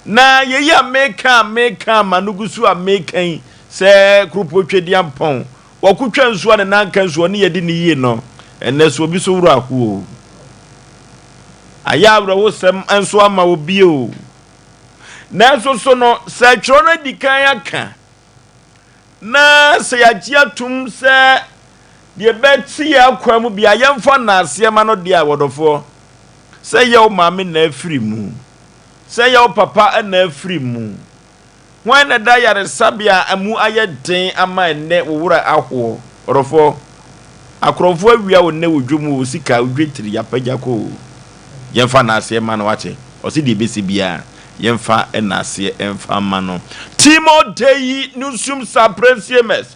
Na yei a meka a meka a m'ano gu so a meka yi, sɛ Kuropɔn Twedeampɔn, wɔkotwa nsuo a ne nan ka nsuo, ɔne yɛdi no yie no, ɛnnɛ so obi so werɛ aho o. Ayɛ awerɛhosɛm nso ama obi o. Nanso so no, sɛ twerɛ no adi kan aka, na sɛ yɛagye atom sɛ deɛ ɛbɛte yɛn akwan mu bia yɛmfa nnaaseɛ ma no deɛ a, wɔdɔfoɔ, sɛ yɛ wo maame na afiri mu, sɛ yɛ wo papa na afiri mu, hwan na ɛda yaresabea a mu ayɛ den ama ɛnnɛ wo werɛ ahoɔ, ɔdɔfoɔ, akorɔmfoɔ awia wo nnɛ wɔ dwom wo sika, wo dwetiri, yɛapagya kɔ o. Yɛmfa nnaaseɛ ma no wate, ɔse deɛ ɛbɛsi biara yɛmfa nnaaseɛ mfa ma no. Timor Dei Nusum Saprensiemers,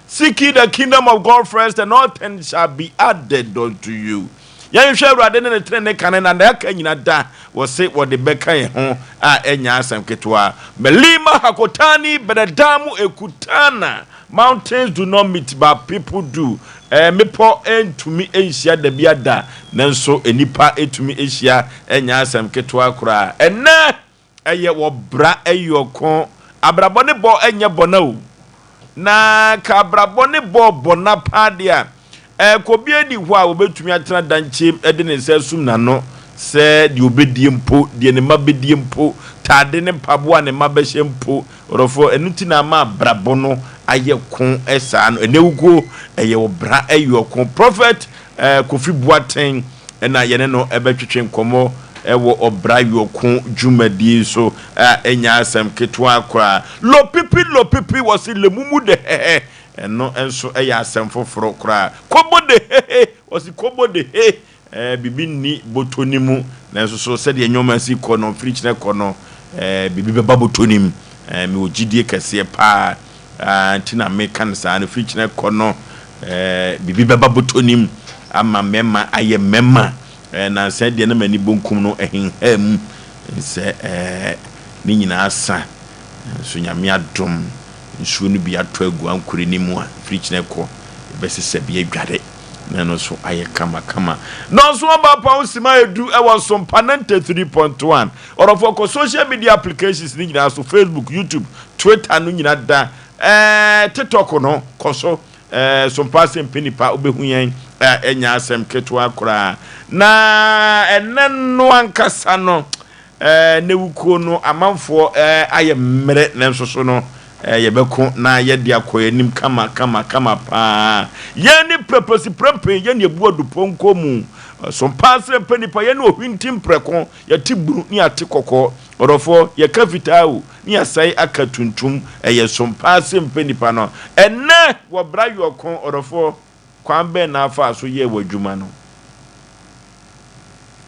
Seek ye the kingdom of God first and all things shall be added unto you. Yɛnhwɛ Awurade ne ne tenene kane na nea aka nyina da wɔse wɔde bɛka yɛn ho a ɛnyɛ asɛm ketewa. Melima Hakotani Benedamu Ekutana Mountains do not meet but people do. Eh, mmepɔ ntumi nhyia da bi ada, nanso nnipa tumi hyia, ɛnyɛ asɛm ketewa koraa. Ɛnnɛ ɛyɛ wɔbra ɛyɛ ɔko. Abrabɔ ne bɔ ɛnyɛ bɔna o. Na ka abrabɔ ne bɔ bɔna paa deɛ a, ɛkɔ bi ani hɔ a wɔbɛtumi atena dankyɛm de ne nsa asum n'ano sɛ deɛ ɔbɛdie mpo, deɛ ne mma bɛdie mpo, taade ne mpaboa a ne mma bɛhyɛ mpo. Ɔdɔfoɔ, ɛno nti na ama abrabɔ no ayɛ ko saa no. Ɛnɛ wukuo ɛyɛ ɔbra ɛyɛ ɔko. Prophet Kofi Boateng ɛna yɛne no ɛbɛtwetwe nkɔmmɔ ɛwɔ ɔbra yɔko dwumadie so a ɛnya asɛm ketewa koraa. Lopipi lopipi wɔsi lemumu de hɛhɛ, ɛno nso ɛyɛ asɛm foforɔ koraa. Kobo de hehe wɔsi kobo de he, bibi nni bɔtɔ ne mu, nanso so sɛdeɛ nneɛma si kɔ no, mfiri kyerɛ kɔ no, bibi bɛba bɔtɔ ne mu. Mewɔ gyidie kɛseɛ paa nti na meka no saa no, firi kyerɛ kɔ no, bibi bɛba bɔtɔ ne mu ama mmarima ayɛ mmarima. Nansa deɛ na m'ani bonkum no ɛhenha mu sɛ ne nyinaa sa, nso Nyame adom nsuo no bi atɔ agu ankore ne mu a, firi kyerɛ kɔ yɛbɛsesa bi adware na ɛno nso ayɛ kamakama. Nɔnso aba pa ho sima edu ɛwɔ Nsompa 93.1. Ɔdɔfoɔ, kɔ social media applications ne nyinaa so, Facebook, YouTube, Twitter no nyinaa da, TikTok no kɔ so, Sompa Asɛm Pɛ Nipa, wobɛhu yɛn a ɛnyɛ asɛm ketewa koraa. Na ɛnɛ no ankasa no, ne wukuo no amanfoɔ ayɛ mmerɛ, nanso so no yɛbɛko na yɛde akɔ yɛn anim kama kama kama paa. Yɛn ne prɛpɛsi prɛmpɛ, yɛn ne ebu adupɔnkɔ mu. Sompa Asɛm Pɛ Nipa, yɛn ne ohwinti mprɛko, yɛte bunu ne ate kɔkɔɔ. Ɔdɔfoɔ, yɛka fitaa o ne yɛasɛe aka tuntum. Ɛyɛ Sompa Asɛm Pɛ Nipa no. Ɛnɛ wɔ bra yɔko, ɔdɔfoɔ, kwan bɛn na afa so yɛɛ w'adwuma no?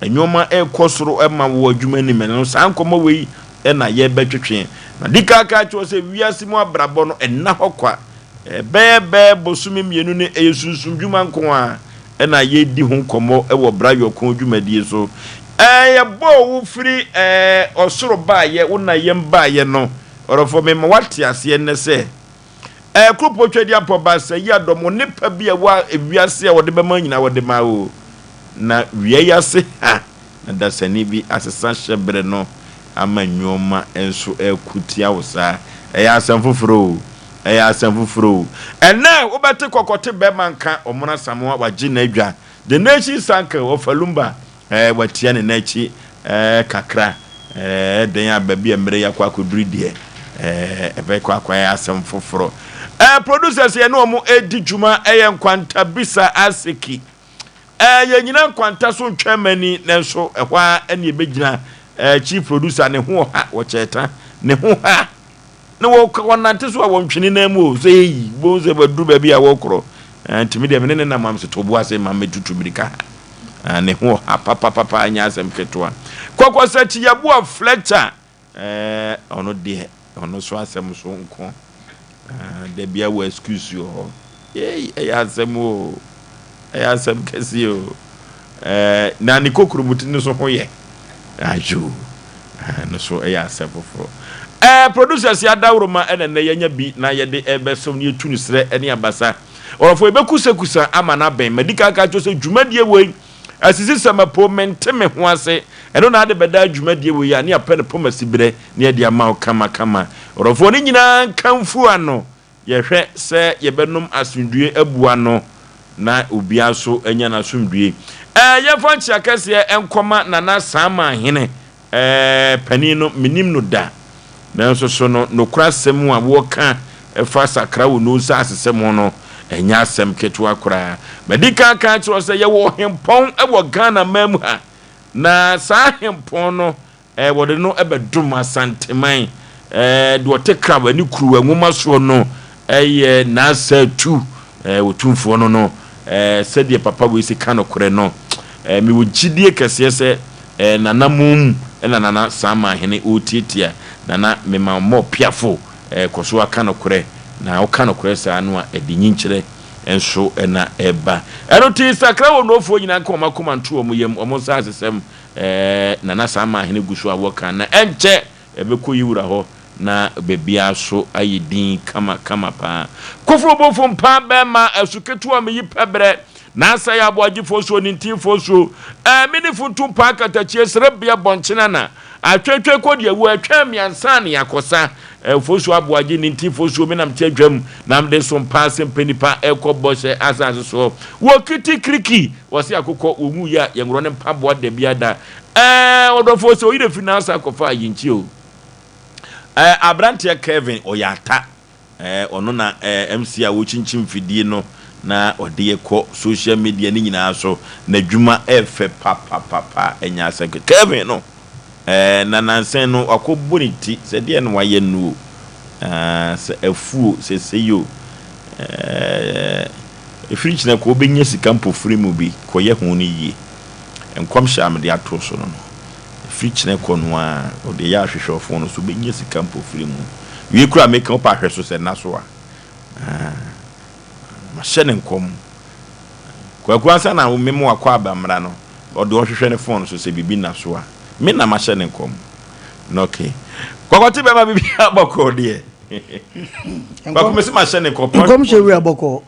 Nneɛma ɛrekɔ soro ma wɔ adwuma nim no, saa nkɔmmɔ wei ɛna yɛbɛtwetwe. Na di kaka kyerɛ sɛ wiase mu abrabɔ no ɛnna hɔ kwa. Ɛbɛyɛ bɛɛ bosome 2 ne ɛyɛ sunsum dwuma nko a ɛna yɛdi ho nkɔmmɔ ɛwɔ bra yɔko dwumadie so. Yɛbɔɔ wo firi ɔsoro baayɛ, wo na yɛm baayɛ no, ɔdɔfoɔ, mema wate aseɛ nnɛ sɛ Kuropɔn Twadiampɔ ba sɛ yi adɔm wo nipa bi a ɛwɔ ewiase a wɔde bɛma nyinaa wɔde ma o. Na wia yi ase ha na dasani bi asesa hyɛberɛ no ama nneɛma nso ɛko tia wo saa. Ɛyɛ asɛm foforɔ o, ɛyɛ asɛm foforɔ o. Ɛnɛ wobɛte kɔkɔte bɛrima nka Ɔmono Asamoah wagye n'adwa. The Nation Sankel ɔfa Lumba, watia ne n'akyi kakra. Ɛdɛn a baabi a mmerɛ yi akɔ akɔduru deɛ, ɛbɛkɔ akɔyɛ asɛm foforɔ. Producers yɛne wɔn ɛredi dwuma ɛyɛ Nkwanta Bisa Aseki. Yɛnyina Nkwanta so ntwɛn mani, nanso ɛhɔ a ɛne ɛbɛgyina. Chief producer ne ho ɔha wɔkyɛɛta ne ho ha na wɔnante so a wɔntwene nan mu o, sɛ eyi bohu sɛ wɔaduru baabi a wɔkorɔ. Ntumi deɛ mene ne nam am sɛ tobo ase ma mɛtutu mirika ha. Ne ho ɔha papapapa, nyɛ asɛm ketewa. Kɔkɔ sɛ Kyiyaboa Fletcher, ɔno deɛ ɔno so asɛm so nko. Da bia wɔ excuse wɔ hɔ. Yei ɛyɛ asɛm o, ɛyɛ asɛm kɛseɛ o. Na ne kokuroboti no so ho yɛ adwo, no so ɛyɛ asɛm foforɔ. Producers yɛ adaworoma ɛna nnɛ yɛnya bi na yɛde ɛbɛsom na yɛtu no serɛ ɛne abasa. Ɔrɔfoɔ, yɛbɛkusakusa ama no abɛn. Madi kan ka kyerɛ sɛ dwumadie wei Asisi sɛmɛpo mente me ho ase. Ɛno na ade bɛda dwumadie wei a ne apɛ no poma siberɛ ne yɛde ama wo kama kama. Ɔdɔfoɔ no nyinaa nkamfo ano. Yɛhwɛ sɛ yɛbɛnom asomdwie abu ano na obiara nso anya n'asomdwie. Ɛɛ yɛmfa nkyea kɛseɛ nkɔma Nana Saama Hene. Ɛɛ panin no menim no da. Nanso so no nokorɛ asɛm a wɔka fa sakra wɔ no nsasesɛm ho no ɛnyɛ asɛm ketewa koraa. Madi kan aka akyerɛ wo sɛ yɛwɔ ɔhempɔn wɔ Ghana man mu ha. Na saa hempɔn no Ɛɛ wɔde no bɛdom Asanteman. Ɛɛ deɛ ɔte krawa ne kuruwa nwoma soɔ no yɛ Nasa Tu, ɛɛ Otumfoɔ no no. Ɛɛ sɛdeɛ papa wei si ka nokorɛ no, ɛɛ mewɔ gyidie kɛseɛ sɛ ɛɛ Nana mom na Nana Samanhene ɔretiatia Nana mema mmɔ piafo ɛɛ kɔ so aka nokorɛ na woka nokorɛ saa no a ɛde nyinkyerɛ nso na ɛba. Ɛno nti sakra wɔ Nofoɔ nyinaa nka wɔn akoma nto wɔn yam, wɔn nsa asesɛm Ɛɛ Nana Saama Ahene gu so a wɔka na ɛnkyɛ ɛbɛkɔ yi wura hɔ na baabiara so ayɛ din kama kama paa. Koforo bofo mpaa bɛɛma asu ketewa meyi pɛ brɛ na asɛe aboagyefoɔ suo nintinfoɔ suo ɛɛ me ne funtu mpaa katakyie serebea bɔnkyena na atwetwe kɔ deɛ wuo ɛtwɛn me ansa ne akɔsa ɛɛ fosuo aboagye nintinfoɔ suo me nam te adwam na mede so mpaa sɛ mpɛ nipa ɛkɔ bɔhyɛ asase soɔ wɔ kiti kiriki Wɔse akokɔ wɔnwu yɛ a yɛnworɔ ne mpaboa dabia da ɛɛ ɔdɔfoɔ sɛ oyere firi n'asa akɔfa ayinkyi o ɛɛ abranteɛ Kevin ɔyɛ ata ɛɛ ɔno na ɛɛ MC a wɔkyinkyim fidie no na ɔde yɛ kɔ social media ne nyinaa so n'adwuma ɛɛfɛ papapapa ɛnyɛ asɛm kɛ Kevin no ɛɛ na nansan no wakɔ bɔ ne ti sɛ deɛ na wayɛ no o ɛɛ sɛ afuo sɛ sɛyi o ɛɛ. Ɛfiri kyena kɔ wobɛnya sika mpofiri mu bi kɔyɛ ho no yie. Nkɔmhyɛ a mede ato so no no, ɛfiri kyena kɔ no ara wode yɛ ahwehwɛ wo fon no so wobɛnya sika mpofiri mu. Wie koraa meka wopɛ ahwɛ so sɛ nna so a. Ah, mahyɛ ne nkɔm. Kwaku ansa na me mo akɔ aba mmra no, ɔde ɔhwehwɛ ne fon so sɛ biribi nna so a. Me na mahyɛ ne nkɔm. Na okay. Kɔkɔte bɛma biribi abɔkɔ deɛ. Kwaku mese mahyɛ ne nkɔm. Nkɔmhyɛ wura bɔkɔ.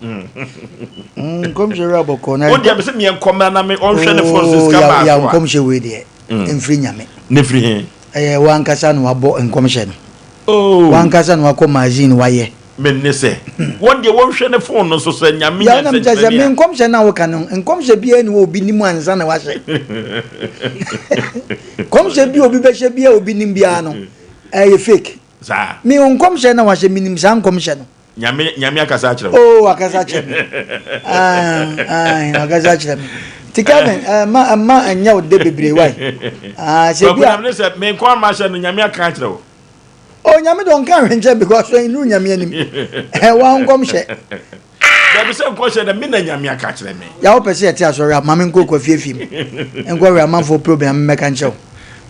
Nkɔmhyɛ wura bɔkɔ. Na wo deɛ mese meɛ nkɔm na na me ɔnhwɛ ne fon sɛ sika baa so a. Ya nkɔmhyɛ wei deɛ mfiri Nyame. Ne firi he? Ɛyɛ wankasa na wabɔ nkɔmhyɛ no. Oh. Wankasa na wakɔ magazine wayɛ. Me ne sɛ wɔn deɛ wɔnhwɛ ne fon no so sɛ Nyame nya nsɛnkyerɛnne a. Me nkɔmhyɛ no a woka no nkɔmhyɛ biara ni hɔ obi nim ansa na wahyɛ. Nkɔmhyɛ bi obi bɛhyɛ biara obi nim biara no ɛyɛ fake. Saa. Me wo nkɔmhyɛ na wahyɛ menim saa nkɔmhyɛ no. Nyame nyame akasa akyerɛ wo. Oh akasa akyerɛ me. Ah ah akasa akyerɛ me. Ti Kevin eh ma ma ɛnyɛ wo de bebree wai. Ah sɛ bi a. Kwaku nyame sɛ me nkɔm mahyɛ no nyame aka akyerɛ wo. Oh nyame de ɔnka ahwɛ nkyɛn because ɛnuru nyame anim. Eh wa nkɔmhyɛ. Dabi sɛ nkɔhyɛ dɛ me na Nyame aka akyerɛ me. Ya wopɛ sɛ yɛte asɔre a ma me nkɔ kwafiefie mu nkɔ wɛ amanfoɔ problem a memmɛka nkyerɛ wo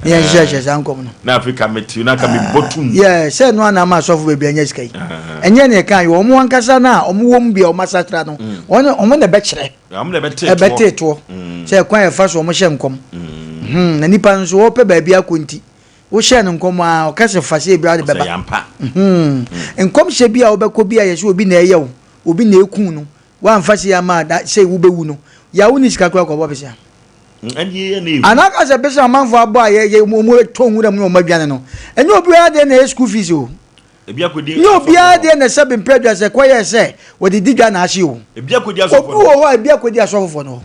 na yɛnhyehyɛhyɛ saa nkɔm no. Na afei ka mete na ka mebɔ tum. Yeah, sɛ ɛno ana ama asɔfo bebree anya sika yi. Ɛnyɛ ne ɛka yɛ wɔn ankasa no a wɔn wɔ mu bi a wɔn asakyera no wɔn wɔn na ɛbɛkyerɛ. Wɔn na ɛbɛte toɔ. Ɛbɛte toɔ. Sɛ ɛkwan yɛfa so wɔn hyɛ nkɔm. Na nipa nso wɔpɛ baabi akɔ nti Wohyɛɛ no nkɔm a, ɔka sɛ fa sei bra de bɛba. Ɔsɛ yampa. Hmm. Nkɔmhyɛ bi a wobɛkɔ bi a yɛsɛ obi na ɛyɛ wo, obi na eku no, woamfa sei ama a, da sei wobɛwu no. Ya wonni sika koraa kɔbɔ besia. Anaa ka sɛ besia amanfoɔ abɔ a yɛ yɛ wɔn tɔ nwura mu na wɔn adwane no. Ɛnyɛ obiara deɛ na ɛyɛ school fees o. Nyɛ obiara deɛ na ɛsɛ bempɛ dwa sɛ kɔyɛ sɛ wɔde di dwa na ahye o. Obi wɔ hɔ a ebi akɔdi asɔfofoɔ no hɔ.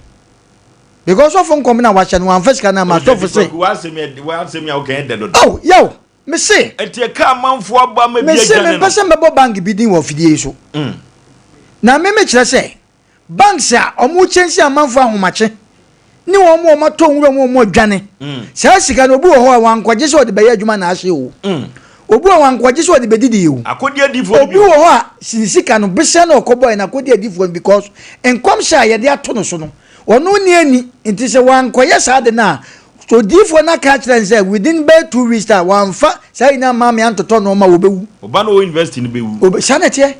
Because sɔfo nkɔm na wahyɛ no wamfa sika no ama sɔfo se. W'asɛm yɛ woka ɛdɛ dodo. Oh yaw me se. Ɛti ɛka amanfo abɔ ama bi Me se adwane mempɛ no. sɛ mɛbɔ bank bi din wɔ afidie yi so. Na me mekyerɛ sɛ banks a ɔmo kyɛnse amanfo ahomakye ne wɔn a wɔn atɔ nwura mu a wɔn adwane. Saa sika no obi wɔ hɔ a wankɔgye sɛ ɔde bɛyɛ adwuma na ahye o. Obi wɔ hɔ a wankɔgye sɛ ɔde bɛdidi o. Akɔdi adiifoɔ no Obi bi o. wɔ hɔ a ne sika no besea na ɔkɔbɔɛ no akɔdi adiifoɔ no because nkɔmhyɛ a yɛde ato no so no ɔno nni ani nti sɛ wankɔyɛ saa ade no a odiifoɔ no aka akyerɛ no sɛ within bɛyɛ 2 weeks time wamfa saa yi no amma me antotɔ nnoɔma a ɔbɛwu. Ɔba no ɔwɔ university no bɛwu. Obe, saa na ɛteɛ.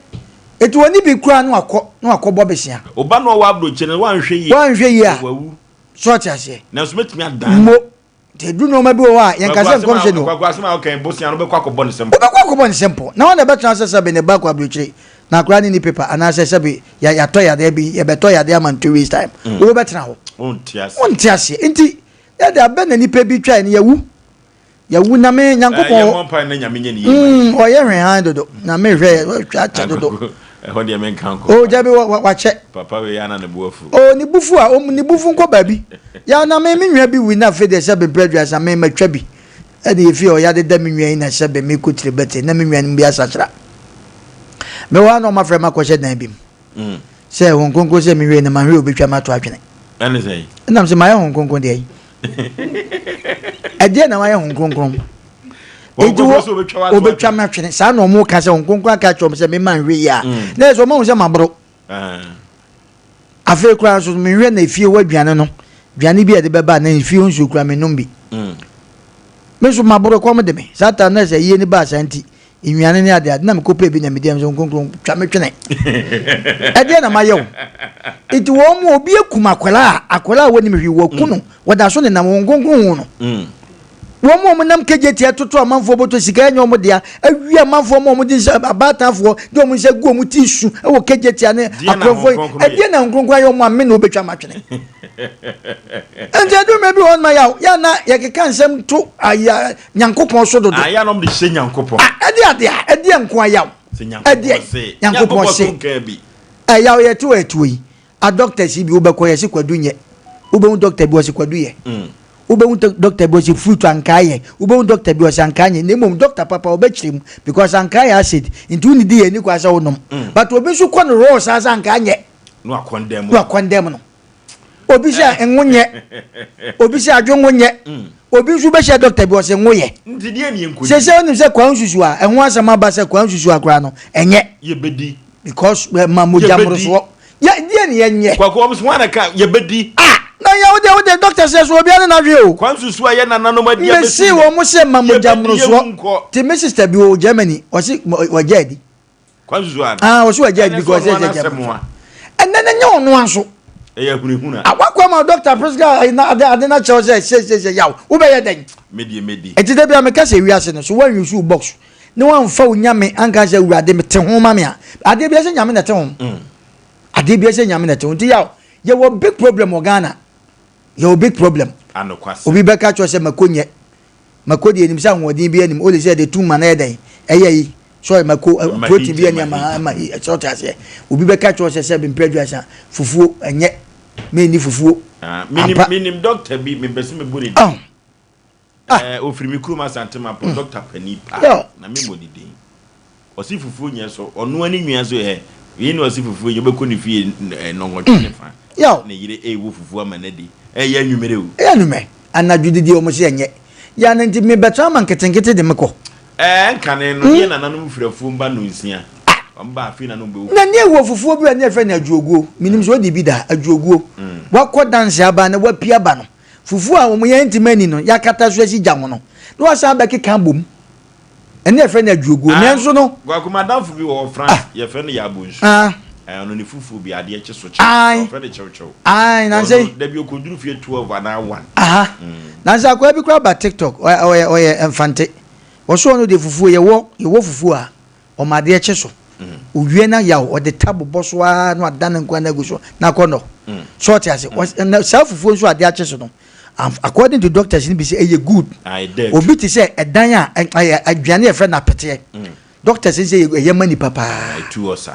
Enti ɔne bi koraa na wakɔ na wakɔbɔ besea. Ɔba no ɔwɔ aburokyire no wanhwɛ yie Wanhwɛ yie a. wawu. So ɔte aseɛ? Nanso mɛtumi adan Mo. no. Nti edu nneɛma bi wɔ hɔ a yɛnka sɛ nkɔmhyɛ ni hɔ. Kwaku asɛm a woka yi bosea no wobɛkɔ akɔbɔ ne sɛmpɔ. Wobɛkɔ akɔbɔ ne sɛmpɔ. Na wɔn na ɛbɛtena sɛ sɛbe ne ba kɔ aburokyire na akwadaa no nni paper anaasɛ sɛbe yɛatɔ yadeɛ bi yɛbɛtɔ yadeɛ ama no 2 weeks time. Wobɛtena hɔ. Wonte aseɛ. Wonte aseɛ. Nti yɛde abɛ na nipa bi twae no yɛwu. Yɛwu na me Nyankopɔn. Yɛ mɔ mpae na Nyame nyɛ ne yie ma yɛn. Ɔyɛ hwɛ han dodo. Nyame hwɛ hwɛ akyɛ dodo. Ɛhɔ deɛ menka nkɔ. Oh gyabi wakyɛ. Papa wei ana ne bo afu. Oh ne bufu a ne bufu nkɔ baabi. Ya na me me nua bi wui na afei deɛ sɛ bebrɛ aduasa me matwa bi. Ɛna yɛfie hɔ yɛade da me nua yi na sɛ bɛ mekɔ tiri bɛte na me nua no bi asakyera. Mewɔ ha na ɔmafrɛ me akɔhyɛ dan bi mu. Mm. Sɛ Honhom Kronkron sɛ menhwɛ na manhwɛ obetwa me ato atwene. Ɛne sɛn? Ɛnam sɛ mayɛ Honhom Kronkron deɛ yi. Ɛdeɛ na mayɛ Honhom Kronkron. Enti wɔ obetwa me atwene. Saa na ɔmo ka sɛ Honhom Kronkron aka akyerɛ ɔmo sɛ mema nhwɛ yi a. Mm. Na ɛsɛ ɔmo ahu sɛ maboro. Ah. Afei koraa nso menhwɛ na efie hɔ aduane no aduane bi a yɛde bɛba na efie hɔ nsuo koraa menom bi. Mm. Me nso maboro kɔm de me. Saa ta na sɛ yie ne baa saa nti nnuane ne ade ade na mekɔpɛ bi na medi nso nkonkron twa me twene ɛdeɛ na mayɛ wo nti wɔn mu obi akum akwadaa a akwadaa a wɔnim hwee wɔku no mm. wɔda so nenam wɔn nkonkron ho no mm. wɔn mu a wɔnam kegye tia toto amanfoɔ bɔtɔ sika ɛnyɛ wɔn dea awi amanfoɔ ma wɔn de nsa abaatanfoɔ de wɔn nsa gu wɔn ti su ɛwɔ kegye tia ne akorɔfoɔ yi ɛdeɛ na nkonkron ayɛ wɔn a me na wɔbɛtwa ma twene nti adumɛ bi wɔn ma yaw yɛ na yɛkeka nsɛm to ayɛ Nyankopɔn so dodo. Ah, yɛ anom de hyɛ Nyankopɔn. Ah, ɛde ade a, ɛdeɛ nko ayaw. Sɛ Nyankopɔn se. Nyankopɔn se. nkaa bi. Ɛyaw yɛ te wɔ ɛtuo yi. A doctors yi bi wobɛkɔ yɛ se kwadu nyɛ. Wobɛhu doctor bi ɔse kwadu yɛ. Mm. Wobɛhu doctor bi ɔse fruit ankaa yɛ. Wobɛhu doctor bi ɔse ankaa nyɛ. Na mmom doctor papa ɔbɛkyerɛ mu because ankaa yɛ acid. Nti wonidi yɛ ani kwa sɛ wonom. Mm. But obi nso kɔ no raw saa sɛ ankaa nyɛ. Na wakɔndɛm. Na wakɔndɛm no. Obi sɛ ngo nyɛ, obi sɛ adwo ngo nyɛ, mm. obi nso bɛhyɛ dɔkta bi ɔsɛ ngo yɛ. Sɛ sɛ wonim sɛ kwan susu a ɛho asɛm aba sɛ kwan susu a koraa no ɛnyɛ. Yɛbɛdi. Because ma mogya mmorosoɔ. Yɛ deɛ ne yɛnyɛ. Kwaku wɔn so wɔn na ka yɛbɛdi. Ah na yɛ wode wode dɔkta sɛ so obiara ne n'adwe o. Kwan susu a yɛ nananom adi abɛsi. Mesi wɔn mo sɛ ma mogya mmorosoɔ. Te me sister bi wɔ Germany ɔsi wɔgya adi. Kwan susu ano. Ah, ɔso agya adi because ɛsɛ agya mu. Ɛnɛ na nyɛ ɔno anso. Ɛyɛ hunahuna. Awakɔ ama doctor prescribe na ade ade na kyerɛw sɛ sɛ sɛ sɛ yaw. Wobɛyɛ dɛn? Medie medi. Ɛti da bi a meka sɛ wiase no so wan use wo box ne wanfa wo nyame anka sɛ awurade mete ho ma me a adeɛ bi sɛ nyame na ɛte ho. Mm. Adeɛ bi sɛ nyame na ɛte ho. Nti yaw yɛwɔ big problem wɔ Ghana. Yɛwɔ big problem. Anokwasɛm. Obi bɛka kyerɛ sɛ mako nyɛ. Mako deɛ nim sɛ ahoɔden bi anim ole sɛ de tum ma na yɛ dɛn ɛyɛ yi sorry mako eh, protein bi ani ama ama yi ɛsɛ ɔte aseɛ obi bɛka kyerɛ sɛ sɛ bempɛ aduasa fufuo ɛnyɛ menni fufuo ah, ampa menim dɔkta bi mepɛ sɛ mebu ne din ah. ah. Eh, ofiri me kurom asante ma pɔ mm. dɔkta pani paa na memmɔ ne din Ɔse fufuo nyɛ so ɔnoa ne nua so ɛ wei na ɔse fufuo nyɛ ɔbɛkɔ ne fie nnɔnwɔtwe ne fa ne yere ɛɛwɔ fufuo ama no adi ɛyɛ anwummerɛ o. Ɛyɛ anwummerɛ anadwo didi ɔmo se ɛnyɛ yɛ ana nti me bɛtra ama nketenkete de me kɔ. Ɛɛ nkane no yɛ nananom firi afuom ba nnɔnsia ɔmo ba afei na na ɔmo bɛwɔ fufuo. Na ne ɛwɔ fufuo bi a ne yɛfrɛ no adwoguo menim sɛ ɔdi bi da adwoguo wakɔ danse aba na wapia aba no fufuo a ɔmo yɛ ntoma ani no yakata so asi gya ho no na wasan abɛkeka abom ɛne yɛfrɛ no aduoguo Ah, nanso no. Kwaku madamfo bi wɔ hɔ France ah. yɛfrɛ no Yabonsu. Ah. Eh, ɔno ne fufuo bi adeɛ kye so kye. Ae. Ɔfrɛ no kyewkyew. Ae, nansɛ yi. Ɔno da bi ɔkɔduru fie 12 anaa 1. Aha. Mm. Nansɛ akwaa bi koraa ba TikTok, ɔyɛ ɔyɛ ɔyɛ Mfante. Ɔso ɔno deɛ fufuo yɛwɔ yɛwɔ fufuo a ɔma adeɛ kye so. Mm. Owie na yaw ɔde ta bobɔ so ara na wadane nkwan no agu so na akɔ nɔ. Mm. So ɔte ase. Mm. Na saa fufuo nso adeɛ akye so no according to doctors no bi sɛ ɛyɛ good obi te sɛ ɛdan a ɛyɛ aduane yɛfrɛ no apeteɛ mm. doctors sɛ ɛyɛ ma nipa paa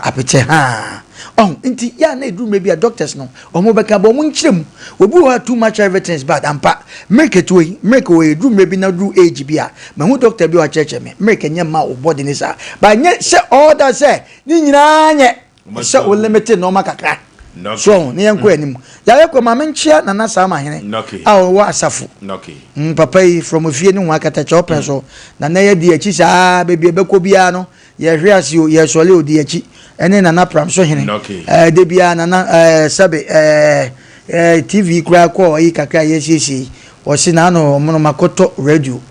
apeteɛ haa ɔho nti yɛ a na ɛduru mmerɛ bi a doctors no ɔmo bɛka bɔ ɔmo nkyerɛ mu obi wɔ hɔ too much everything is bad ampa milk etuo yi milk wɔ ɛduru mmerɛ bi na duru age bi a mahu doctor bi a ɔkyerɛkyerɛ me milk nyɛ ma wo body ne saa but nyɛ sɛ all that sɛ ne nyinaa nyɛ sɛ wo limit nneɛma kakra so ɔho ne yɛnkɔ anim yɛayɛ kɔ ma menkyea nana saa mahene a ɔwɔ asafo mm, papa yi from ofie ne ho akatakyɛ ɔpɛn so nana yɛ di akyi saa baabi ɛbɛkɔ biara no yɛhwe ase o yɛsɔle o di akyi ɛne nana pram so hene ɛɛ de biara nana ɛɛ sɛbe ɛɛ ɛɛ tv koraa kɔ ayi kakra yɛsiesie yi ɔsi na ano ɔmo no makɔtɔ radio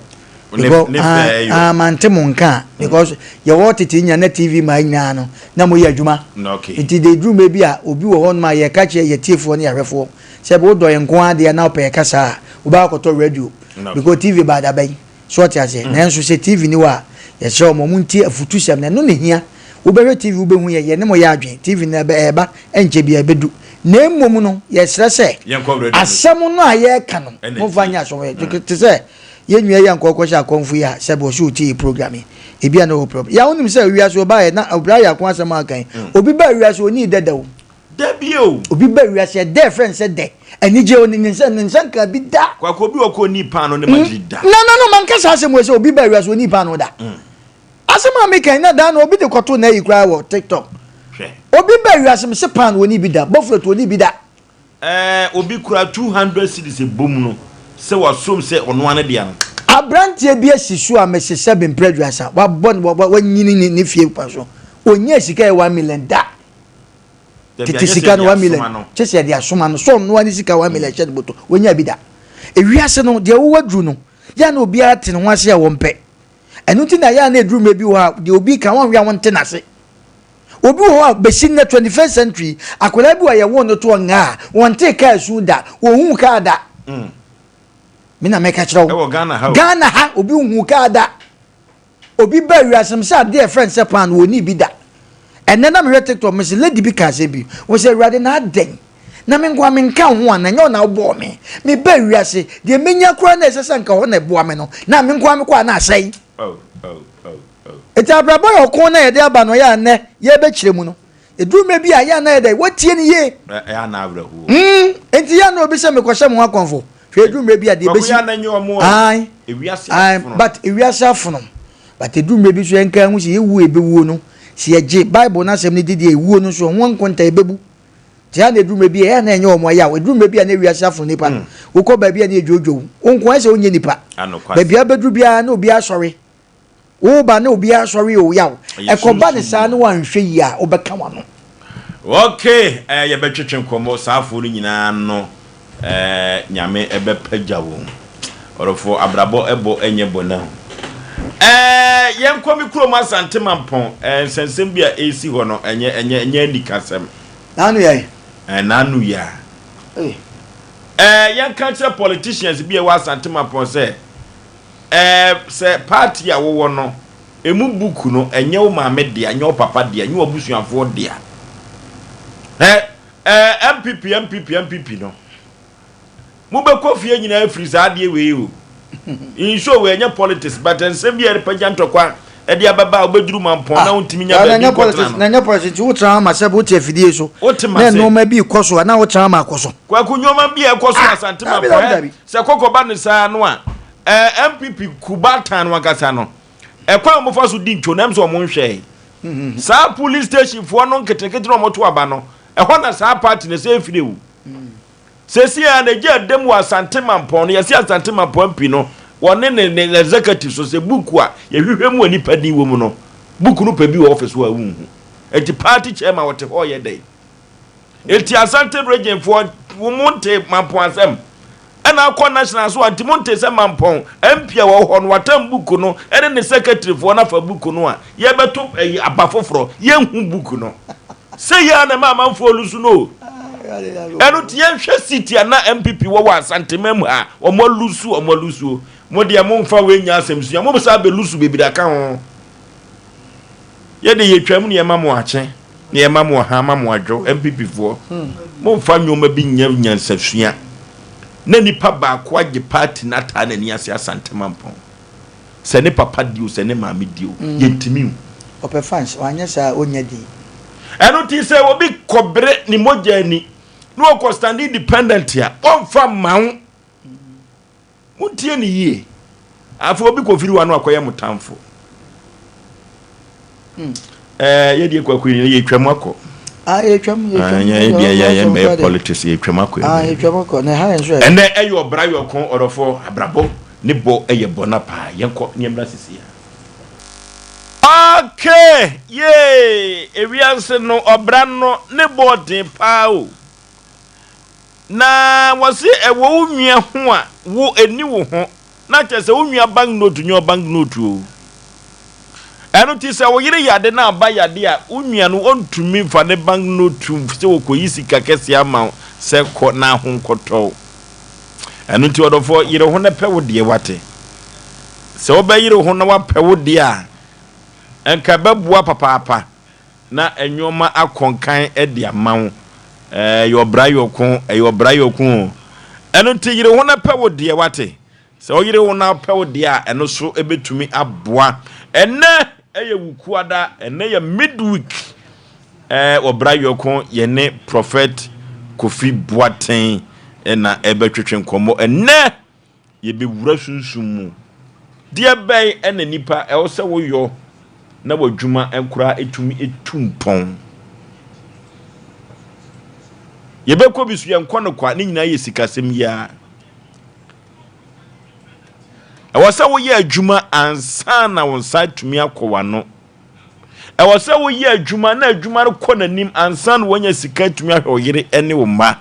because ah ah mante mo nka a because yɛwɔ tete nya na tv ma nyinaa no na mo yɛ adwuma nti de duru mɛ bi a obi wɔ hɔ nom a yɛka kyerɛ yɛ tiefoɔ ne yɛahwɛfoɔ sɛ wodɔ yɛn nko adeɛ na wopɛ yɛka saa a wobɛkɔ akɔtɔ radio because tv ba adaba yi so ɔte aseɛ mm. nanso sɛ tv ni hɔ a yɛkyerɛ wɔn wɔn ntie afutusɛm na ɛno na hia wobɛhwɛ tv wobɛhu yɛ yɛne mo yɛ adwene tv no ɛba ɛnkyɛ bi a ɛbɛdu. Na mmom no, yɛsrɛ sɛ, asɛm no a yɛreka no, momfa nyɛ asɔmɔyɛ. Te sɛ yɛn nua yi a nkɔkɔhyɛ akɔmfo yi a sɛbi ɔsɛ ɔtie yɛ program yi, ebi a na ɔwɔ problem. Yɛ wonim sɛ wiase ɔbaeɛ na ɔbra yɛ ako asɛm a aka yi, obi baa wiase ɔnii dada o. Dabi o. Obi ba wiase ɛdɛ ɛfrɛ no sɛ dɛ, anigye o, ne nsa ne nsa nka bi da. Kwaku obi wɔ kɔ ɔnii paano ne magyiri da. No no no manka saa asɛm wei sɛ obi ba wiase ɔnii paano da. Asɛm a meka yi na daa no obi de kɔto n'ayi koraa wɔ TikTok. Hwɛ. Obi ba wiase mese paano ɔnii bi da, bofrot ɔnii bi da. Ɛɛ obi kura 200 cedis ɛbom no sɛ wasom sɛ ɔno ara ne dea no. Abranteɛ bi asi so a mese sɛbe mprɛ aduasa wabɔ wanyini ne ne fie kwan so ɔnyaa sika yɛ 1 million da. Tete sika no 1 million kyɛ sɛ yɛde asoma no sɛ ɔnoa ne sika 1 million hyɛ ne bɔtɔ wɔnya bi da. Ewiase no deɛ wowɔ aduru no yɛ a na obiara te ne ho ase a wɔmpɛ. Ɛno nti na yɛ a na eduru mmerɛ bi wɔ hɔ a deɛ obi ka wɔnhwɛ a wɔnte n'ase. Obi wɔ hɔ a bɛsi nnɛ 21st century akwadaa bi wɔ a yɛwoo no toɔ ngaa a wɔntee kaa su da wɔnhuu kaa da. Me na mɛka kyerɛ wo. Ɛwɔ Ghana ha o. Ghana ha obi nhuu kaa da. Obi baa wiase no, sɛ adeɛ a yɛfrɛ no sɛ paano, ɔnnii bi da. Ɛnnɛ na mehwɛ TikTok, mese lady bi ka asɛm bi, ɔse Awurade na adɛn na me nkoa menka wo ho anaa, ɛnyɛ wo na wobɔɔ me? Mebaa wiase, deɛ menya koraa na ɛsɛ sɛ anka hɔ na ɛboa me no, na me nkoa mekɔ a na asɛe. Enti abrabɔ yɛ ɔko na yɛde aba no, ɛyɛ a nnɛ yɛrebɛkyerɛ mu no, Ɛduru mmerɛ bi a, yɛ a na yɛ dɛn? Woatie no yie. Ɛyɛ a na awerɛhoɔ. Mm, enti yɛ a na obi sɛ mekɔhyɛ mo ho akɔmfo. Hwɛ ɛduru mmerɛ bi a deɛ ɛbɛsi. Kwaku yɛ a na nyɛ wɔn o. Ae. Ewiase Ae, afono. but ewiase afono. But ɛduru mmerɛ bi nso yɛnka ho sɛ yɛwuo a yɛbɛwuo no, sɛ yɛgye Bible no asɛm no di deɛ ɛwuo no nso ɛho nkonta yɛbɛbu. Nti yɛ a na ɛduru mmerɛ bi a ɛyɛ a na ɛnyɛ wɔn ayaw. Ɛduru mmerɛ bi a na ewiase afono nipa no. Wokɔ baabi a na yɛdwoodwo wo. Wo nko ayɛ sɛ wonyɛ nipa. Anokwasɛm. Baabi a wobɛduru biara na obiara asɔre. Wo ba ne obiara sɔre o yaw. Ɛyɛ Ɛkɔba ne sunsum saa mu ne a. woanhwɛ yie a wobɛka w'ano. Ok eh yɛbɛtwetwe nkɔmmɔ saa afoɔ no nyinaa no eh Nyame ɛbɛpagya wɔn ɔdɔfoɔ abrabɔ ɛbɔ ɛnyɛ bɔne ho eh yɛnkɔ me kurom Asante Mampɔn eh nsɛnsɛm bi a ɛresi hɔ no ɛnyɛ ɛnyɛ ɛnyɛ anikasɛm. N'ano yɛ. Eh n'ano yɛ a. Ei. Eh yɛnka nkyerɛ politicians bi a ɛwɔ Asante Mampɔn sɛ Ɛɛ, sɛ party a wowɔ no, emu book no, ɛnyɛ wo maame dea, ɛnyɛ wo papa dea, ɛnyɛ w'abusuafoɔ dea. Ɛ, ɛɛ, NPP, NPP, NPP no, mobɛkɔ fie nyinaa afiri saa adeɛ wei o. Nsuo wei ɛnyɛ politics, but nsɛm bi a ɛrepagya ntɔkwa ɛde abɛba a wobɛduru mampɔn na Ah, wontumi nya na baabi ɛnyɛ nkɔtena politics, no. na ɛnyɛ politics nti wotena hɔ ma sɛ wote afidie so Wote na m'ase. nneɛma bi rekɔ so a na wotena hɔ ma akɔ so. Kwaku, nneɛma bi a ɛkɔ so Ah, Asante dabi, Mampɔn, dabi, ɛ, dabi. sɛ kɔkɔ ba no saa no a, Ɛɛ NPP kubaatan no ankasa no, ɛkwan a wɔfa so di ntwo no, ɛm sɛ wɔn nhwɛe. Saa police station foɔ no nketenkete na wɔto aba no, ɛhɔ na saa party no sɛ efiri o. Sɛsi a na egye ɛdɛm wɔ Asante Mampɔn no, yɛsi Asante Mampɔn MP no, wɔne ne ne executive so sɛ book a yɛhwehwɛ mu a nipa din wɔ mu no, book no pɛ bi wɔ office hɔ a wonhu. Eti party chairman wɔte hɔ yɛ dɛn? Eti Asante region foɔ mo nte Mampɔn asɛm? Ɛna akɔ national so a nti mo nte sɛ Mampɔn MP a wɔwɔ hɔ no watam book no ɛne ne secretary foɔ no afa book no a yɛbɛto ɛyi aba foforɔ yɛnhu book no. Sɛ yɛ a na ɛma amanfoɔ lusu no o. Ɛno nti yɛnhwɛ seat a na MPP wɔ wɔ Asantema mu ha wɔn alusu wɔn alusuo. Mo deɛ mo nfa wei nyɛ asɛm sua mo saa bɛlusu bebree aka ho. Yɛ de yɛtwam ne yɛma mo akye ne yɛma mo ɔha ma mo adwo NPP foɔ. Momfa nneɛma bi nyɛ nyansasua na nipa baako agye party no ataa n'ani ase Asante Mampɔn. Sɛ ne papa di o sɛ ne maame di o yɛntumi o. Ɔpɛ fans, wanyɛ saa a ɔnnya din. Ɛno nti sɛ obi kɔbere ne mogya ani na ɔkɔ stand independent a ɔmfa mma wo. Montie no yie. Afei obi kɔfiri hɔ a na wakɔyɛ mo tamfo. Hmm. Eh, yɛdeɛ kwaku yi yɛtwam akɔ. Ah, yɛtwam, yɛtwam. Ah, yɛn deɛ yɛ yɛn bɛyɛ politics yɛtwam akɔ. Ah, yɛtwam akɔ. Na ɛha yɛn nso yɛ. Ɛnɛ ɛyɛ ɔbra yɛ ɔko ɔdɔfo abrabɔ ne bɔ ɛyɛ bɔ na paa yɛnkɔ ne yɛmmra sisi ya. Okay, yee, ewiase no ɔbra no ne bɔ ɔden paa o. Na wɔse ɛwɔ wo nua ho a, wo ɛnni wo ho. Na kyerɛ sɛ wo nua bank note nyɛ ɔbank note o. Ɛno nti sɛ wo yere yade na aba yade a, wo nua no ɔntumi mfa ne bank note sɛ ɔkɔyi sika kɛseɛ ama wo sɛ kɔ na ho nkɔtɔ wo. Ɛno nti ɔdɔfoɔ yere ho na pɛ wo deɛ wate. Sɛ wobɛyere ho na wapɛ wo deɛ a, nka ɛbɛboa papaapa. na nnoɔma akɔ nkan de ama wo. Ɛyɛ ɔbra yɔko, ɛyɛ ɔbra yɔko o. Ɛno nti yere ho na pɛ wo deɛ wate. Sɛ woyere wo na wopɛ wo deɛ a, ɛno so ɛbɛtumi aboa. Ɛnɛ ɛyɛ Wukuada, ɛnɛ yɛ midweek. Ɛɛ ɔbra yɔko yɛne Prophet Kofi Boateng ɛna ɛbɛtwetwe nkɔmmɔ. Ɛnɛ Yɛbɛwura sunsum mu. Deɛ bɛn na nipa ɛwɔ sɛ woyɔ na w'adwuma koraa ɛtumi tu mpɔn? Yɛbɛkɔ bi so, yɛnkɔ no kwa, ne nyinaa yɛ sikasɛm yi ara. Ɛwɔ sɛ woyɛ adwuma ansa na wo nsa atumi akɔ w'ano. Ɛwɔ sɛ woyɛ adwuma na adwuma no kɔ n'anim ansa na woanya sika atumi ahwɛ wo yere ne wo mma.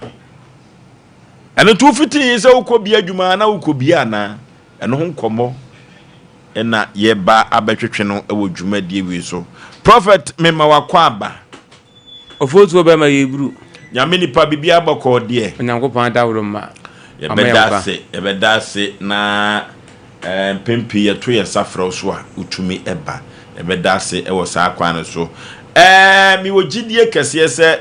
Ɛno nti wofitii sɛ wokɔ bia adwuma na wokɔ bia anaa? Ɛno ho nkɔmmɔ na yɛba abɛtwetwe no wɔ dwumadie wei so. Prophet mema wakɔ aba. Ofotuo bɛma yɛburu. Nyame nipa biribiara bɔkɔɔ deɛ. Onyankopɔn adaworo mma. Yɛbɛda ase, yɛbɛda ase na eh, mpɛn pii yɛto yɛn nsa frɛ wo so a wotumi ba. Yɛbɛda ase wɔ saa kwan no so. Eh, mewɔ gyidie kɛseɛ sɛ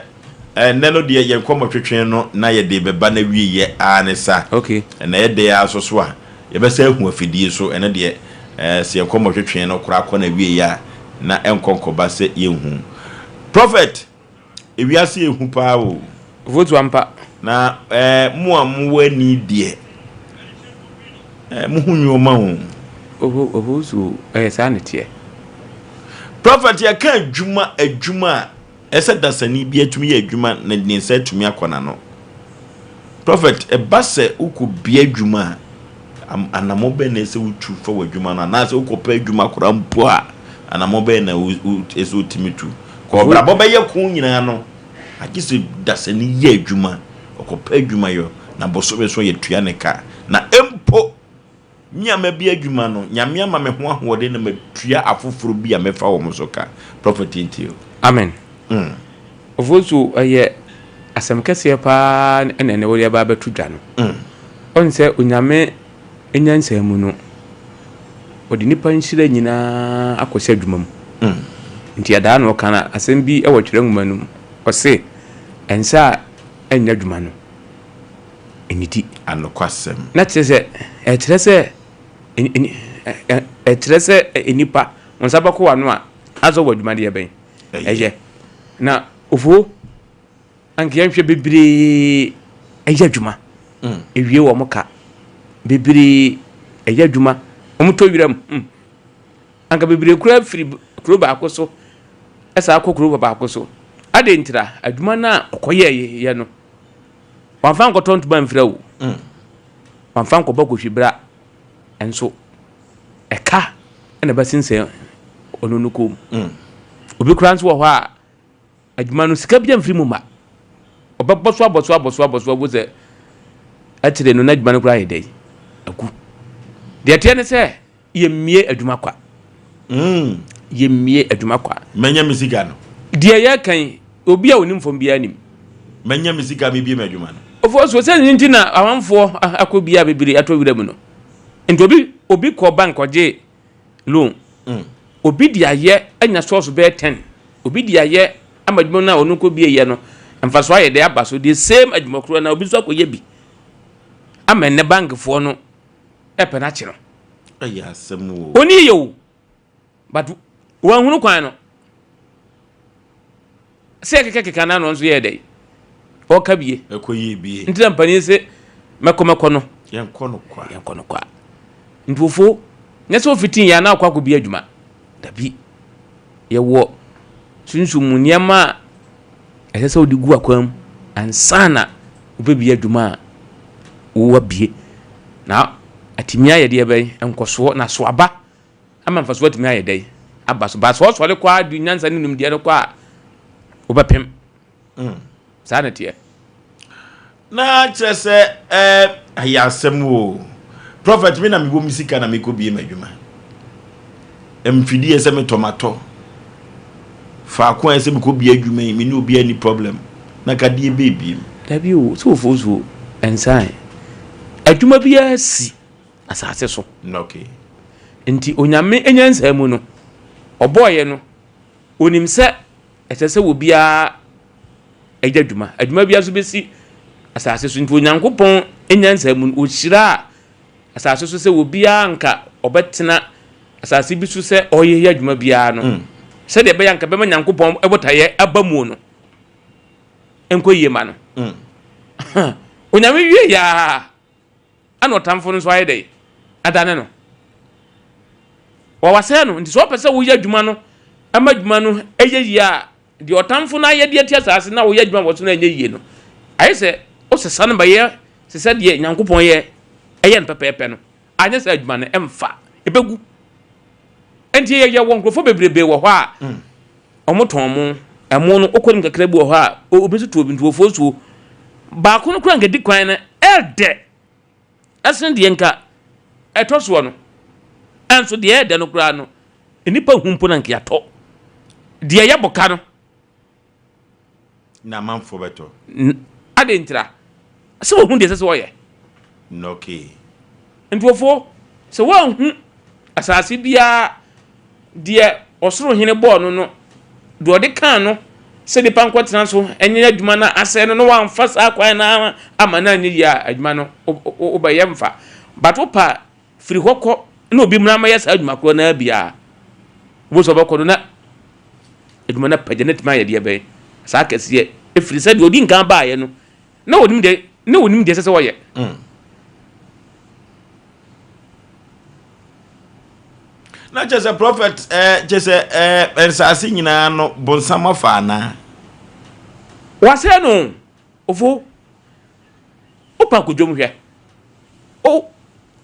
Ɛnnɛ no deɛ yɛn nkɔmmɔtwetwe no na yɛde rebɛba n'awieɛ ara ne sa. Okay. Na ɛyɛ dɛ ara nso so a, yɛbɛsan ahu afidie so. Ɛno deɛ, ɛɛ, sɛ yɛn nkɔmmɔtwetwe no koraa kɔ n'awieɛ a, na ɛnkɔ nkɔba sɛ yɛnhu. Prophet, ewiase yɛ hu paa o. Votu ampa. Na ɛɛ, mo a mowɔ ani deɛ, ɛɛ, mohu nneɛma o. Oho, oho, so ɛyɛ saa na ɛteɛ. Prophet, yɛka adwuma, adwuma a, Ɛsɛ sɛ dasani bi atumi yɛ adwuma na ne nsa atumi akɔ n'ano. Prophet, ɛba sɛ wokɔbia adwuma a, anammɔn bɛn na ɛsɛ sɛ wotu fa w'adwuma no anaasɛ wokɔpɛ adwuma koraa mpo a, anammɔn bɛn na ɛsɛ sɛ wotumi tu? Kɔ ɔbrabɔ bɛyɛ ko nyinaa no, agye sɛ dasani yɛ adwuma, ɔkɔpɛ adwuma yɔ, na bosome so yɛtua ne ka. Na mpo Me a mabue adwuma no, Nyame ama me ho ahoɔden na matua afoforo bi a mɛfa wɔn so ka. Prophet ntie o. Amen. Ofosu ɛyɛ asɛm kɛseɛ paa na ɛnɛ wode aba abɛto dwa no. Ɔn sɛ Onyame nyansa mu no, ɔde nipa nhyira nyinaa akɔhyɛ adwuma mu. Nti ɛdaa na ɔka no asɛm bi wɔ twerɛ nwoma no mu. Ɔse, nsa a ɛnyɛ adwuma no, nnidi. Anokwasɛm. Na kyerɛ sɛ, ɛkyerɛ sɛ, ɛkyerɛ sɛ nnipa, wɔn nsa bɛkɔ w'ano a, asɛ wɔ adwuma deɛ bɛn? Ɛyɛ. Na ofuo, anka yɛnhwɛ bebree ɛyɛ adwuma. Ewie wɔn ka. Bebree ɛyɛ adwuma. Wɔn tɔ wiram. Anka bebree koraa firi kuro baako so ɛsan kɔ kuro baako so. Adɛn ntira? Adwuma no a ɔkɔyɛeɛ no, Wamfa ankɔtɔ ntoma amfira o. Wamfa ankɔbɔ kɔhwibra nso. Ɛka na ɛbɛsensɛn ɔno no kɔn mu. Obi koraa nso wɔ hɔ a, adwuma no sika bi amfiri mu ma. Ɔbɛbɔ so abɔ so abɔ so abɔ so abɔ sɛ akyire no n'adwuma no koraa yɛ dɛn? Agu. Deɛ ɛteɛ ne sɛ Yɛmmie adwuma kwa. Yɛmmie adwuma kwa. Manya me sika no. Deɛ yɛreka yi, obi a onim fam biara nim. Manya me sika mebie m'adwuma no. Of course, sɛ ne nti na amanfoɔ akɔ bia bebree atɔ wira mu no. Nti obi obi kɔ bank ɔgye loan. Obi de ayɛ anya source bɛyɛ 10. Obi de ayɛ ama adwuma no a ɔno kɔ bie yɛ no mfasoɔ ayɛ dɛ aba so. The same adwuma korɔ na obi nso akɔyɛ bi ama ɛnɛ bankfoɔ no ɛpɛ no akye no. Ɛyɛ asɛm o. Oni yɛ o. But wanhunu kwan no. Sɛ keka keka na no nso yɛ dɛ. Ɔka bie. Ɛkɔ yie bie. Nti na mpanin se mɛkɔ mɛkɔ no. Yɛnkɔ no kwa. Yɛnkɔ no kwa. Nti ofo nyɛ sɛ ofitin yɛ anaa ɔkɔ akɔ bi adwuma. Dabi. Yɛwɔ sunsum mu nneɛma a ɛsɛ sɛ wode gu akwan mu ansa na wobɛbie adwuma a woabie na atumi ayɛ deɛ bɛn nkɔsoɔ na so aba ama mfasoɔ atumi ayɛ dɛn aba so ba sɛ ɔsɔre kɔ a de nyansa ne nimdeɛ no kɔ a wobɛpem mm. saa na teɛ Na kyerɛ sɛ ɛɛ ɛyɛ asɛm o. Prophet me na mewɔ me sika na mekɔ bie m'adwuma. Mfidie sɛ metɔ matɔ. Faako a ɛsɛ mekɔ bie adwuma yi me ne obiara ni problem. Na kadeɛ bɛɛ biem. Dabi o, sɛ ofuo so nsan. Adwuma biara si asase so. Okay. Nti Onyame nyansa mu no, ɔbɔɔyɛ no, onim sɛ ɛsɛ sɛ obiara. ɛyɛ adwuma. Adwuma biara nso bɛsi asase so. Nti Onyankopɔn nyansa mu no, ɔhyiraa asase so sɛ obiara nka ɔbɛtena asase bi so sɛ ɔreyɛ adwuma biara no, sɛdeɛ ɛbɛyɛ anka bɛma Nyankopɔn botaeɛ aba mu no, nkɔ yie ma no. Onyame wie yaa ɛna ɔtamfo no nso ayɛ dɛ adane no. Wɔwasɛe no. Nti sɛ ɔpɛ sɛ woyɛ adwuma no ɛma adwuma no ɛyɛ yie a, deɛ ɔtamfo no ayɛ de atia asase na woyɛ adwuma wɔ so na ɛnyɛ yie no, ayɛ sɛ wosesa no bɛyɛ te sɛ deɛ Nyankopɔn yɛ ɛyɛ no pɛpɛɛpɛ no. Anyɛ saa adwuma no ɛmfa, ɛbɛgu. Nti yɛwɔ nkurɔfoɔ bebrebe wɔ hɔ a wɔtɔn mo, ɛmo no wokɔ nim kakra bi wɔ hɔ a obi nso to obi nti wɔfoɔ nsuo. Baako no koraa nka di kwan no ɛɛdɛ ɛsen deɛ nka ɛtɔ soɔ no. Ɛnso deɛ ɛɛdɛ no koraa no nnipa hu mpo na nka yɛatɔ. Deɛ ɛyɛ boka no Na amanfoɔ bɛtɔ. Adɛn ntira? Sɛ wɔhu deɛ ɛsɛ sɛ wɔyɛ. Okay. Nkurɔfoɔ, sɛ wɔanhu asase biara deɛ ɔsoro hene bɔɔ no no, deɛ ɔde kaa no sɛ nipa nkɔtena so nyɛ adwuma no asɛe no na wɔamfa saa kwan no ama no anyɛ yie a, adwuma no wobɛyɛ mfa. But wopɛ a, firi hɔ kɔ na obi mmra mmɛyɛ saa adwuma korɔ no ara bi a, wobɛhu sɛ ɔbɛkɔ no na adwuma no apagya no atumi ayɛ deɛ bɛn saa kɛseɛ, ɛfiri sɛ deɛ ɔdi nkan baeɛ no na ɔnim deɛ na ɔnim deɛ ɛsɛ sɛ ɔyɛ. Na kyerɛ sɛ prɔfɛt ɛɛ kyerɛ sɛ ɛɛ nsaase nyinaa no bonsam afa anaa? Wasɛe no ofo. Wopa kɔ dwom hwɛ. O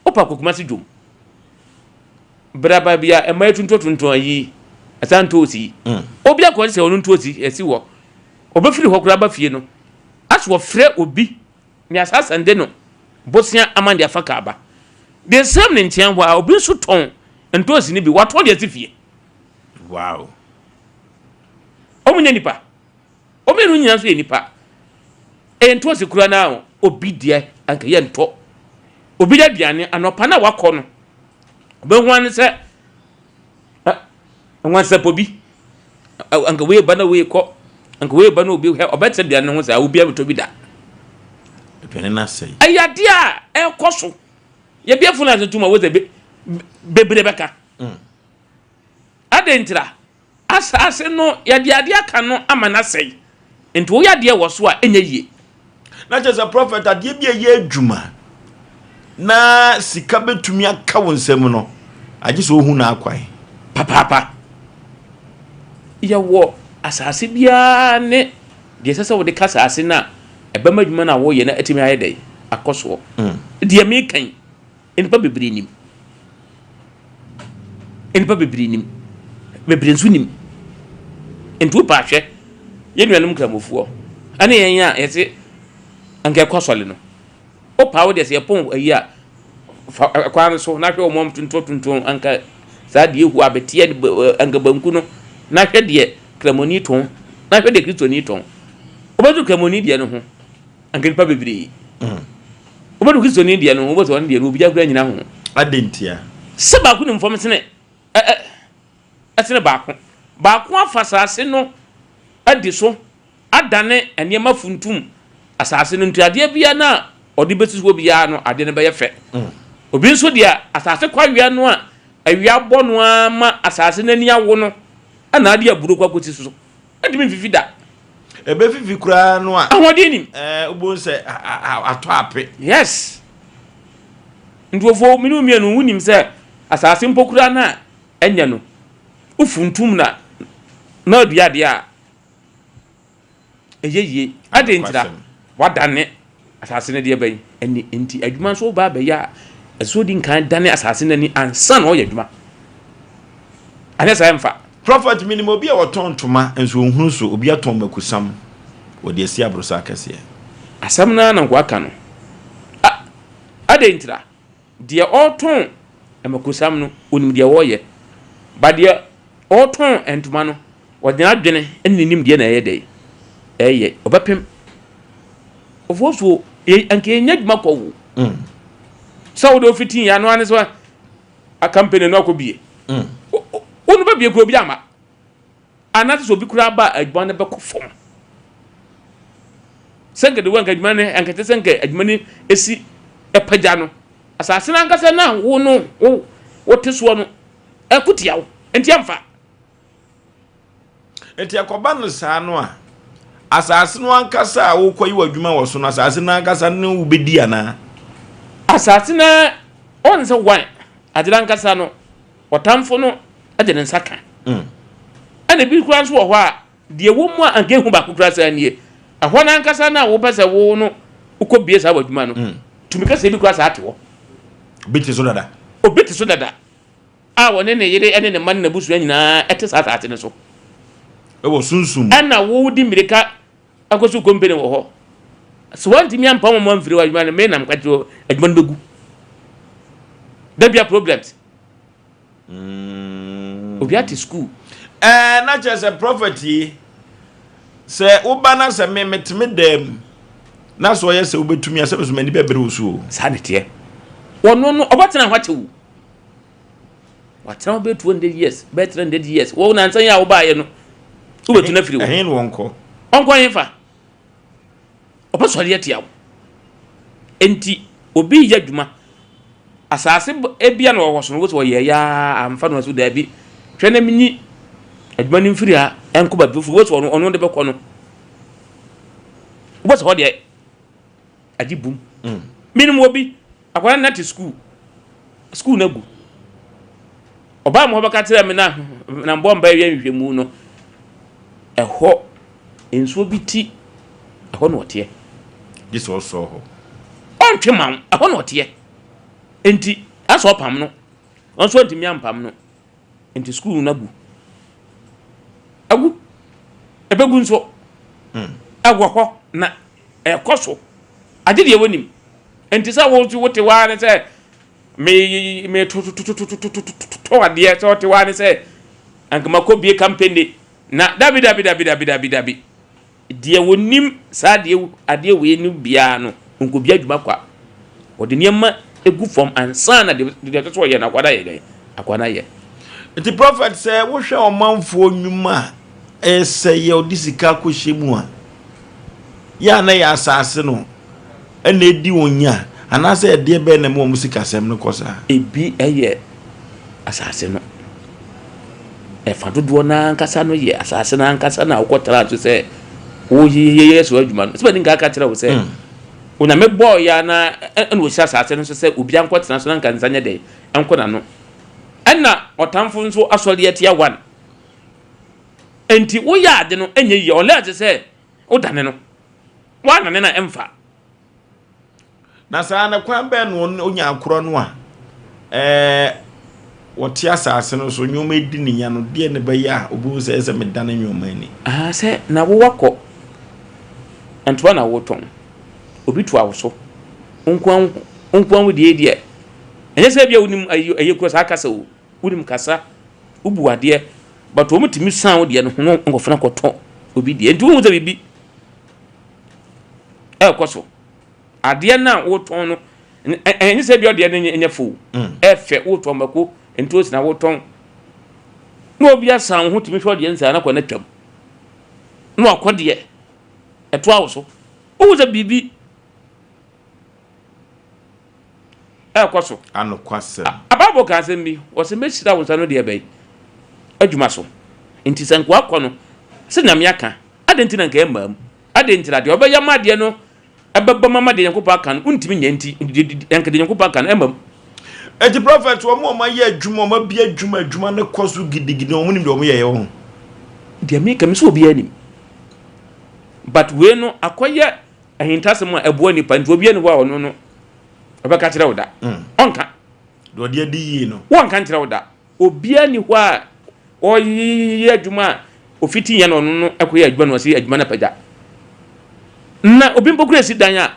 wopa kɔ Kumasi dwom. Bra baabi a mmaa tuntuntuntun ayi ɛsa ntoosi yi. Obi akɔ sɛ ɔno ntoosi ɛsi hɔ. Ɔbɛfiri hɔ koraa ba fie no. Aso ɔfrɛ obi ne asasan de no bosea ama de afa kaa ba. The same ne nkyɛn hɔ a obi nso tɔn ntoosi no bi watɔn de asi fie. Wow. Wɔn nyɛ nipa. Wɔn mmienu nyinaa nso yɛ nipa. Ɛyɛ ntoosi koraa na obi deɛ anka yɛ ntɔ. Obi de aduane anɔpa na wakɔ no. Ɔbɛhu ano sɛ nwansapɔ bi anka wei ba na wei kɔ anka wei ba na obi hwɛ ɔbɛte aduane no ho saa obi abɛtɔ bi da. Aduane no asɛe. Ɛyɛ adeɛ a ɛkɔ so. Yɛbie phone lines no to mu a wosɛ bebree bɛka. Adɛn ntira? Asaase no, yɛde adeɛ aka no ama no asɛe. Nti woyɛ adeɛ wɔ so a, ɛnyɛ yie. Na kyerɛ sɛ prɔfɛt, adeɛ bi a ɛyɛ adwuma na sika bɛtumi aka wo nsam no, agye sɛ wohu n'akwan. Papaapa. Yɛwɔ asaase biara ne deɛ ɛsɛ sɛ wode ka asaase no a ɛbɛma adwuma no a woyɛ no atumi ayɛ dɛn? Akɔ soɔ. Deɛ meka yi, Nnipa bebree nim. Nnipa bebree nim. Bebree nso nim. Nti wopɛ ahwɛ yɛn nuanom nkramofoɔ ɛne yɛn a yɛse anka ɛkɔ asɔre no. Wopɛ a wodeɛ sɛ yɛpɔn ayi a fa kwan no so na hwɛ wɔn tuntum tuntum anka saa deɛ ehu abeteɛ anka banku no na hwɛ deɛ kramoni tɔn na hwɛ deɛ kristoni tɔn. Wobɛdu kramoni deɛ no ho. Anka nnipa bebree. Wobɛdu Kristoni deɛ no, wobɛsɛ ɔno deɛ no, obiara koraa nyina ho. Adɛn ntia? Sɛ baako nim fam sene ɛ ɛ ɛsene baako. Baako afa asase no adi so adane nneɛma funtum asase no nti adeɛ biara no a ɔde bɛsi soɔ biara no adeɛ no bɛyɛ fɛ. Obi nso deɛ asase kwawea no a awia bɔ no ara ma asase no ani awo no ɛna ade aburo kɔ akɔsi so. Ɛntumi mfifi da. Ɛbɛfifi koraa no a. Ahoɔden nim. Ɛɛ wobɛhu sɛ atɔ ape. Yes. Nkurɔfoɔ mene mmienu wonim sɛ asase mpo koraa no a ɛnyɛ no wofuntum na na adua adeɛ a ɛyɛ yie. Adɛn ntira? Wadane asase no deɛ bɛn ani nti adwuma nso woba abɛyɛ a ɛsɛ sɛ odi nkan dane asase no ani ansa na ɔyɛ adwuma. Anyɛ saa ɛmfa. Prophet menim obi a ɔtɔn ntoma nso ɔnhunu so obi atɔn makusam wɔde asi aborosa akɛseɛ. Asɛm no ara na nkoa ka no. A adɛn ntira? Deɛ ɔretɔn amakosam no, ɔnim deɛ ɔreyɛ, but deɛ ɔretɔn ntoma no, ɔde n'adwene ne ne nimdeɛ na ɛyɛ dɛn? Ɛyɛ. Ɔbɛpem. Ɔfoɔ so, anka yɛnyɛ adwuma kɔ wo. Sɛ wode ofiti yɛ ano ane sɛ akampani no akɔ bie. Wo no bɛbie kura obi ama. Anaasɛ sɛ obi koraa ba a, adwuma no bɛkɔ fam. Sɛ nka de wo anka adwuma no anka ɛte sɛ nka adwuma no esi apagya no. Asase no ankasa no a wo no wo wote soɔ no ɛko tia wo. Nti ɛmfa. Nti ɛkɔba no saa no a, asase no ankasa a wokɔyi w'adwuma wɔ so no, asase no ankasa ne wo bɛdi anaa? Asase no ɔn sɛ wan ade no ankasa no ɔtamfo no de ne nsa ka. Ɛna ebi koraa nso wɔ hɔ a Deɛ ɛwɔ mu a anka ehu baako koraa saa nie, ɛhɔ no ankasa no a wopɛ sɛ wo no wokɔbie saa w'adwuma no, mm. tumi kɛseɛ bi koraa saa te hɔ. Obi te so dada. Obi te so dada a wɔne ne yere ne ne mma ne n'abusua nyinaa ɛte saa asase no so. Ɛwɔ sunsum. Ɛna wodi mmirika akɔsi kompene wɔ hɔ. Sɛ wɔntumi ampam wɔn amfiri hɔ adwuma no, me nam kakyɛ adwuma no bɛgu. Da bia problems. Mm. Obi ate school. Ɛɛ na kyerɛ sɛ prɔfɛt yi sɛ woba na sɛ me mete me dan mu na sɛ ɔyɛ sɛ wobɛtumi a sɛ me so m'ani bɛbere wo so o. Saa ne teɛ. Ɔno no ɔbɛtena hɔ akyɛ wo. Watena hɔ bɛyɛ 200 years, bɛyɛ 300 years. Wɔ nansa yi a wobaeɛ no, wobɛtu no afiri hɔ. Ɛhe na wɔnkɔ? Ɔnkɔ hefa? Ɔbɛsɔre atia wo. Enti obi reyɛ adwuma, asase ebia na ɔwɔ so no, wosɛ ɔyɛ ya amfa no so daabi. Hwɛ na menyi adwuma no mfiri ha ɛnkɔ baabi foforɔ. Wosɛ ɔno ɔno de bɛkɔ no. Wosɛ hɔ deɛ agye bum. Mm. Menim obi, akwadaa no na te sukuu. Sukuu no agu. Ɔbaa mu hɔ bɛka kyerɛɛ me na na mbɔ mpa yɛ nhwehwɛmu no, ɛhɔ nsuo bi ti, ɛhɔ na ɔteɛ. Gye sɛ ɔsɔɔ hɔ. Ɔntwe ma wo, ɛhɔ na ɔteɛ. Nti, asɛ ɔpam no, ɔno nso antumi ampam no. Nti sukuu no agu. Agu. Ɛbɛgu nso. Hmm. Ɛwɔ hɔ na ɛkɔ so. Agye deɛ wɔnim. Nti sɛ wo wote hɔ ara ne sɛ Me me to to to to to to to adeɛ sɛ ɔte hɔ ara ne sɛ anka makɔ bie kampani na dabi dabi dabi dabi dabi dabi deɛ wɔnim saa adeɛ adeɛ wei no biara no nkɔbi adwuma kwa wɔde nneɛma egu fam ansa na deɛ deɛ ɛsɛ sɛ ɔyɛ no akwa no ayɛ dɛn akwa no ayɛ. Nti prɔfɛt sɛ wohwɛ ɔmanfoɔ nnwuma a ɛsɛ yɛ ɔde sika akɔhyɛ mu a yɛ a na yɛ asase no na edi wɔn nya, anaasɛ ɛdeɛ bɛn na ɛma wɔn sikasɛm no kɔ saa? Ebi yɛ asase no. Ɛfa dodoɔ no ara ankasa no yɛ asase no ankasa na wokɔtraa so sɛ woyɛ so adwuma no. Sɛ madi nka aka kyerɛ wo sɛ, mm. Onyame bɔɔ yɛ na ɛna ɔhyɛ asase no so sɛ obiara nkɔtena so na nka nsa nyɛ dɛn ɛnkɔ n'ano. Ɛna ɔtamfo nso asɔre atia one. Enti woyɛ ade no ɛnyɛ yie unless sɛ wodane no. Woanane no a, ɛmfa. Na saa no, kwan bɛn na onya akorɔ no a ɛɛ wɔte asase no so nneɛma edi ne nya no deɛ ne bɛyɛ a obehu sɛ ɛsɛ medane nneɛma ani. Ah, sɛ na wowakɔ ntoa na wotɔn obi toa wo so nkoa nkoa wo deɛ deɛ ɛnyɛ sɛ bia wonim ɛyɛ kura saa kasa o wonim kasa wobu adeɛ but wɔn tumi san wo deɛ no ho no nkɔfena kɔtɔ obi deɛ nti wohu sɛ biribi ɛrekɔ so. Adeɛ no a wotɔn no, ɛnyɛ sɛ bi ɔdeɛ no nyɛ fo. Mm. Ɛfɛ wotɔn mako, ntoosi na wotɔn. Na obi asan wo ho tumi hwɛ ɔdeɛ nsaa na kɔ na twam. Na wakɔ deɛ ɛtoa wo so. Wohu sɛ biribi ɛrekɔ so. Anokwasɛm. A Bible ka asɛm bi, ɔsɛ mɛhyira wo nsa no deɛ bɛn adwuma so. Nti sɛ nkoa kɔ no, sɛ Nyame aka, adɛn nti na nka ɛmmaa mu? Adɛn nti na deɛ ɔbɛyɛ ma adeɛ no ɛbɛba mu ama deɛ Nyankopɔn aka no, wontumi nyɛ nti, nka deɛ Nyankopɔn aka no ɛmma mu. Enti prophet, wɔn a wɔayɛ adwuma, wɔn abie adwuma, adwuma no kɔ so gidigidi, wɔn nim deɛ wɔn yɛyɛ wɔ ho. Deɛ meka me sɛ obiara nim. But wei no akɔyɛ ahintasɛm a ɛboa nipa nti obiara ni hɔ a ɔno no ɔbɛka kyerɛ wo da. Mm. Ɔnka. Deɛ ɔde adi yie no. Wɔnka nkyerɛ wo da. Obiara ni hɔ a ɔyɛ adwuma a ofiti yɛn na ɔno no ɛkɔyɛ adwuma na ɔsi adwuma no apagya. Na obi mpo kura si dan a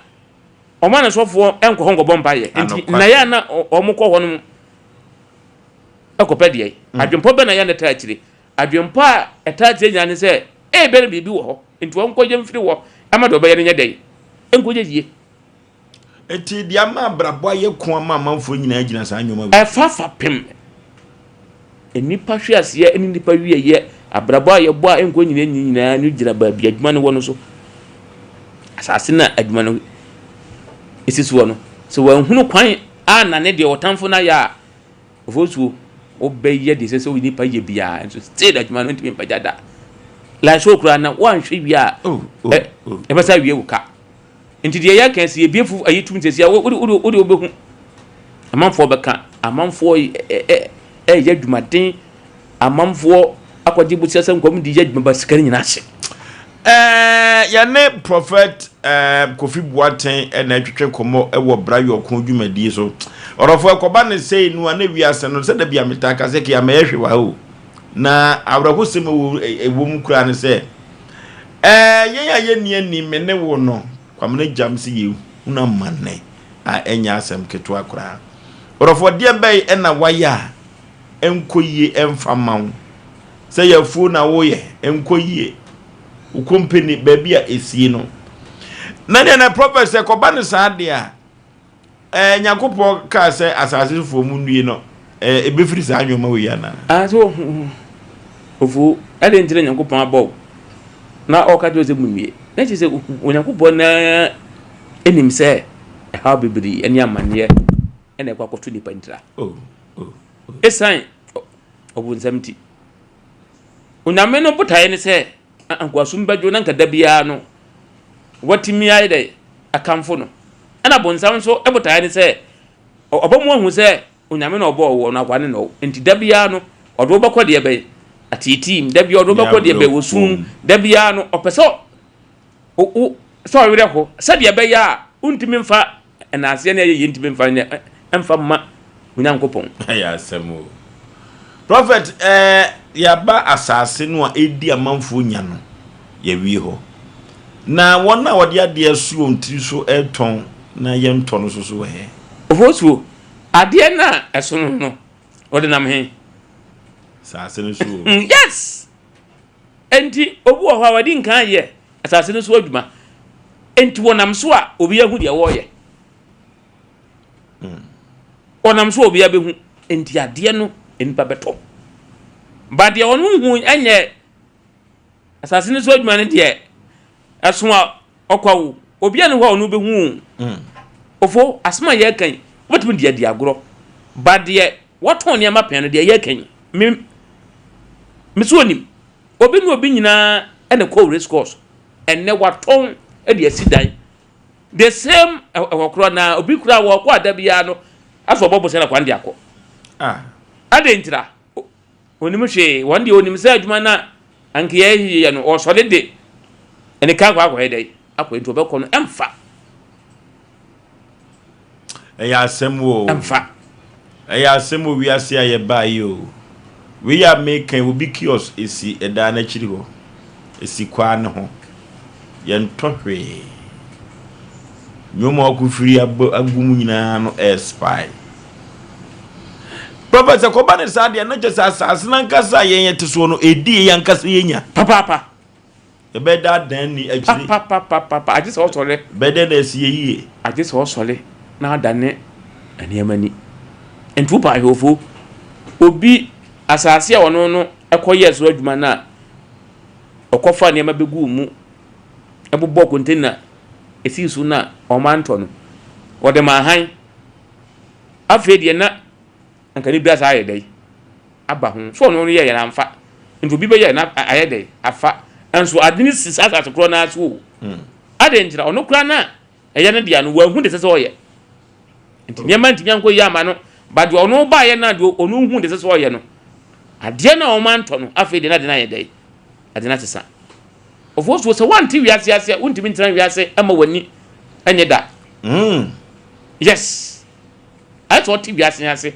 ɔma ne sɔfoɔ nkɔ hɔ nkɔbɔ mpaeɛ. Nti na yɛ na wɔn kɔ hɔ nom ɛkɔpɛ deɛ. Mm. Adwempɔ bɛ na yɛ na ɛtaa akyire. Adwempɔ a ɛtaa akyire nyinaa ne sɛ ebia na biribi wɔ hɔ nti wɔnkɔgye mfiri hɔ ɛma deɛ ɔbɛyɛ no nyɛ dɛn nkɔyɛ yie. Enti deɛ ama abrabɔ ayɛ ko ama amanfoɔ nyinaa gyina saa nneɛma wei. Ɛfa fapem nnipa hweaseɛ ne nnipa wieɛ, abrabɔ a yɛbɔ a ɛnkɔ nyina nyi nyinaa no gyina baabi adwuma no wɔ no so. Asase no a adwuma no si soɔ no, sɛ wanhunu kwan annane deɛ ɔtamfo no ayɛ a, ofosuo, wobɛyɛ deɛ ɛsɛ sɛ onipa yɛ biara, nso still adwuma no ntumi mpagya da. Like so koraa na woanhwɛ wie a, oh, oh, oh. ɛbɛsa awie wo ka. Nti deɛ yɛka sɛ yɛbie fo ayi tum sɛsi a wode wode wode wobɛhu. Amanfoɔ bɛka, amanfoɔ ɛyɛ adwumaden Amanfoɔ akɔgye bosea sɛ nkɔm de yɛ adwuma ba sika no nyinaa ase. Ɛɛ yɛne Prɔfɛt ɛɛ Kofi Boateng na ɛtwetwe nkɔmmɔ wɔ Bra Yɔko dwumadie so. Ɔdɔfoɔ ɛkɔba ne sei no a na wiase no sɛ da bi a metaa ka sɛ kea mɛyɛ hwee wɔ ha o. Na awerɛhosɛm ɛwɔ ɛwɔ mu koraa ne sɛ ɛɛ yɛn a yɛnni ani me ne wo no Kwamina Gyam sɛ yɛhunu amanne a ɛnyɛ asɛm ketewa koraa. Ɔdɔfoɔ deɛ bɛn ɛna wayɛ a ɛnkɔ yie ɛmfa mma wo. Sɛ yɛ afuo na woyɛ, ɛnkɔ yie. Wo kompani, baabi a ɛsie no. Na deɛ na prɔfɛt sɛ kɔba no saa deɛ a, ɛɛ Nyankopɔn kaa sɛ asase sofoɔ mu nnue no, ɛɛ ɛbɛfiri saa nneɛma wei anaa? Ah, so ofu, ɛde nti na Nyankopɔn abɔ wo na ɔka kyerɛ sɛ mu nnue. Na kyerɛ sɛ Onyankopɔn na ɛnim sɛ ɛhaw bebree ne amanneɛ ɛna ɛkɔ akɔto nipa ntira. Oh. Esiane ɔbonsam nti. Onyame no botaeɛ ne sɛ nkoasom bɛdwo na nka da biara no watumi ayɛ dɛ akamfo no. Ɛna bonsam nso botaeɛ ne sɛ ɔbɔ mu ahu sɛ Onyame na ɔbɔɔ woɔ no akoa ne na ɔwo. Nti da biara no ɔde wo bɛkɔ deɛ bɛn ateetee mu, da biara ɔde wo bɛkɔ deɛ bɛn wɔ sum mu, da biara no ɔpɛ sɛ wo sɛ ɔwerɛ ho sɛdeɛ ɛbɛyɛ a wontumi mfa Naaseɛ ne ayɛyie ntumi mfa nyɛ mfa mma Onyankopɔn. Ɛyɛ asɛm o. Prophet eh, yɛaba asase no a ɛredi amanfoɔ nya no, yɛawie hɔ. Na wɔn a wɔde adeɛ asu wɔn tiri so retɔn na yɛntɔ no nso so wɔ he? Ofosuo, adeɛ no a ɛsono no, wɔde nam he? Asase no so o. Yes! Enti obi wɔ hɔ a wadi nkan ayɛ asase no so adwuma. Enti wɔnam so a obi ahu deɛ wɔreyɛ. Hmm. Wɔnam so a obi abɛhu. Enti adeɛ no nnipa bɛtɔ. Ba deɛ ɔno hu ɛnyɛ asase no so adwuma no deɛ ɛso a ɔkwa wo. Obi a ne hɔ a ɔno bɛhu o. Hmm. Ofo asɛm a yɛreka yi wobɛtumi de adi agorɔ. Ba deɛ wɔtɔn nneɛma pɛn no deɛ yɛreka yi me me so onim. Obi ne obi nyinaa na ɛkɔ race course. Ɛnnɛ watɔn de asi dan. The same ɛhɔ korɔ na obi kura wɔkɔ ada biara no asɛ ɔbɔ bosia na kwan de akɔ. Ah. Adɛn ntira? Onim hwee. Wɔn deɛ onim sɛ adwuma no a anka yɛyɛ no ɔsɔre de ɛne ka akɔ akɔyɛ dɛn akɔ nti ɔbɛkɔ no ɛmfa. Ɛyɛ asɛm o. Ɛmfa. Ɛyɛ asɛm wɔ wiase a yɛbaa yi o. Wei a meka yi, obi kiosk esi ɛdan no akyiri hɔ. Esi kwaa no ho. Yɛntɔ hwee. Nneɛma a ɔkofiri abɔ agu mu nyinaa no ɛɛspae. Prɔfɛt sɛ kɔba ne saa deɛ na kyɛ sɛ asase no ankasa a yɛn yɛte soɔ no ɛdi yɛn ankasa yɛnya. Papaapa. Ɛbɛda adan ni akyiri. Papapapapa agye sɛ ɔsɔre. Bɛdɛ na ɛsi yɛ yie. Agye sɛ ɔsɔre na adane nneɛma ni. Nti wo paahwɛfo, obi asase a ɔno no ɛkɔyɛɛ so adwuma no a ɔkɔfa nneɛma bɛguu mu ɛbobɔ container ɛsii so no a ɔmantɔ no, ɔde maa han. Afei deɛ na anka ne bia saa ayɛ dɛn aba ho. So ɔno no yɛeɛ no amfa. Nti obi bɛyɛ na ayɛ dɛn afa. Nso ade no si saa asase korɔ no ara so o. Hmm. Adɛn nti na ɔno koraa no a ɛyɛ no dea no wanhu deɛ ɛsɛ sɛ ɔyɛ. Nti nneɛma ntumi ankɔ yie ama no. Ba deɛ ɔno baeɛ no a deɛ ɔno hu deɛ ɛsɛ sɛ ɔyɛ no, adeɛ no a wɔn antɔ no afei deɛ na ade no ayɛ dɛn ade no asesa. Ɔfoɔ sɛ woante wiase ase a wontumi ntena wiase ma w'ani nye da. Mm. Yes. Ayɛ sɛ ɔte wiase ase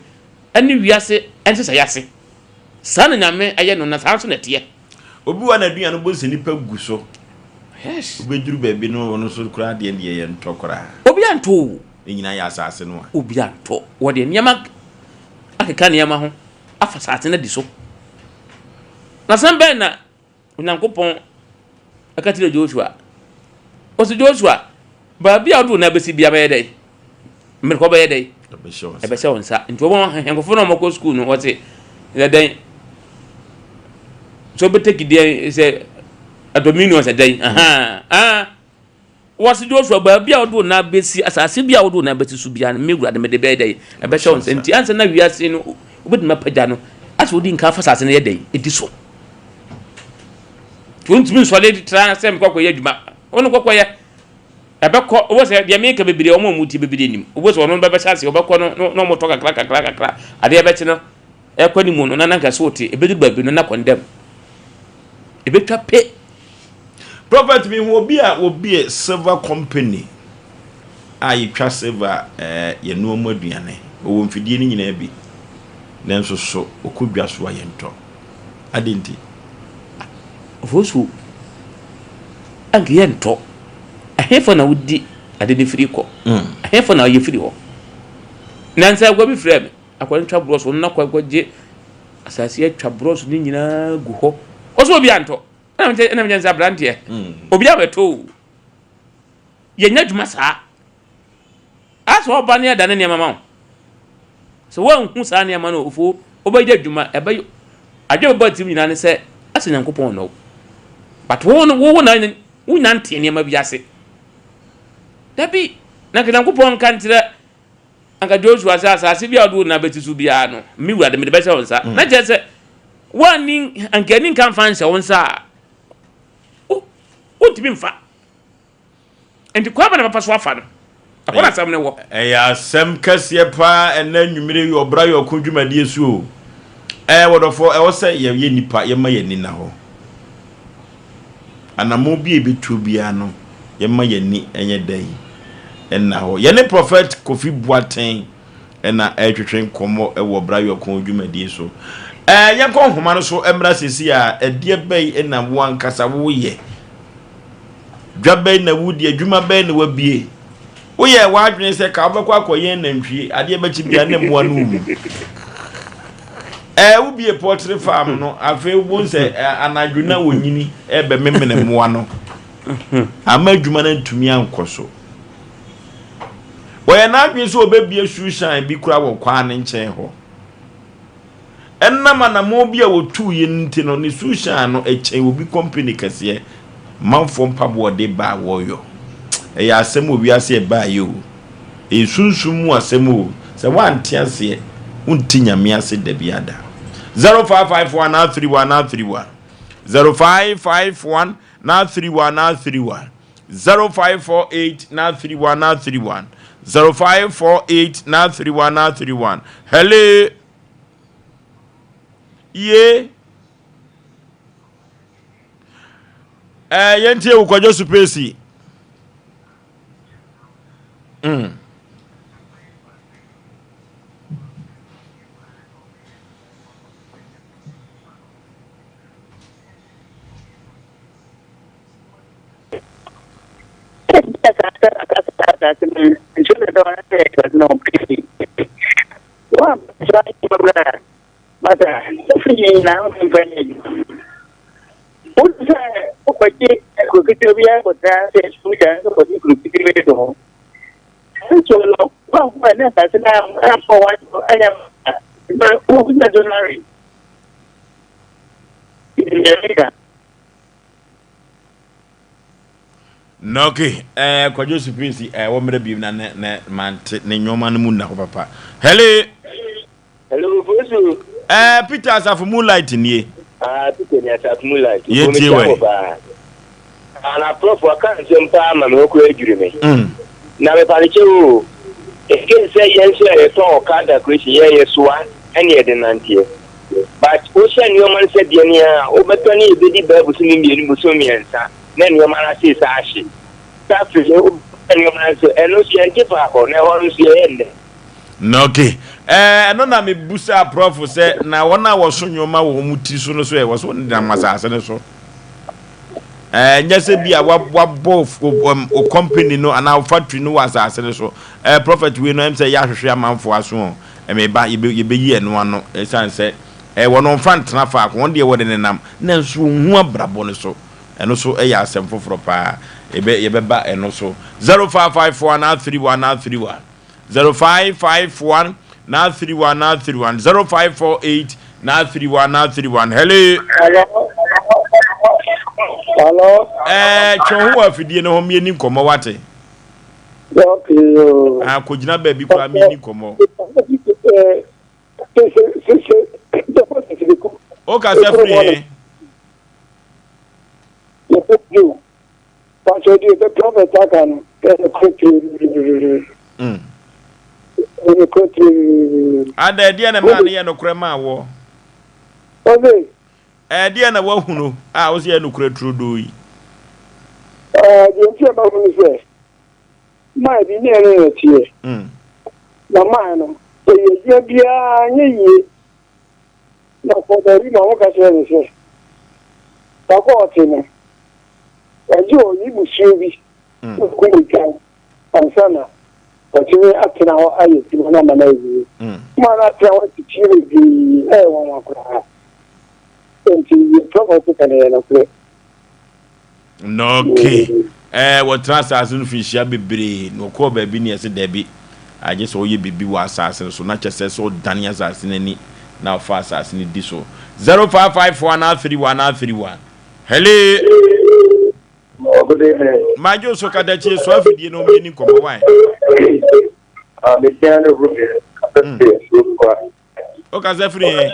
ne wiase nhyehyɛeɛ ase. Saa na Nyame ayɛ no na saa nso na ɛteɛ. Obi wɔ n'aduane no bɔ sɛ nipa gu so. Yes. Wobɛduru baabi no ɔno nso koraa deɛ deɛ yɛ ntɔ koraa. Obi antɔ o. Ne nyinaa yɛ asase no a. Obi antɔ. Wɔde nneɛma akeka nneɛma ho afa asase no adi so. Na sɛn bɛn na Onyankopɔn ka kyerɛɛ Joshua, ɔsi Joshua, baabi a wode wo nan bɛsi bia bɛyɛ dɛn? Mmerika bɛyɛ dɛn? Ɛbɛhyɛ wo nsa. Nti wɔn nkurɔfoɔ no a wɔkɔ sukuu no wɔse yɛ dɛn? So wobɛtaki deɛ sɛ dominion sɛ dɛn? Ahaa. Ah. Wɔse Joshua, baabi a wode wo nan bɛsi, asase bi a wode wo nan bɛsi so biara no, me Awurade mede bɛyɛ dɛn? Ɛbɛhyɛ wo nsa. Nti ansa na wiase no wobɛtumi apagya no, asɛ wodi nkan fa asase no yɛ dɛn? Ɛdi so. Nti wontumi nsɔre tra sɛ mekɔ akɔyɛ adwuma. Wo no kɔkɔyɛ. Ɛbɛkɔ, wobɛ sɛ deɛ meka bebree, wɔn a wɔn tie bebree nim. Wobɛ sɛ wɔn bɛbɛhyɛ aseɛ, wɔbɛkɔ no na wɔtɔ kakra kakra kakra. Adeɛ bɛkye no, ɛkɔ ne mu no, na nanka so wote, ɛbɛduru baabi no na kɔndɛm. Ɛbɛtwa pe. Prophet me hu obi a wɔbie silver company a yɛtwa silver eh, yɛnoa mu aduane ɔwɔ mfidie no nyinaa bi nanso so ɔkɔ dwa so a yɛntɔ adɛn nti? Ofosu anka yɛntɔ ɛhefa na wodi ade no firi kɔ ɛhefa na ɔyɛ firi hɔ nansa akwa bi frɛ me akwa no twa borɔso ɔno na kɔ gye asase atwa borɔso no nyinaa gu hɔ ɔsɛ obi antɔ Ɛna mekyɛ ɛna mekyɛ sɛ aberanteɛ obi abɛtɔ o yɛnyɛ adwuma saa asɛ ɔba ne ɛda ne nneɛma ma wo sɛ woanhu saa nneɛma no ofo wobɛyɛ adwuma ɛbɛyɛ adwene bɛbɔ tirim nyinaa ne sɛ asɛ Nyankopɔn nnɔ wo but wo no wo na wonya nte nneɛma bi ase dabi na nka Nyankopɔn nka nkyerɛ Anka Joshua sɛ, Asase bi a wode wo nan bɛsi so biara no, me wura de mede bɛhyɛ wo nsa. Na kyerɛ sɛ, woanni anka ani nka mfa nhyɛ wo nsa a, wontumi mfa. Nti kwan bɛ na bɛfa so afa no? Ɛhɔ na asɛm no wɔ. Ɛyɛ asɛm kɛseɛ paa ɛnɛ anwummere yi ɔbra yɛ ɔko dwumadie so o. Ɛɛ wɔdɔfoɔ ɛwɔ sɛ yɛyɛ nnipa yɛma yɛn ani na hɔ. Anammɔn bi a yɛbɛtuo biara no, yɛmma yɛn ani nyɛ dɛn? Nna hɔ. Yɛne Prɔfɛt Kofi Boateng na ɛretwetwe nkɔmmɔ wɔ Bra Yɔko dwumadie so. Ɛɛ, yɛnkɔ nhoma no so mmra seesei a, ɛdeɛ bɛn na wo ankasa woyɛ? Dwa bɛn na wodi? Adwuma bɛn na wabie? Woyɛɛ w'adwene sɛ ka wobɛkɔ akɔyɛn nantwie, adeɛ bɛkye bia na mmoa no wu. Ɛɛ wobie poultry farm no, afei wobɛhu sɛ anadwo na wɔnyini ɛbɛmemene mmoa no. Ama adwuma no antumi ankɔ so. Wɔyɛ n'adwene sɛ wɔbɛbie shoe shine bi kora wɔ kwan no nkyɛn hɔ. Ɛnam anammɔn bi a wɔtuiɛ no nti no, ne suhyɛn no, ɛkyɛn obi kɔmpani kɛseɛ. Manfoɔ mpaboa ɔde ba a wɔyɔ. Ɛyɛ asɛm wɔ wiase a ɛbaeɛ o. Ɛyɛ sunsum mu asɛm o. Sɛ woante aseɛ, wonte Nyame ase dabiada. 0551 931 931 0551 931 931 0548 931 931 0548 931 931 Hello! Ye. Eh, yɛntie wo Kwadwo Supesi. Mm. Na okay, eh, Kwadwo Supinsi, eh, wɔmmrɛ bio na ne, ne, mante ne nneɛma no mu nna hɔ papa. Hello. Hello, Fosu. Eh, Peter Asafo Moonlight nie. Ah, Peter ni Asafo Moonlight. Yɛtie wɛ. Ah, na prɔfo aka nsɛm paa ma me hɔ koraa adwiri me. Mm. Na mepalekyɛ o, ɛkɛn sɛ yɛn nso a yɛtɔn ɔka decoration yɛ yɛ soa ɛne yɛde nanteɛ. But wohyɛ nneɛma no sɛ deɛ nea wobɛtɔ ne yɛbɛdi bɛɛ bosome mmienu bosome mmiɛnsa na nneɛma no ase saa ahye. Sɛ afei wobɛtɔ nneɛma no nso ɛno nso yɛnte faakɔ na ɛhɔ no nso yɛyɛ nnɛ. Na okay. Ɛɛ ɛno na mebusaa prɔfo sɛ na wɔn a wɔso nneɛma wɔ wɔn ti so no so ɛ wɔso nenam asase no so. Ɛɛ nyɛ sɛ bi a wabɔ o company no anaa o factory no wɔ asase no so. Ɛɛ prɔfɛt wei no ɛm sɛ yɛ ahwehwɛ amanfoɔ aso o. Meba yɛbɛyi ɛno ano ɛsiane sɛ ɛɛ wɔn ɔmfa ntena faako wɔn deɛ wɔde nenam nanso wɔnhu abrabɔ no so. Ɛno so yɛ asɛm foforɔ paa yɛbɛ yɛbɛba ɛno so. 0554 931 931 0551 931 931 0548 931 931 Hello. Hello. Hello. Ɛɛ twe ho wɔ afidie no ho mmieni nkɔmmɔ wate. Okay o. Ah, kɔgyina baabi koraa mmieni nkɔmmɔ. O kasa firi he? Pastor di the prophet aka no ɛyɛ koro tiri. Ɛyɛ koro tiri. Ada ɛdeɛ na maa ne yɛ nokorɛ maa wɔ. Ɔse. Ɛdeɛn na woahunu a wose ɛyɛ nokorɛ turodoo yi? Deɛ nti a mahunu sɛ, mae bi ne ɛno na ɛteɛ, na mae no, ɔyɛ adwuma biara anyɛ yie, na ɔkɔɔ baabi ma wɔka kyerɛɛ no sɛ, faako a ɔte no, wɔagye ɔyi musuo bi na ɔkum odwan ansa na watumi atena hɔ ayɛ adwuma no ama no ayɛ yie. Maa no atena hɔ akyirikyiri bebree, ɛyɛ nwanwa koraa. Enti deɛ prɔfɛt ka no yɛ nokorɛ. Okay. Ɛɛ wɔtena asase no mfinhyia bebree na wɔkɔɔ baabi ne ɛsɛ daabi agye sɛ ɔyɛ biribi wɔ asase no so na kyɛ sɛ sɛ ɔdane asase no ani na ɔfa asase no di so. 0554 anaa 31 anaa 31. Hello. Oh, good evening. Majo so kadakyie so afidie no ɔmyɛ ni nkɔmmɔ wae. Ah, mesia ne Ruben, kasa firi asuofua. O kasa firi he?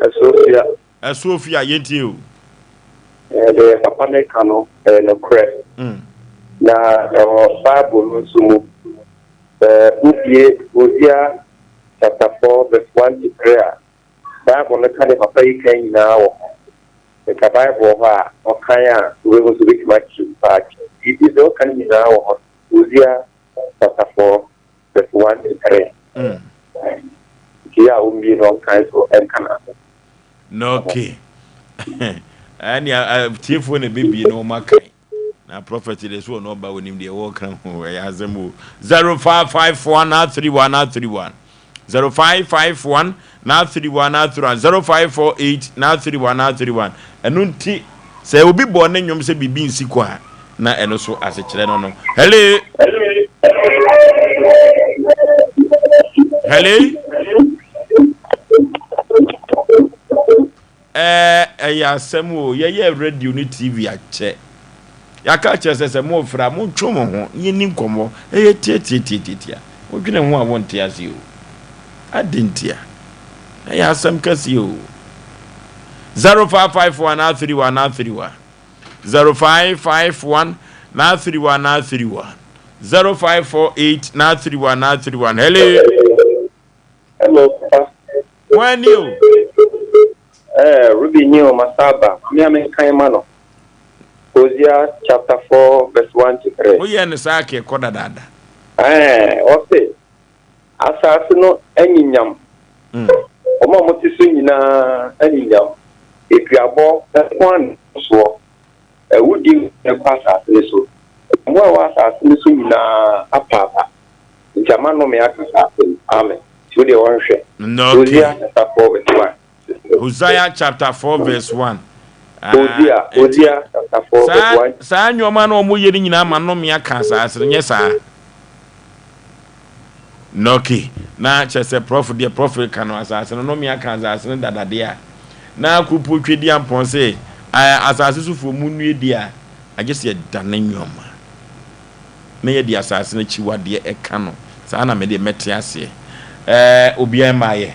Asuofua. Asuofua, yɛntie o. Deɛ papa no ka no, ɛyɛ nokorɛ. Na ɛwɔ Bible no nso mu. Sɛ wobie Hosea chapter 4 verse 1 to 3 a, Bible no ka deɛ papa yi ka nyinaa wɔ hɔ. Nka Bible wɔ hɔ a, ɔkan a, wobɛhu sɛ wobɛtumi akyerɛ mu paa kyerɛ. Biribi deɛ ɔka no nyinaa wɔ hɔ. Hosea chapter 4 verse 1 to 3. Nti yɛ a wommie no ɔnkan so ɛnka n'asɛm. Na okay. Ɛnea tiefoɔ na ɛbɛbie na wɔn akan. Na prophet de so ɔno ɔba onim deɛ wɔka ho ɛyɛ asɛm o. 0554 na 31 na 31. 0551 na 31 na 31. 0548 na 31 na 31. Ɛno nti sɛ obi bɔ ne nnwom sɛ biribi nsi kɔ a na ɛno so asekyerɛ no no. Hello. Hello. Ɛɛ ɛyɛ asɛm o, yɛyɛɛ radio ne TV akyɛ. Yɛaka akyerɛ sɛ sɛ mofrɛ a montwe mo ho na yɛnni nkɔmmɔ. Ɛyɛ tiatiatiatia. Wodwene ho a wonte aseɛ o. Adɛn ntia? Ɛyɛ asɛm kɛseɛ o. 0551 931 931 0551 931 931 0548 931 931 Hello. Hello, Papa. Wọ́n ní o. Eh, Ruby ní o, Masaba. Mi a mi nkan ma no. Hosea chapter 4 verse 1 to 3. Ó yẹ ne saa kẹ kọ dadaada. Eh, ɔse, asase no anyinyam. Wɔn a wɔte so nyinaa anyinyam. Eduabɔ nko ara na ɛwɔ soɔ. Awudie na ɛkɔ asase no so. Mmoa a ɛwɔ asase no so nyinaa apa aba. Nti ama nnome aka asase no. Amen. Nti wo deɛ wɔnhwɛ. Hosea chapter 4 verse 1. Hosea chapter 4 verse 1. Hosea, Hosea chapter 4 verse 1. Saa nneɛma na wɔn yɛ no nyinaa ma nnome aka asase no, nyɛ saa. Nɔke, na kyerɛ sɛ prɔfo deɛ prɔfo ka no asase no nnome aka asase no dadadeɛ a, na kurupo twedi ampɔn se asase sofoɔ mu nnue deɛ a, agye sɛ yɛdane nneɛma. Na yɛde asase no akyiwadeɛ ɛka no saa na medeɛ mɛte aseɛ ɛɛ obiara mmaayɛ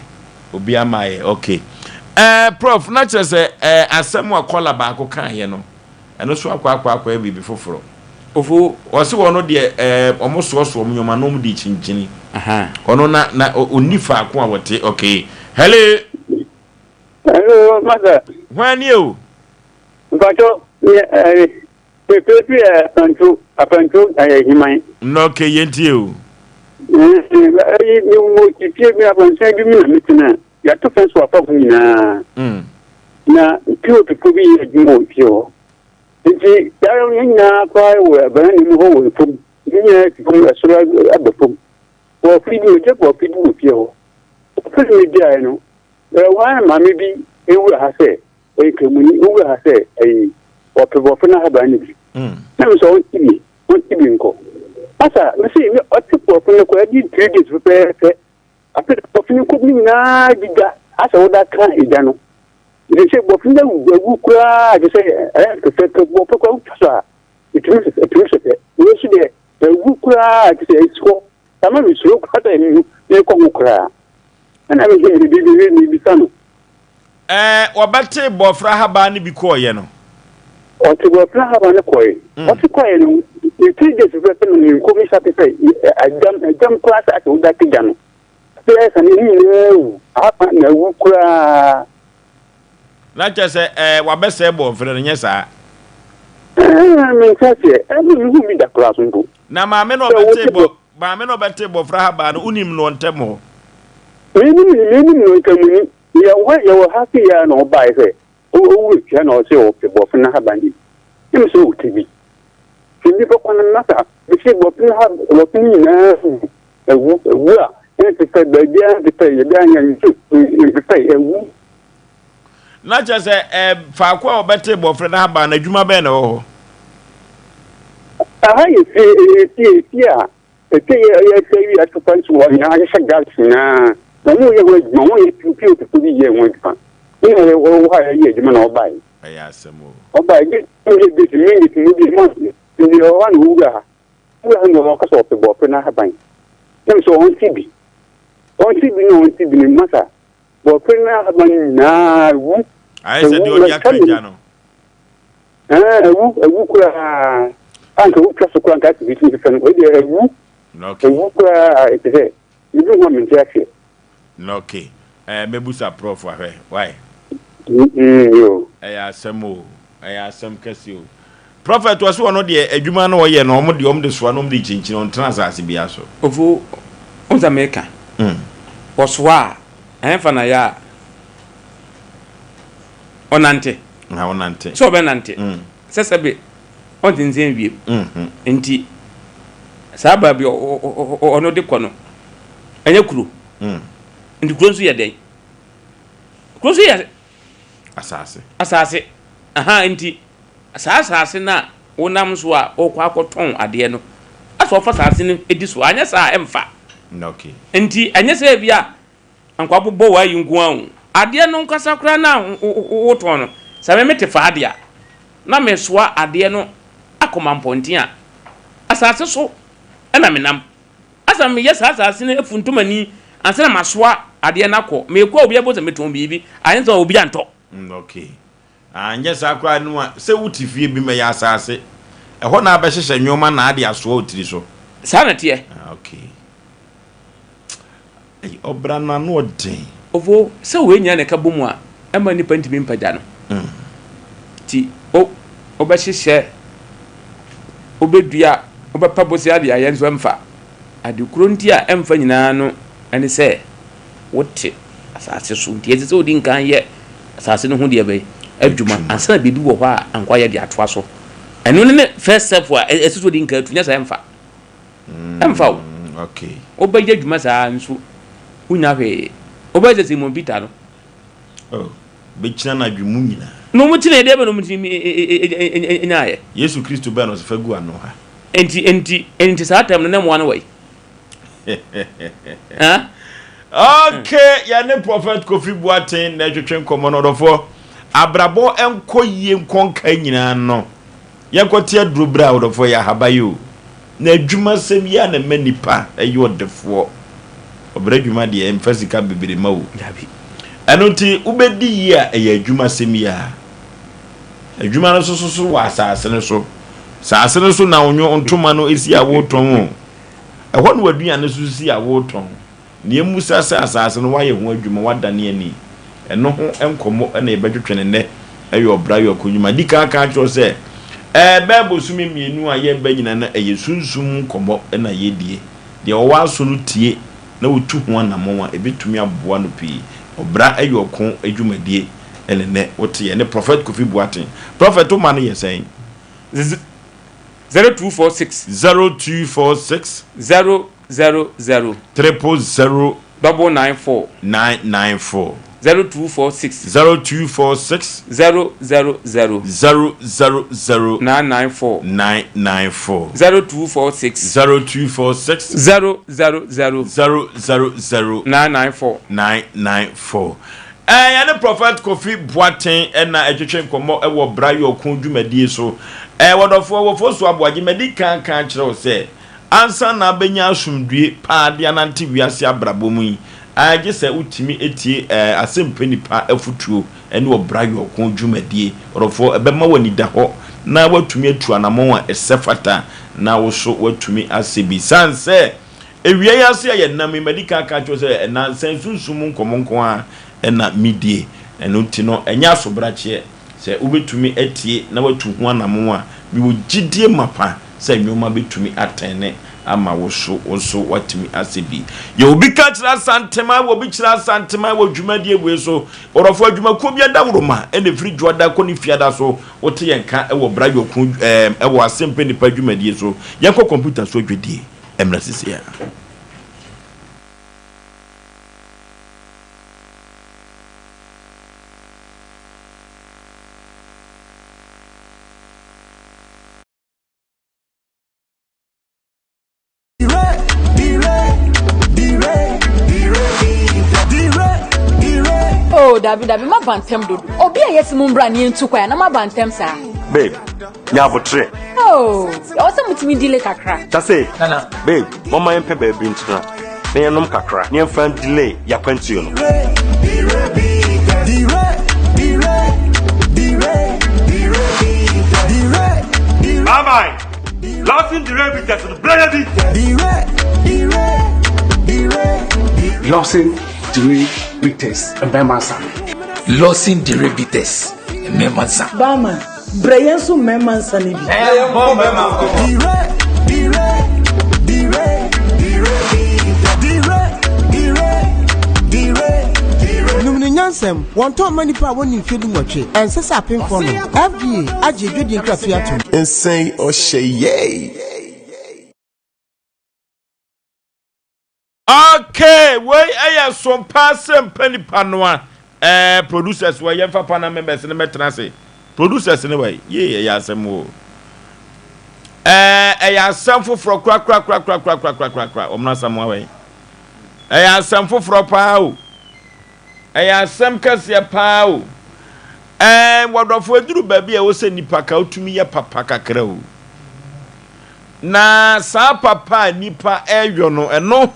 obiara mmaayɛ okay ɛɛ prof na kyerɛ sɛ ɛɛ asɛm a kɔla baako kaayɛ no ɛno so akɔ akɔ akɔ yɛ biribi foforɔ Ofo. Ɔse ɔno deɛ ɛɛ ɔmo soɔsoɔ ɔmo nneɛma na ɔmo de kyinkyini ɔno na na ɔnni faako a wɔte okay hello. Hello masa. Hwan nie o. Mpatsɔ ɛɛ Pepe yɛ akwantu akwantu ɛyɛ himan. Nnɔ ke yɛn tie o. Ɛyi mi wɔ fie bi abɔnten bi mu na mi tena yɛato fɛn so afa ho nyinaa. Na POP fo bi yɛ adwuma wɔ fie hɔ. Nti yɛn nyinaa koraa wɔ abɛn mu hɔ wɔ fam. Yɛn nyinaa fi fam ɛsoro aba fam. Bɔɔfiri bi ogya bɔɔfiri bi wɔ fie hɔ. Bɔɔfiri mi gyae no ɛwɔ maame bi ewura ha sɛ Ɔyɛ Kramoni, owura ha sɛ ɛyi, ɔpɛ borɔfo no ahaban no bi. Na me sɛ ɔnte bi, ɔnte bi nkɔ. Masa, me se ɔte borɔfo no kɔ, ɛdi 3 days pɛpɛɛpɛ. Afei borɔfo no kɔ ne nyinaa dida, asɛ woda ka egya no. Nti sɛ bɔfo no awu awu koraa te sɛ ɛyɛ fɛfɛ bɔfo koraa wotwa so a ɛtumi ɛtumi fɛfɛ. Wei nso deɛ awu koraa te sɛ ɛsi hɔ. Ama mesuro koraa sɛ ɛnu mekɔ ho koraa. Ɛna mehwɛ me bi mebisa no. Ɛɛ wɔbɛte bɔfra habaa no bi kɔɔyɛ no. Ɔte bɔfra habaa no kɔɔɛ. Ɔte kɔɔɛ no ne 3 days pɛpɛ no ne nkɔmi sa te sɛ ɛdam ɛdam koraa sɛ asɛ woda te gya no. Sɛ ɛsɛ ne nyinaa awu ahaban na awu koraa. Na kyerɛ sɛ ɛɛ wabɛsɛe bɔfra no nyɛ saa. Ɛɛ mente aseɛ ɛno mehu bi da koraa so mpo. Na maame na ɔbɛte bɔ maame na ɔbɛte bɔfra habaa no wonim no ntɛm hɔ. Menim no menim no nkamuni yɛwɔ yɛwɔ ha se yɛ na ɔbaeɛ sɛ ɔwu atua na ɔsɛ ɔpɛ bɔfra no haban bi. Ɛmu sɛ ɔte bi. Sɛ nnipa kwan no na sa mese bɔfra no ha bɔfra no nyinaa awu awu awu a ɛmfefɛ baabiara mfefɛ yɛbiara nyɛ nso mfefɛ awu. Na kyerɛ sɛ ɛɛ faako a wɔbɛte bɔfra no haban no adwuma bɛn na ɛwɔ hɔ. Aha yɛ fie ɛyɛ fie fie a ɛfie yɛ yɛ sɛ wi ato fa nso wɔ nyinaa ahyehyɛ gas nyinaa na wɔn yɛ ho adwuma wɔn yɛ pio pio bi yɛ ho adwuma ɛna yɛ wɔ hɔ a yɛyɛ adwuma na ɔbae. Ɛyɛ asɛm o. Ɔbae gye yɛ gate mi gate mu bi ma nti ɔwɔ na owura ha owura ha na ɔka sɛ ɔpɛ bɔfra no ahaban na sɛ ɔnte bi ɔnte bi na ɔnte bi no masa bɔfra no ahaban nyinaa wu. Ayɛ sɛ deɛ ɔde aka gya no. Ɛwu ɛwu koraa anka wotwa so koraa nka ase bi tumi fefɛ no ɛdeɛ ɛwu ɛwu koraa ɛte sɛ ebi ho a mente aseɛ. Okay ɛɛ mɛbusa prof ahwɛ why. Yo. Ɛyɛ asɛm o ɛyɛ asɛm kɛse o prophet wɔ so ɔno deɛ adwuma no ɔyɛ no ɔmo deɛ ɔmo de soa no ɔmo de kyinkyini ɔntena asase bia so. Ofo ɔnsa meka ɔsoa a ɛnfa na yɛ a ɔnante. Na ɔnante. Sɛ ɔbɛnante. Sɛ sɛbe ɔnte nsɛn wiem. Nti saa baabi ɔno de kɔ no ɛnyɛ kuro. Nti kuro nso yɛ dɛn? Kuro nso yɛ asase. Asase. Aha nti saa asase no a wonam so a wokɔ akɔtɔn adeɛ no asɛ ɔfa asase no di so anyɛ saa ɛmfa. Okay. Nti ɛnyɛ sɛ bi a anka wabobɔ w'ayi nko ara o. Adeɛ no nkasa koraa na wotɔn no sɛ me mete fa adeɛ a na mesoa adeɛ no akɔ mampɔnten a asase so ɛna menam. Asa meyɛ saa asase no afuntumani ansa na masoa adeɛ no akɔ. Mekɔ a obi abɔ sɛ metɔn biribi anyɛ sɛ obi antɔ. Okay. Anyɛ saa koraa no a sɛ wote fie bi ma ɛyɛ asase ɛhɔ na abɛhyehyɛ nneɛma na ade asoa wo tiri so. Saa na ɛteɛ. Okay. Ei, ɔbra no ano ɔden. Ofo, sɛ wei nyinaa na ɛka bɔ mu a, ɛmma nnipa ntumi mpagya no. Nti, wo, wobɛhyehyɛ, wobɛdua, wobɛpa bosea de ayɛ nso ɛmfa. Ade koro nti a ɛmfa nyinaa no ne sɛ wote asase so. Nti ɛsɛ sɛ wodi nkan yɛ asase no ho deɛ bɛn? Adwuma. Ansa na biribi wɔ hɔ a anka woayɛ de atoa so. Ɛno ne ne first step a ɛsɛ sɛ wodi nkan tu, nyɛ saa ɛmfa. Ɛmfa wo. Okay. Wobɛyɛ adwuma saa nso wonya hwee. Wobɛyɛ sɛ Simon Peter no. Oh, bɛkyina anadwo mu nyinaa. Na wɔn kyinaa deɛ bɛ na wɔn tumi nyaayɛ. Yesu Kristo bɛn na ɔsɛ fa gu ano ha. Enti enti enti saa tam no na mmoa no wɔ yi. Okay, yɛne Prophet Kofi Boateng na ɛtwetwe nkɔmmɔ no ɔdɔfoɔ. Abrabɔ nkɔ yie nkɔ nka nyinaa no. Yɛnkɔte aduro berɛ a ɔdɔfoɔ yɛ ahaba yi o. Na adwumasɛm yi a na ɛma nipa yɛ ɔdefoɔ. Ɔbrɛ adwuma deɛ ɛmfa sika bebree ma o. Dabi. Ɛno nti wobɛdi yie a ɛyɛ adwumasɛm yi a. Adwuma no nso so wɔ asase no so. Asase no so na wo ntoma no si a wotɔn o. Ɛhɔ na w'aduane nso si a wotɔn. Nea mmisa sɛ asase no woayɛ ho adwuma, woadane ani. Ɛno ho nkɔmmɔ na yɛbɛtwetwe no nnɛ. Ɛyɛ ɔbra yɛ ɔko nnwuma. Di kan aka akyerɛ wo sɛ, ɛbɛyɛ bosome mmienu a yɛreba nyinaa no, ɛyɛ sunsum mu nkɔmmɔ na yɛredie. Deɛ ɔwɔ aso no tie na ɔtu ho anammɔn a, ɛbɛtumi aboa no pii. Ɔbra yɛ ɔko dwumadie na nnɛ wote yɛne Prɔfɛt Kofi Boateng. Prɔfɛt, wo ma no yɛ sɛn? 0246. 0246. 000. 000. 994. 994. 0246. 0246. 000. 000. 994. 994. 0246. 0246. 000. 000. 994. 994. Ɛɛ yɛne Prɔfɛt Kofi Boateng na ɛtwetwe nkɔmmɔ wɔ Bra Yɛ Ɔko dwumadie so. Ɛɛ wɔdɔfoɔ wɔ Fosu Aboagye, madi kan aka akyerɛ wo sɛ, ansa na abɛnya asomdwie paa de anante wiase abrabɔ mu yi, ɛɛ gye sɛ wotumi tie ɛɛ Asɛmpɛ Nipa afutuo ne Ɔbra Yɛ Ɔko dwumadie. Ɔdɔfoɔ, ɛbɛma wo anidahɔ na woatumi atu anamɔn a ɛsɛ fata na wo so woatumi asɛ bi. Sane sɛ Awia yi ase a yɛnam yi, madi kan aka akyerɛ wo sɛ nnansa yi sunsum mu nkɔmmɔ nko ara na midie. Ɛno nti no, ɛnyɛ asobrakyeɛ. Sɛ wobɛtumi atie na woatu ho anammɔn a, mewɔ gyidie mapa sɛ nnoɔma bɛtumi atɛne ama wo so, wo nso woatumi asɛ bi. Yɛ obi ka kyerɛ Asanteman, wɔ obi kyerɛ Asanteman wɔ dwumadie wei so. Ɔdɔfoɔ, adwumakuo bi adaworoma na ɛfiri Dwoada kɔ ne Fiada so. Wote yɛn nka wɔ Bra Yɔko ɛɛm wɔ Asɛmpɛ Nipa dwumadie so. Yɛnkɔ kɔmputa so adwadie. Ɛmmra sisi a. Oh, dabi dabi maba ntɛm dodo. Obi a yɛsi mu mbra ne yɛntu kwan na maba ntɛm saa. Babe, nya abotrɛ. Oh, ɛwɔ sɛ motumi delay kakra. Tase, Nana. Babe, mama yɛmpɛ baabi ntena na yɛnom kakra na yɛmfa delay yɛakwantuo no. Bye bye. Lawson Dire Bitters no brɛ bi. Lawson Dire Bitters mmarima nsa. Lawson Dire Bitters mmarima nsa. Barman. Brɛ yɛn nso mmarima nsa no bi. Yɛmmɔ mmarima nkɔmmɔ. Nom no nyansam, wɔntɔn mma nnipa a wɔnni mfeɛ dunwɔtwe. Ɛnsɛ sɛ apemfoɔ nom. FDA agye adwadie nkratoɔ atom. Nsɛn ɔhyɛ yɛi. Okay, wei ɛyɛ som paa sɛ mpa nipa no a ɛɛ producers wɔ yɛmfa panel members no mɛtena ase. Producers no wɔ yee ɛyɛ asɛm o. Ɛɛ ɛyɛ asɛm foforɔ kora kora kora kora kora kora kora kora kora wɔn asamoa wɔ yi. Ɛyɛ asɛm foforɔ paa o. Ɛyɛ asɛm kɛseɛ paa o. Ɛɛ wɔdɔfo eduru baabi a ɛwɔ sɛ nipa ka otumi yɛ papa kakra o. Na saa papa a nnipa reyɔ no, ɛno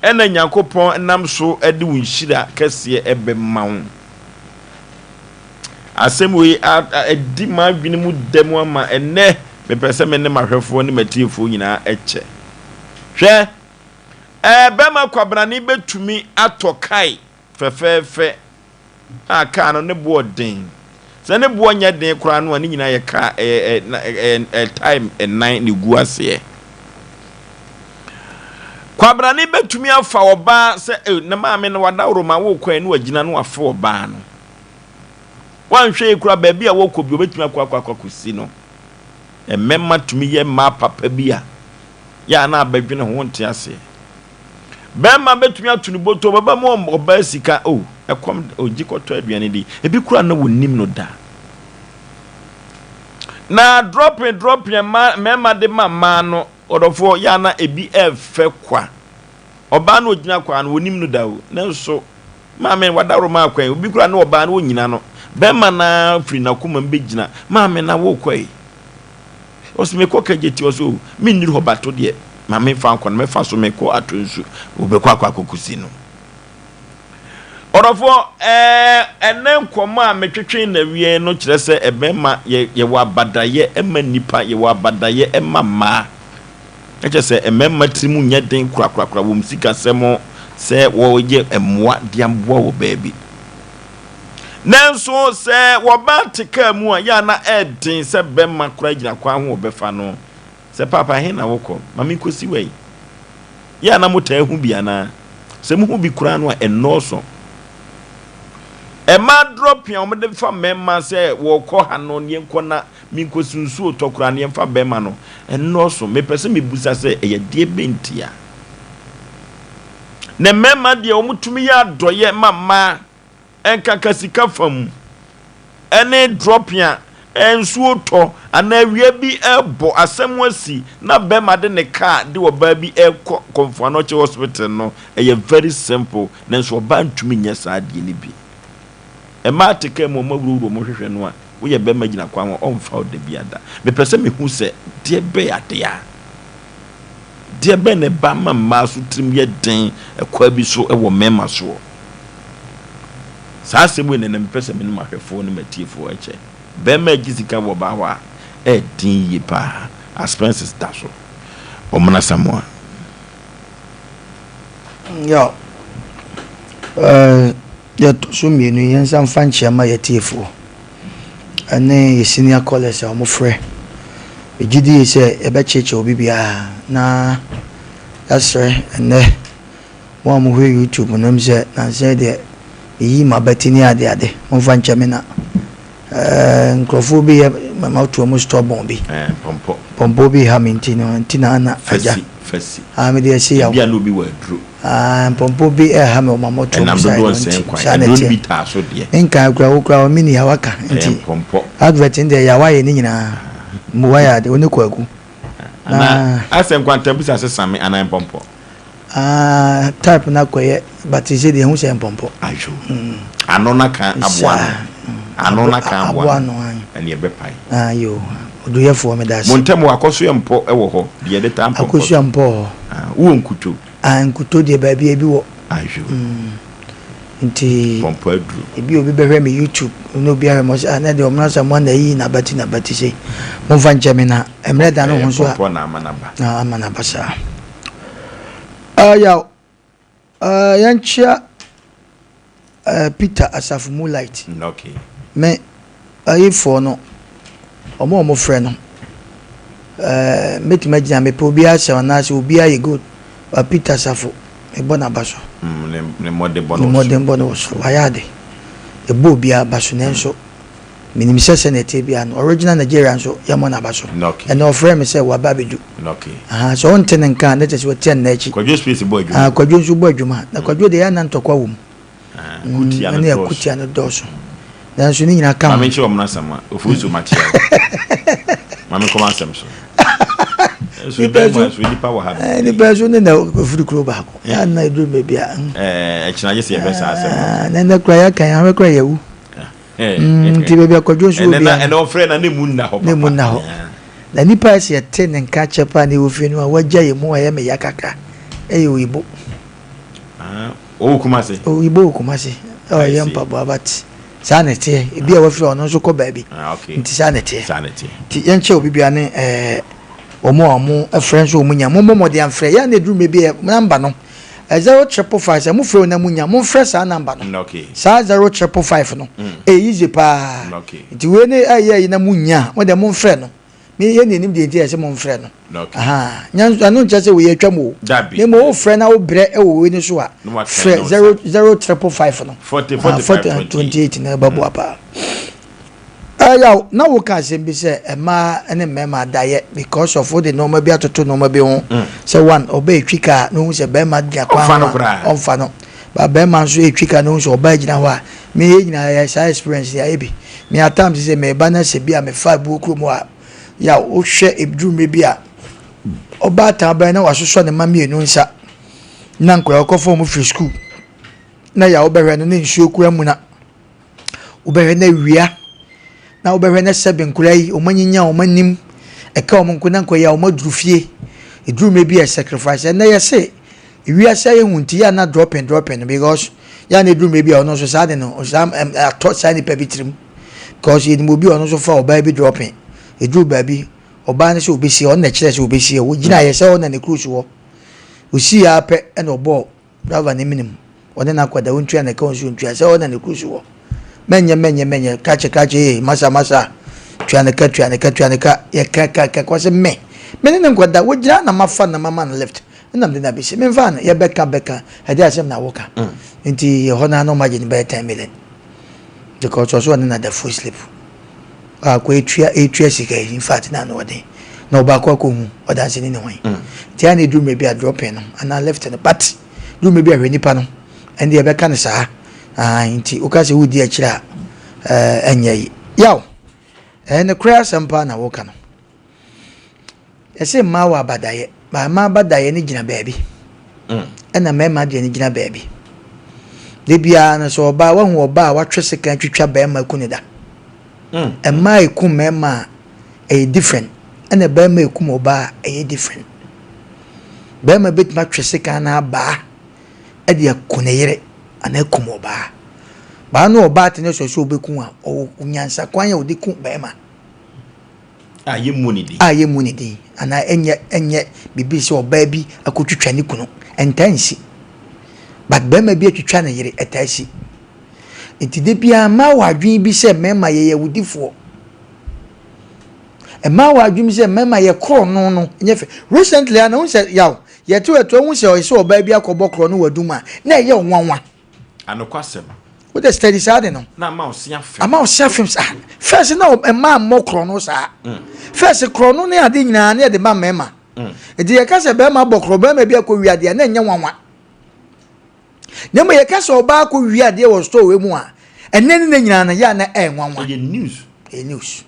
na Nyankopɔn nam so de wo nhyira kɛseɛ bɛma wo. Asɛm wei adi m'adwene mu da mu ama ɛnnɛ mepɛ sɛ me ne m'ahwɛfoɔ ne m'atiefoɔ nyinaa kyɛ. Hwɛ, ɛɛ bɛrima kwabrane bɛtumi atɔ kae fɛfɛɛfɛ a kaa no ne boɔ den. Sɛ ne boɔ nyɛ den koraa no a, ne nyinaa yɛ kaa ɛyɛ ɛyɛ ɛyɛ tae nnan na egu aseɛ. Kwabrane bɛtumi afa ɔbaa sɛ eh, ne maame no wadaworo ma wokɔ ɛ ne wagyina no wafa ɔbaa no. Wanhwɛ yi koraa baabi a wɔkɔ bi obɛtumi akɔ akɔ akɔ akɔsi no. Mmɛma tumi yɛ mmaa papa bi a yɛ a na abɛdwene ho nte aseɛ. Bɛrima bɛtumi ato ne bɔtɔ, ɔbɛba mu ɔbaa sika, o, ɛkɔm, o, gye kɔtɔ aduane di. Ebi koraa na wɔnnim no da. Na dropping, dropping mma, mmarima de ma mmaa no, ɔdɔfoɔ, yɛ ana ebi ɛfɛ kwa. Ɔbaa no ogyina kwa no, wɔnnim no da o. Nanso, maame, wadaworo maa kwan. Obi koraa ne ɔbaa no wɔnyina no. Bɛrima no ara firi n'akoma mu bɛgyina. Maame na wokɔ yi. Ɔse mekɔ kagye ti ɔse oh mennuru hɔ but wodeɛ ma memfa nkɔ no mɛfa so mekɔ ato nsu wobɛkɔ akɔ akɔkɔsi no. Ɔdɔfoɔ ɛɛ ɛnɛ nkɔmmɔ a metwetwe na wie no kyerɛ sɛ ɛbɛma yɛ yɛwɔ abadayɛ ɛma nnipa yɛwɔ abadayɛ ɛma mmaa ɛkyɛ sɛ mmarima tiri mu nyɛ den korakorakora wɔn sikasɛm sɛ wɔyɛ mmoa de aboa wɔ baabi. Nanso sɛ wɔba te kaa mu a, yɛ a na ɛyɛ den sɛ bɛma koraa gyina kwan ho wɔbɛfa no. Sɛ paapa, ɛhe na wokɔ? Ma menkɔsi wei. Yɛ a na motaa hu bi anaa? Sɛ mohu bi koraa no a, ɛnnɔɔso. Mmaa drɔpin a wɔde fa mmarima sɛ wɔrekɔ ha no, yɛnkɔ na menkɔsi nsuo tɔ koraa no, yɛmfa bɛrima no, ɛnnɔɔso. Mepɛ sɛ mebusa sɛ, ɛyɛ deɛ bɛn ntia? Na mmarima deɛ wɔtumi yɛ adɔeɛ ma mmaa, ɛnkaka sika fam, ɛne dropping a nsuo tɔ anaa awia bi ɛrebɔ asɛm asi na bɛrima de ne kaa de ɔbaa bi ɛrekɔ Komfo Anokye hospital no, ɛyɛ very simple, nanso ɔbaa ntumi nyɛ saa adeɛ no bi. Mmaa te kaa mu a wɔawurawura wɔn hwehwɛ no a, woyɛ barima gyina kwan ho a, ɔmfa wo da biara da. Mepɛ sɛ mehu sɛ deɛ bɛn adeɛ a, deɛ bɛn na ɛba ma mmaa so tirim yɛ den ɛkwan bi so wɔ mmarima soɔ. Saa asɛm wei na ɛnɛ mepɛ sɛ me ne m'ahwɛfoɔ ne m'atiefoɔ kyɛ. Barima regye sika wɔ ɔbaa hɔ a, ɛyɛ den yie paa. Expenses da so. Ɔmena Samoa. Yeah. Uh, yɛtɔ so mmienu yɛnsa mfa nkyia ma yɛtiefoɔ ɛne yɛ senior callers a wɔfrɛ. Megye die sɛ yɛbɛkyekyɛ obi biara na yɛasrɛ ɛnnɛ mo a mohwɛ YouTube no m sɛ nansa deɛ meyi m'abati ne adeade momfa nkyɛ me na Eh, nkurɔfoɔ bi yɛ mama to ɔmo stubborn bi. Eh, mpɔmpɔ. Mpɔmpɔ bi ha me nti no, nti na ana agya. Fasi, fasi. Ah, me deɛ ɛsi yaw. Ebi a na obi wɔ aduro. Ah, mpɔmpɔ bi ɛha me ɔma mɔto ɔmo Ɛnam side dodoɔ no nsɛn nti, kwan. saa na Aduro no ɛteɛ. bi taa so deɛ. Me nkan koraa, wo koraa me ni ha waka Ɛyɛ nti. mpɔmpɔ. Advert no deɛ yaw ayɛ ne nyinaa. Mmu wayɛ ade, wo ne Kwaku. Ana, Na. asɛ nkwantabusa sesa me anaa mpɔmpɔ? Ah type no akɔyɛ but sɛ deɛ ɛhu sɛ mpɔmpɔ. Ayo. Ano na ka aboa no. Ano na ka aboa no. Ɛne ɛbɛpae. Ayo. Oduyɛfoɔ meda ase. Mo ntam wɔ akɔsoɛ mpɔ wɔ hɔ deɛ yɛde taa mpɔmpɔ so. Akosua mpɔ wɔ hɔ. Ah wowɔ nkuto. Ah nkuto deɛ baabi ebi wɔ. Ayo. Nti. Mpɔmpɔ aduro. Ebi obi bɛhwɛ me YouTube na obi ahwɛ me ɔsɛ ah na deɛ ɔmo nasa mo ana ayi n'abati n'abati sei. Momfa nkyɛ me na mmerɛ da no ho nso a. Mpɔmpɔ na ama n'aba. Na ama n'aba saa. Uh, yaw, uh, yɛnkyea uh, Peter Asafo Moonlight. Mm, okay. Me, ayifoɔ no, ɔmo a ɔmo frɛ no, uh, mɛtumi agyina mepɛ obiara asɛm anaasɛ obiara yɛ good, but Peter Asafo, mebɔ n'aba so. Mm, ne, ne mmɔdenbɔ no wɔ soro. Ne mmɔdenbɔ no wɔ soro, wayɛ ade. Ɛbɔ obiara aba so, nanso. Mm. Menim sɛ sɛnea ɛteɛ biara no, original Nigeria nso yɛmmɔ n'aba so. Ɛnnɛ ɔfrɛɛ me sɛ waba abɛdu. Ahaa, sɛ wonte ne nka a, na kyerɛ sɛ watia ne nan akyi. Kwadwo Space bɔ adwuma. Ah, Kwadwo nso bɔ adwuma. Na Kwadwo deɛ, ɛyɛ a na ntɔkwa wɔ mu. Akutia no Ɛne dɔɔso. akutia no dɔɔso. Nanso ne nyinaa ka ho. Maame nkyerɛ wɔn asɛm a, Ofosu makyea wo. Maame nkɔ m'asɛm so. Nso dan mu a, nso nnipa wɔ ha bebree. Nnipa nso ne na ofiri kuro baako. Ɛyɛ a na ɛduru baabi a. Ɛkyena gye sɛ yɛhwɛ saa asɛm no. Na ɛnnɛ koraa yɛaka yɛn ahwɛ koraa yɛawu. Mm, nti baabi akwadwo nso wɔ bia. Ɛnɛ ɔfrɛ na ne mu nna hɔ papa. Ne mu nna hɔ. Na nipa a ɛsɛ yɛte ne nka kyɛ paa na ɛwɔ fie no a wagya yɛ mu a ɛyɛ me ya kakra ɛyɛ oyibo. Ah, ɔwɔ Kumase. Oyibo wɔ Kumase. Ɔyɛ mpaboa but saa na ɛteɛ. Ebi a wafiri ɔno nso kɔ baabi. Ah, okay. Nti saa na ɛteɛ. Saa na ɛteɛ. Nti yɛnkyɛ obi bia ne ɛɛ wɔn a wɔn frɛ nso wɔn nya. Mommɔ mmɔden amfrɛ. Yɛn na eduru mmerɛ bi a namba no. Zero triple five sɛ mo frɛ o na mo nya mo nfrɛ saa number no saa zero triple five no ɛyɛ easy paa nti wei ne ɛyɛ ɛyi na mo nya mo deɛ mo nfrɛ no me yɛ na enim deɛ nti ɛsɛ mo nfrɛ no ahaa nya ɛno nkyɛ sɛ wei atwa mu o na mo wo frɛ na wo brɛ ɛwɔ wei no so a frɛ zero zero triple five no 40 28 na ɛbɛboa paa. Yaw, na woka asɛm bi sɛ mmaa ne mmarima adayɛ because of wode nneɛma bi atoto nneɛma bi ho mm. sɛ one ɔbɛ etwi kaa na ohun sɛ bɛrima gyina kwan ho a ɔnfa no ba bɛrima nso etwi kaa na ohun sɛ ɔbaa gyina hɔ a me yɛ nyinaa yɛ saa experience yɛ ayɛ bi me at times sɛ mɛba na sɛ bi a mefa ebuo kurom a yaw wohwɛ eduru mmerɛ bi a ɔbaa tan bɛn na wasosɔ ne mma mmienu nsa na nkwadaa kɔfɔ wɔn firi sukuu na yaw bɛhwɛ no ne nsuo kura mu na. Wobɛhwɛ na awia, na wobɛhwɛ na sɛbe nkwadaa yi, wɔn anyinya wɔn anim, ɛka wɔn nko na nkwadaa yi a wɔn aduru fie. Eduru mmerɛ bi a sacrifice. Ɛnɛ yɛse wiase ayɛ hu nti yɛ na dropping dropping no because yɛ na eduru mmerɛ bi a ɔno nso saa de no saa atɔ saa nipa bi tirim because yɛnim obi a ɔno nso fa ɔbaa bi dropping. Eduru baabi ɔbaa no sɛ obesie ɔno na ɛkyerɛ sɛ obesie wogyina yɛ sɛ ɔna ne cruise wɔ osi yɛ apɛ ɛna ɔbɔɔ Driver no menim ɔne no akɔda ɔntua ne ka ɔnso ɔntua sɛ ɔna ne cruise wɔ mɛnyɛ mɛnyɛ mɛnyɛ kakye kakye ee masa masa tua ne ka tua ne ka tua ne ka yɛ ka ka ka kɔ sɛ me me ne ne nkɔda wogyina na mafa na mama no lift ɛna mede no abɛsi memfa no yɛbɛka bɛka ɛde asɛm na woka mm. nti ɛhɔ no ano magye no bɛyɛ 10 million because ɔso ɔne na da full sleep akɔ etua etua sika yi in fact na ano ɔden na ɔbaako akɔhu ɔdanseni ne hwan mm. nti a na eduru mmerɛ bi a dropping no anaa left no but duru mmerɛ bi a hwɛ nipa no ɛnde yɛbɛka no saa ah nti woka sɛ wodi akyire a ɛɛ ɛnyɛ yi yaw ɛɛ ne koraa asɛm paa na woka no Yɛse mmaa wɔ abadayɛ, but mmaa abadayɛ no gyina baabi, mm. ɛna mmarima deɛ no gyina baabi. Da biara no sɛ ɔbaa wahu ɔbaa a watwe sekan twitwa bɛrima aku ne da. Mmaa ekum mmarima a ɛyɛ different ɛna barima ekum ɔbaa a ɛyɛ different. Barima betumi atwe sekan na abaa ɛde aku ne yere anaa akum ɔbaa. Baa no ɔbaa te ne sɔ sɛ ɔbɛku a ɔwɔ nyansa kwan a ɔde ku barima. A yɛmmu ne din. A yɛmmu ne din anaa ɛnyɛ ɛnyɛ biribi sɛ ɔbaa bi akɔtwitwa ne kunu ɛntaa nsi. But barima bi atwitwa ne yere ɛtaa si. Nti da biara mmaa wɔ adwene bi sɛ mmarima yɛyɛ awudifoɔ. Mmaa wɔ adwene bi sɛ mmarima yɛ korɔ no no nyɛ fɛ. Recently a na wohu sɛ yaw yɛte ɛto wohu sɛ ɔyɛ sɛ ɔbaa bi akɔbɔ korɔ no wɔ adum a na ɛyɛ nwanwa. Anokwasɛm. Wo de steady saa de no. Na ama ɔse afem. Ama ɔse afem saa. First na mmaa mmɔ korɔ no saa. First korɔ no ne ade nyinaa ne yɛde ma mmarima. Nti yɛka sɛ barima bɔ korɔ barima bi akɔ wia adeɛ na ɛnyɛ nwanwa. Na mmom yɛka sɛ ɔbaa kɔ wia adeɛ wɔ store wei mu a ɛnɛ ne ne nyinaa no yɛ a na ɛyɛ nwanwa. Ɛyɛ news. Ɛyɛ news.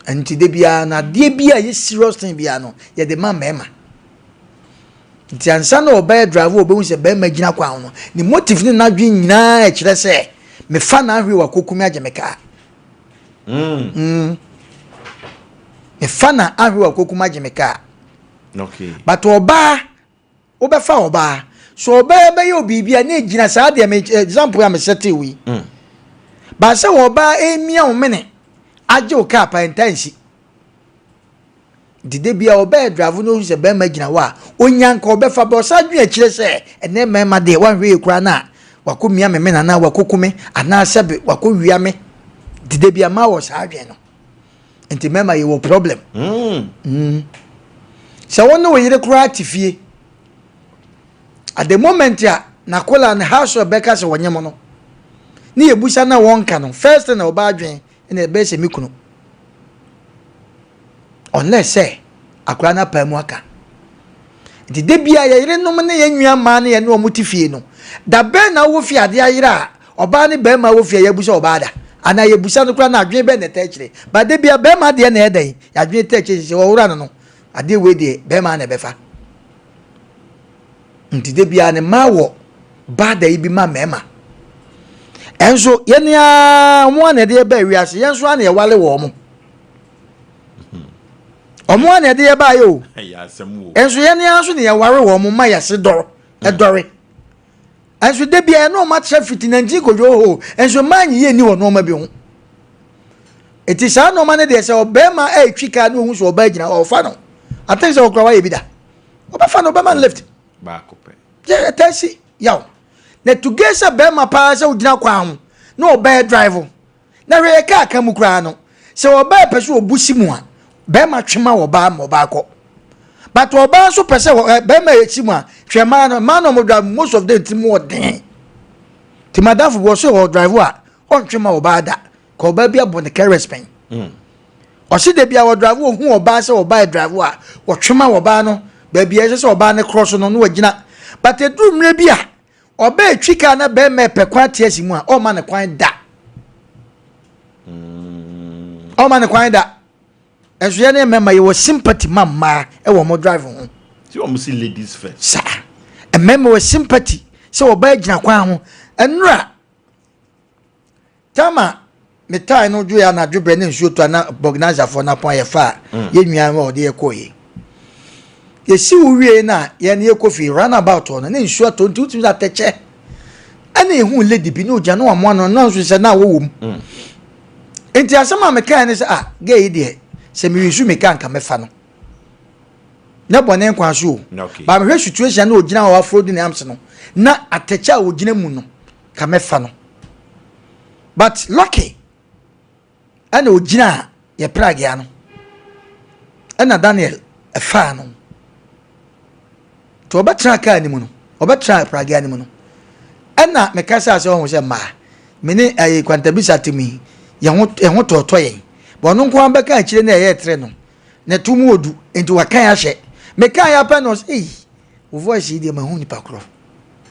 Nti de biara no adeɛ bi a ɛyɛ serious thing biara no yɛde ma mmarima. Nti ansa na ɔbɛyɛ drive ɔbɛhu sɛ bɛrima gyina kwan ho no ne motive ne n'adwene nyinaa ɛkyerɛ sɛ mefa n'ahwe wɔ akokumi agye me kaa. Mefa na ahwe wɔ akokumi agye me kaa. Okay. But ɔbaa wobɛfa ɔbaa so ɔbaa bɛyɛ obibi a na egyina saa deɛ me example a me sɛte wi. Baasa wɔ ɔbaa emia wo mene agye wo kaa pa ntaa nsi. Nti da bia ɔbɛyɛ drive no ohu sɛ bɛrima gyina hɔ a onya nka ɔbɛfa bɛ ɔsan dwen akyire sɛ ɛnɛ mmarima deɛ wanhwɛ yie koraa no a wakɔ mia me mene anaa wakɔ ku me anaa sɛbe wakɔ wia me. Nti da bia mmaa wɔ saa adwen no. Nti mmarima yɛwɔ problem. Sɛ wo ne wo yere koraa te fie at the moment a n'akola ne house bɛka sɛ wɔnyem no ne yɛbusa na wɔnka no first thing na ɔbaa adwen na ɛbɛyɛ sɛ me kunu. Unless sɛ akwadaa no apaa mu aka. Nti da biara yɛ yerenom ne yɛn nua mmaa ne yɛne wɔn te fie no, da bɛn na wowɔ fie adeɛ ayera a ɔbaa ne barima wɔ fie a yɛabusa ɔbaa da? Anaa yɛbusa no koraa na adwene bɛn na ɛtaa akyire? Ba da biara barima deɛ na ɛyɛ dɛn? Yɛadwene taa akyire sɛ wɔwora no no, adeɛ wei deɛ barima na ɛbɛfa. Nti da biara ne mmaa wɔ baa da yi bi ma mmarima. Ɛnso yɛn ara wɔn a na ɛde yɛbaa wiase, yɛn nso ara na yɛwale wɔn. Wɔn a na ɛde yɛbaa yɛ o. Ɛnso yɛn ara nso na yɛware wɔn ma yɛse dɔr ɛdɔre. Ɛnso da biara ɛna wɔn akyerɛ fiti nantin kodwo hoo. Ɛnso mmaa nyi yɛn ni wɔ nneɛma bi ho. Eti saa nneɛma no deɛ sɛ ɔbarima ɛretwi kaa ne ohun sɛ ɔbaa gyina hɔ ɔfa no. Aten sɛ ɔkura wayɛ bi da. Ɔbɛfa no ɔbɛma no lift. Baako pɛ. Yɛ ɛtaa si yaw. Na tuge sɛ bɛrima paa sɛ wogyina kwan ho na ɔbaa drive. Na hwɛ yɛ kaa ka mu koraa no sɛ ɔbaa pɛ sɛ ɔbu si mu a bɛrima twe ma ɔbaa ma ɔbaa kɔ. But ɔbaa nso pɛ sɛ bɛrima si mu a hwɛ mmaa no mmaa no ɔmo drive most of them ti mu ɔden. Ti madamfo bi ɔsɛ ɔ drive a ɔntwe ma ɔbaa da ka ɔbaa bi abɔ ne careless pɛn. Ɔse da bi a ɔdrive ɔhu ɔbaa sɛ ɔbaa drive a ɔtwe ma ɔbaa no baabi a ɛsɛ sɛ ɔbaa no korɔ so no na wagyina. But ɛduru mmerɛ bi a ɔbaa etwi kaa na bɛrima ɛpɛ kwan te asi mu a ɔmma ne kwan da. Ɔmma ne kwan da. Ɛnso yɛn ne mmarima yɛwɔ sympathy ma mmaa ɛwɔ wɔn drive ho. Sɛ wɔn si ladies first. Saa mmarima wɔ sympathy sɛ ɔbaa gyina kwan ho ɛnura. Tama me tae no dwoeɛ anadwo berɛ ne nsuo tɔ na bɔgnazafoɔ no apɔn a yɛfaa mm. yɛn nua no a ɔde yɛ kɔɔ yi yɛsi wo wie no a yɛn yɛkɔ fie runabout hɔ no ne nsuo atɔ nti wotumi sɛ atɛkyɛ ɛna ehu lady bi ne ogya ne wamoa no na nso sɛ na awɔ wɔ mu mm. nti asɛm a mekae ne sɛ ah gay yi deɛ sɛ meresu meka nka mɛfa no ne bɔne nkwa so o ba mehwɛ situation na ogyina hɔ afro di ne arms no na atɛkyɛ a ogyina mu no ka mɛfa no but lucky ɛna ogyina yɛ pragea no ɛna Daniel ɛfaa no nti ɔbɛtena kaa no mu no ɔbɛtena pragea no mu no ɛna meka sɛ asɛ ɔho sɛ mmaa me ne ɛyɛ kwantabisa te mu yi yɛn ho yɛn ho tɔɔtɔ yɛn bɔn ɔno nko ara bɛka akyire na ɛyɛ tere no na ɛto mu odu nti wakan ahyɛ meka yɛ apɛ na ɔsɛ eyi wo voice yi deɛ mahu nipa korɔ.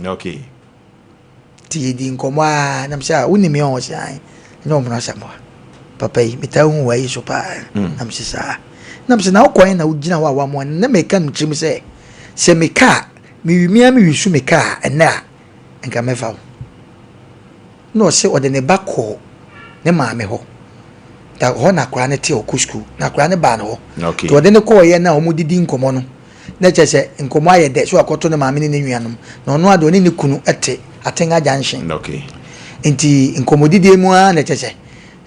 Okay. Nti yɛdi nkɔmmɔ a nam sɛ a wonim yɛn ɔsɛ an ɛnyɛ ɔmono asamoa papa yi metaa hu wɔ ayi so paa mm. nam sɛ saa nam sɛ na wokɔɛ na wogyina hɔ a wamoa no na meka no tirim sɛ sɛ meka a mewi mea mewi so meka a ɛnɛ a nka mɛfa wo. Na ɔse ɔde ne ba kɔɔ ne maame hɔ. Na hɔ na akwadaa no te ɔkɔ sukuu. Na akwadaa no baa ne hɔ. Okay. Nti ɔde no kɔɔeɛ na wɔn didi nkɔmɔ no. Na kyerɛ sɛ nkɔmɔ ayɛ dɛ so akɔto ne maame ne ne nuanom. Na ɔno ade ɔne ne kunu te Atenga Junction. Okay. Nti nkɔmɔdidie mu ara na kyerɛ sɛ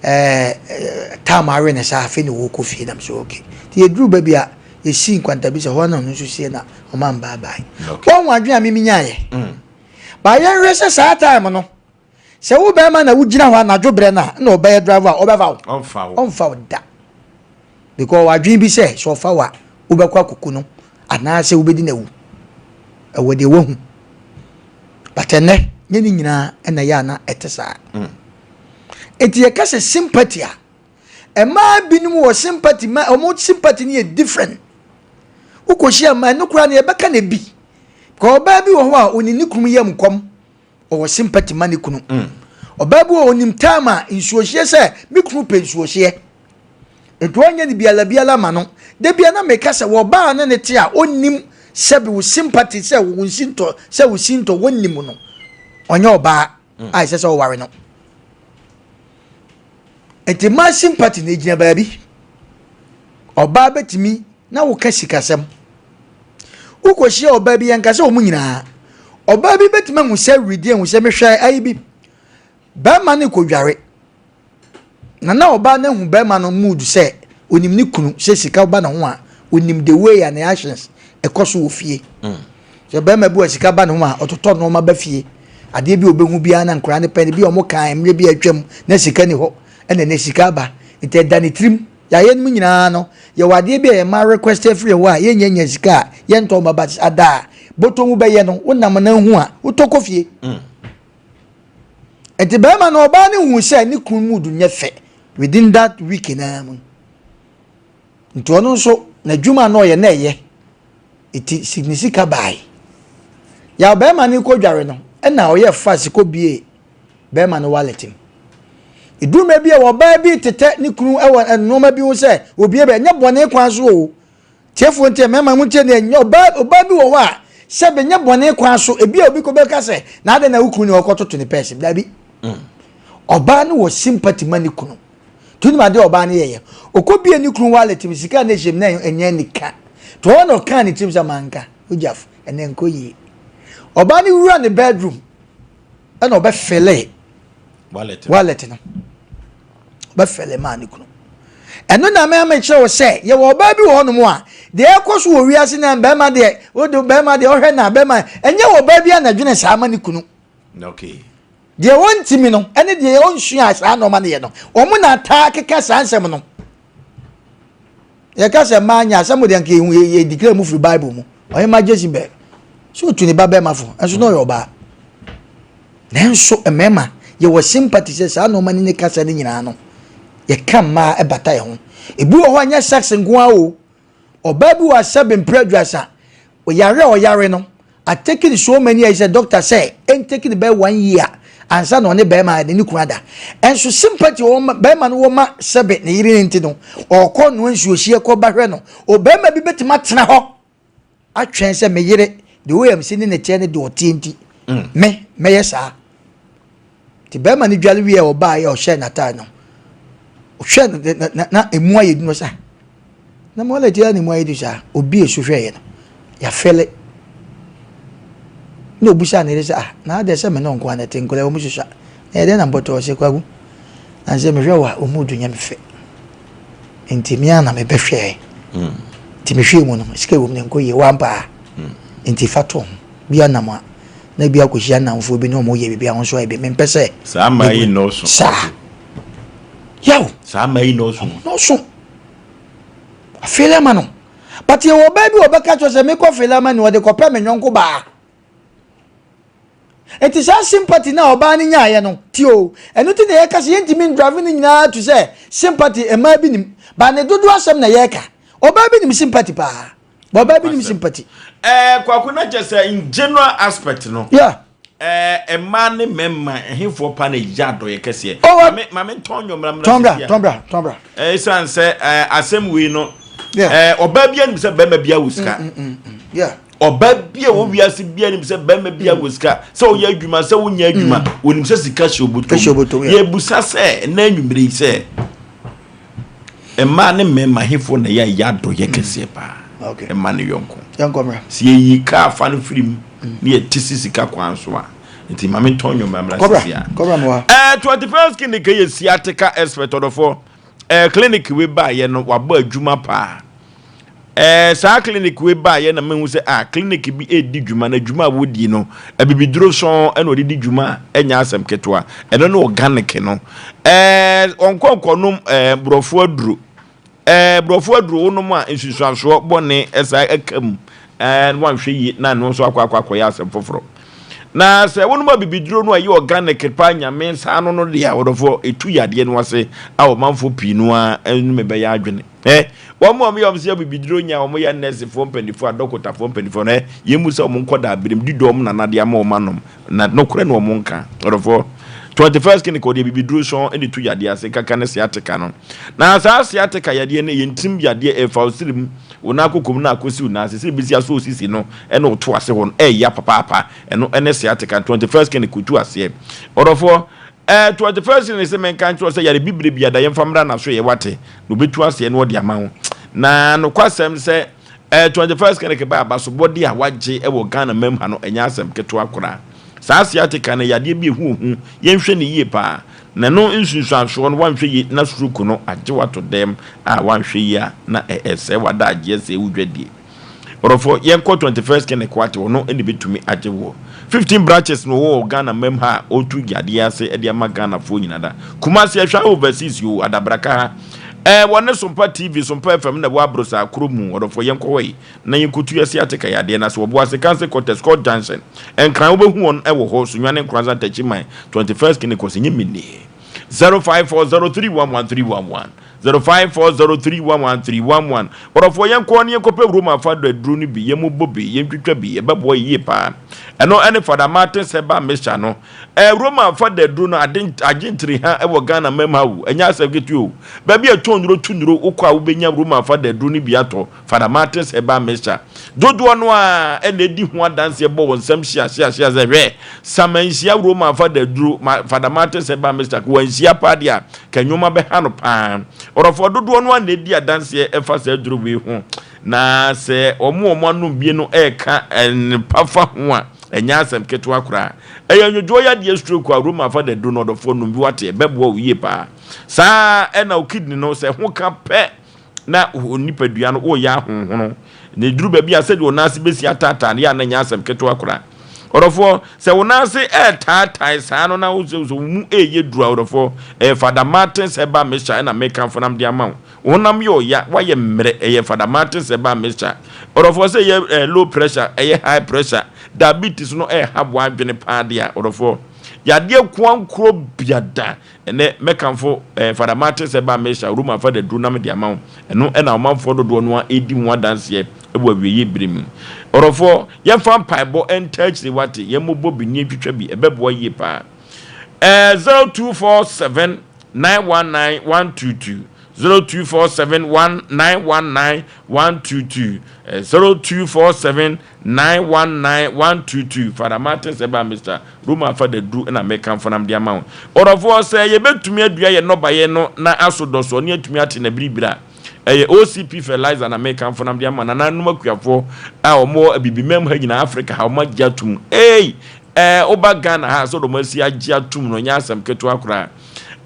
ɛɛ tam awe ne saa afei na wɔkɔ fie nam so okay. Nti yɛduru baabi a yɛsii nkwantabisa hɔ na ɔno nso sie na ɔma mbaabae. Okay. Wɔn adwene a mimi nyaeɛ. Mm. Ba yɛnhwɛ sɛ saa time no sɛ wo bɛrima na wogyina hɔ anadwo berɛ no a na ɔbɛyɛ driver a ɔbɛfa wo. Ɔmfa wo. Ɔmfa wo da. Because wadwene bi sɛ sɛ ɔfa wo a wobɛkɔ akɔku no anaasɛ wobɛdi no awu. Ɛwɔ deɛ wahu. But ɛnɛ nyɛ ne nyinaa ɛna ɛyɛ a na ɛte saa. Mm. Enti yɛka sɛ sympathy a mmaa binom wɔ sympathy ma wɔn sympathy no yɛ different. Wokɔhyia mmaa ɛno koraa no yɛbɛka no bi. Because ɔbaa bi wɔ hɔ a ɔni ne kunu yam kɔm, ɔwɔ sympathy ma ne kunu. Mm. Ɔbaa bi wɔ hɔ ɔnim time a nsuohyeɛ sɛ me kunu pɛ nsuohyeɛ. Nti ɔnyɛ no biala biala ma no. Da bia na meka sɛ wɔ ɔbaa ne ne te a ɔnnim sɛbi wo sympathy sɛ wo nsi ntɔ sɛ wo si ntɔ wɔnnim no. Ɔnyɛ ɔbaa mm. a ɛsɛ sɛ ɔware no. Nti mmaa sympathy na egyina baabi. Ɔbaa bɛtumi na woka sikasɛm. Wokɔhyia ɔbaa bi yɛnka sɛ wɔn nyinaa. Ɔbaa bi bɛtumi ahu sɛ awuridi ahu sɛ mehwɛ ayi bi. Bɛrima no kɔdware. Na na ɔbaa no ahu bɛrima no mood sɛ onim ne kunu sɛ sika ba ne ho a onim the way a ne actions ɛkɔ so wɔ fie. Mm. Sɛ bɛrima bi wɔ sika ba ne ho a ɔtotɔ nneɛma ba fie. Adeɛ bi a ɔbɛhu biara na nkwadaa no pɛ no bi a wɔn kan mmerɛ bi a atwam na sika ni hɔ ɛna ne sika aba. Nti ɛda ne tirim. Yɛayɛ no mu nyinaa no, yɛwɔ adeɛ bi a yɛn mma request afiri hɔ a yɛnnya nya sika a yɛntɔ mma but ada a bɔtɔ mu bɛyɛ no wonam na hu a wotɔ kɔ fie. Mm. Nti bɛrima no ɔbaa no hu sɛ ne kunu mood nyɛ fɛ within that week naa mu. Nti ɔno nso n'adwuma na ɔyɛ na ɛyɛ. Nti ne sika bae. Yaw bɛrima no kɔ dware no ɛna ɔyɛ fast kɔ bie bɛrima no wallet mu. Ɛduru mmerɛ bi a ɔbaa bi tetɛ ne kunu wɔ nneɛma bi ho sɛ obie bɛ ɛnyɛ bɔne kwan so o. Tiefoɔ ntie mmarima mo ntie ne ɛnyɛ ɔbaa ɔbaa bi wɔ hɔ a sɛ bɛnyɛ bɔne kwan so ebi a obi kɔ bɛka sɛ na adɛn na wo kunu ne ɔkɔtoto ne pɛɛse dabi. Mm. Ɔbaa no wɔ sympathy ma ne kunu. Tunim adeɛ ɔbaa no yɛyɛ. Ɔkɔ bie ne kunu wallet mu sika na ɛhyɛ mu na ɛnyɛ nika. To hɔ na ɔkaa ne tirim sɛ manka ogyaf ɛnɛ nkɔ yie. Ɔbaa no wura ne bedroom ɛna ɔbɛfɛlɛ wallet no ɔbɛfɛlɛ maa ne kunu ɛno na mɛma kyerɛ wo sɛ yɛwɔ ɔbaa bi wɔ hɔnom a deɛ ɛkɔ so wɔ wiase na bɛrima deɛ wode bɛrima deɛ ɔhwɛ na bɛrima ɛnyɛ wɔ ɔbaa bi a na dwene saa ma ne kunu deɛ wɔntimi no ɛne deɛ ɔnsua saa nneɛma no yɛ no wɔn na ataa keka saa nsɛm no Yɛka sɛ mmaa nyɛ asɛm deɛ nka yɛhu yɛ declare mu firi Bible mu. Ɔhema Jezebel sɛ otu ne ba bɛrima fo nso na ɔyɛ ɔbaa. Nanso mmarima yɛwɔ sympathy sɛ saa nneɛma no ne kasa no nyinaa no yɛka mmaa ɛbata yɛn ho. Ebi wɔ hɔ a nyɛ sex nko ara o. Ɔbaa bi wɔ asɛbe mpere aduasa ɔyare a ɔyare no Atake no so many years sɛ doctor sɛ ɛntake no bɛyɛ one year ansa na ɔne bɛrima ne ne kunu ada. Ɛnso sympathy wɔ bɛrima no wɔ ma sɛbe ne yere no nti no ɔkɔ noa nsuohyeɛ kɔ ba hwɛ no. Ɔbɛrima bi bɛtumi atena hɔ atwɛn sɛ me yere the way I'm ne ne teɛ ne deɛ ɔteɛ nti mm. me mɛyɛ saa. Nti bɛrima no dwale wie a ɔbaa yɛ ɔhyɛ n'ataade no ɔhwɛ no na na emu ayɛ dunu sa na mo alɛ tia na emu ayɛ dunu saa obi esu hwɛ yɛ no yafɛle na obusa ne yere sɛ ah na adɛ sɛ me ne nko ana te nkɔla wɔn susua na yɛ dɛ na mbɔtɔ ɔsɛ kwaku na nsɛ mehwɛ wa ɔmu du nyɛ me fɛ nti me ana mebɛhwɛ mm. nti mehwɛ mu no sika wɔ mu na nkɔ yie wampaa mm. nti fa to ho bi anam a na bi akɔhyia nnamfoɔ bi na wɔn yɛ biribi a wɔn nso ayɛ bi mempɛ sɛ. Saa mmaa yi nnɔɔso. Saa yaw. Saa mmaa yi nnɔɔso. Nnɔɔso. Afeele ama no but yɛ wɔ ɔbaa bi wɔ bɛka kyerɛ sɛ mekɔ feele ama no ɔde kɔpɛ me nyɔnko baa. Nti saa sympathy na ɔbaa no nyaayɛ no ti o ɛno ti na yɛka sɛ yɛntumi ndrave no nyinaa to sɛ sympathy mmaa bi nim ba ne dodo asɛm na yɛka ɔbaa bi nim sympathy paa. Bɔbaa bi nim sympathy. Ɛɛ eh, kwaku na kyɛ sɛ in general aspect no. Yeah. Ɛɛ eh, mmaa ne mmarima ɛhefoɔ pa na ɛyɛ adɔyɛ kɛseɛ. Oh, maame maame ntɔn nnwom mmerɛ Tɔn bra, tɔn bra, tɔn bra. Ɛɛ esan sɛ ɛɛ asɛm wei no. Yeah. Ɛɛ ɔbaa bi anim sɛ bɛrima bi awo sika. Mm, mm, mm, yeah. Ɔbaa bi a wɔ wiase bi anim sɛ bɛrima bi a wɔ sika, sɛ ɔyɛ adwuma sɛ wonyɛ adwuma, onim sɛ sika hyɛ obotom. Yɛbusa sɛ ɛnɛ anwummere yi sɛ mmaa ne mmarima hefo na ɛyɛ ɛyɛ adɔyɛ kɛseɛ paa ɛma ne yɔnko. Sɛ yɛyi kaa fa no firi mu ne yɛte si sika kwan so a, nti ma mentɔn nnwoma mmra sisi a. Ɛɛ 21st clinic yɛ sciatica expert ɔdɔfoɔ. Ɛɛ clinic wei baayɛ no wabɔ adwuma paa. Ɛɛ saa clinic wei baayɛ na mehu sɛ ah clinic bi edi dwuma na dwuma a wodie no abibiduro sɔn ɛna ɔde di dwuma a ɛnyɛ asɛm ketewa. Ɛno ne organic no. Ɛɛ ɔnkɔ nkɔnom ɛɛ borɔfo aduro. Ɛɛ borɔfo aduro wonom a nsunsuansoɔ bɔne ɛsa ɛka mu. Ɛɛ na wanhwɛ yie na ɛno nso akɔ akɔ akɔyɛ asɛm foforɔ. Na sɛ wonom abibiduro no a ɛyɛ organic paa nyame nsa ano no deɛ a ɔdɔfoɔ ɛtu yadeɛ no ase a ɔmanfoɔ pii no ara ɛne me bɛyɛ adwene. Ɛ wɔn a wɔyɛ wɔn sɛ abibiduro nya wɔn yɛ nɛɛsefoɔ mpanimfoɔ adɔkotafoɔ mpanimfoɔ no ɛ yɛn mu sɛ wɔn nkɔ daabirim di dɔm nana de ama wɔn anom na nokorɛ na wɔn nka ɔdɔfoɔ. 21st clinic ɔde abibiduro sɔn ɛde tu yadeɛ ase kaka ne sciatica no. Na saa sciatica yadeɛ no ɛyɛ ntirim yadeɛ ɛfa osirim wo nan kokom na akɔsi wo nan ase sɛ ebesi aso osisi no ɛna ɔto ase hɔ no ɛyɛ papaapa ɛno ɛne sciatica 21st clinic otu aseɛ ɔdɔfoɔ. Ɛɛ 21st clinic sɛ menka nkyerɛ sɛ yare bibire bi ada yɛmfa mmra na so yɛ wate na obetu aseɛ na ɔde ama wo na nokwasɛm sɛ ɛɛ 21st clinic ba abasobɔde a wagye ɛwɔ Ghana mam ha no ɛnyɛ asɛm ketewa koraa. Saa sciatica no yadeɛ bi ehu ohu yɛnhwɛ no yie paa na ɛno nsunsuansoɔ no wanhwɛ yie na stroke no agye wato dɛm a wanhwɛ yie a na ɛsɛe w'adagyeɛ sɛe wo dwadie. Ɔdɔfoɔ yɛnkɔ 21st clinic wate ɔno na ɛbɛtumi agye woɔ. 15 branches na ɔwɔ wɔ Ghana mam ha a ɔretu yadeɛ ase de ama Ghanafoɔ nyina da. Kumasi ɛhwɛ overseas yoo adabraka ha ɛɛ wɔne Sompa TV Sompa FM na ɛwɔ Abrosa kuro mu ɔdɔfoɔ yɛnkɔ hɔ yi na yɛnkɔtu yɛ sciatica yadeɛ no ase wɔ Boase Kanse Quarters Court Junction Nkran wobɛhu wɔn wɔ hɔ Sunyani Nkoranza Ntakyiman 21st Clinic ɔsɛ nyɛ mennie 0540311311 0540311311 Ɔdɔfoɔ yɛnkɔ na yɛnkɔpɛ Roma fada aduro no bi yɛmmobɔ bi yɛntwitwa bi ɛbɛboa yɛ yie paa ɛno ɛne Fada Martins Herbal Mixture no ɛɛ Roma fada aduro no ade agye ntiri ha ɛwɔ Ghana mam ha o ɛnyɛ asɛm ketewa o baabi a ɛtɔn nnuro tu nnuro wokɔ a wobɛnya Roma fada aduro no bi atɔ Fada Martins Herbal Mixture dodoɔ no ara na ɛdi ho adanseɛ bɔ wɔn nsam hyia hyia hyia sɛ hwɛ sa manhyia Roma fada aduro ma Fada Martins Herbal Mixture ka wanhyia paa deɛ a ka nneɛma bɛha no paa. Ɔdɔfoɔ dodoɔ no ara na ɛdi adanseɛ ɛfa saa aduro wei ho na sɛ wɔn a wɔn anom bie no ɛreka nnepa fa ho a ɛnyɛ asɛm ketewa koraa. Ɛyɛ nnwodwoɔ yadeɛ stroke a Roma fada aduro no ɔdɔfoɔ nom bi wate ɛbɛboa wo yie paa. Saa ɛna wo kidney no sɛ ho ka pɛ na wo nipadua no woreyɛ ahonhono, na ɛduru baabi a sɛdeɛ wo nan ase bɛsi ataataa no yɛ a na ɛnyɛ asɛm ketewa koraa. Ɔdɔfoɔ, sɛ wo nan ase ɛretaatae saa no na wo sɛ wo mu ɛreyɛ duru a, ɔdɔfoɔ, ɛyɛ Fada Martins Herbal Mixture ɛna mekamfo nam de ama wo. Wo honam yɛ ɔya, woayɛ mmerɛ, ɛyɛ Fada Martins Herbal Mixture. Ɔdɔfoɔ, sɛ ɛyɛ eh, low pressure, ɛyɛ high pressure, diabetes no ɛreha w'adwene paa deɛ a, ɔdɔfoɔ, yadeɛ koankorɔ biada Ɛnnɛ, mɛkamfo eh, Fada Martin sɛ ba Mesa, Roma fada duro na mede ama wo. Ɛno na ɔmanfoɔ dodoɔ no ara redi ho adanseɛ wɔ awieeɛ berɛ mu. Ɔdɔfoɔ, yɛmfa mpaebɔ ntaa akyire wate, yɛmmobɔ bi ne yɛntwitwa bi, ɛbɛboa yie paa. Eh, 0247 919 122, 0247 919 122, eh, 0247 919 122, Fada Martin sɛ ba Mr. Roma afa da duru na mekamfo nam de ama wo. Ɔdɔfoɔ, sɛ yɛbɛtumi adua yɛn nnɔbaeɛ no na aso dɔsoɔ ne atumi ate na biribiri a, ɛyɛ OCP fertilizer na mekamfo nam de ama nananom akuafoɔ a wɔwɔ Abibimam ha nyinaa, Africa ha, wɔn agye atum. Ei! Ɛɛ, woba Ghana ha a, sɛdeɛ wɔn asi agye atum no, ɛnyɛ asɛm ketewa koraa.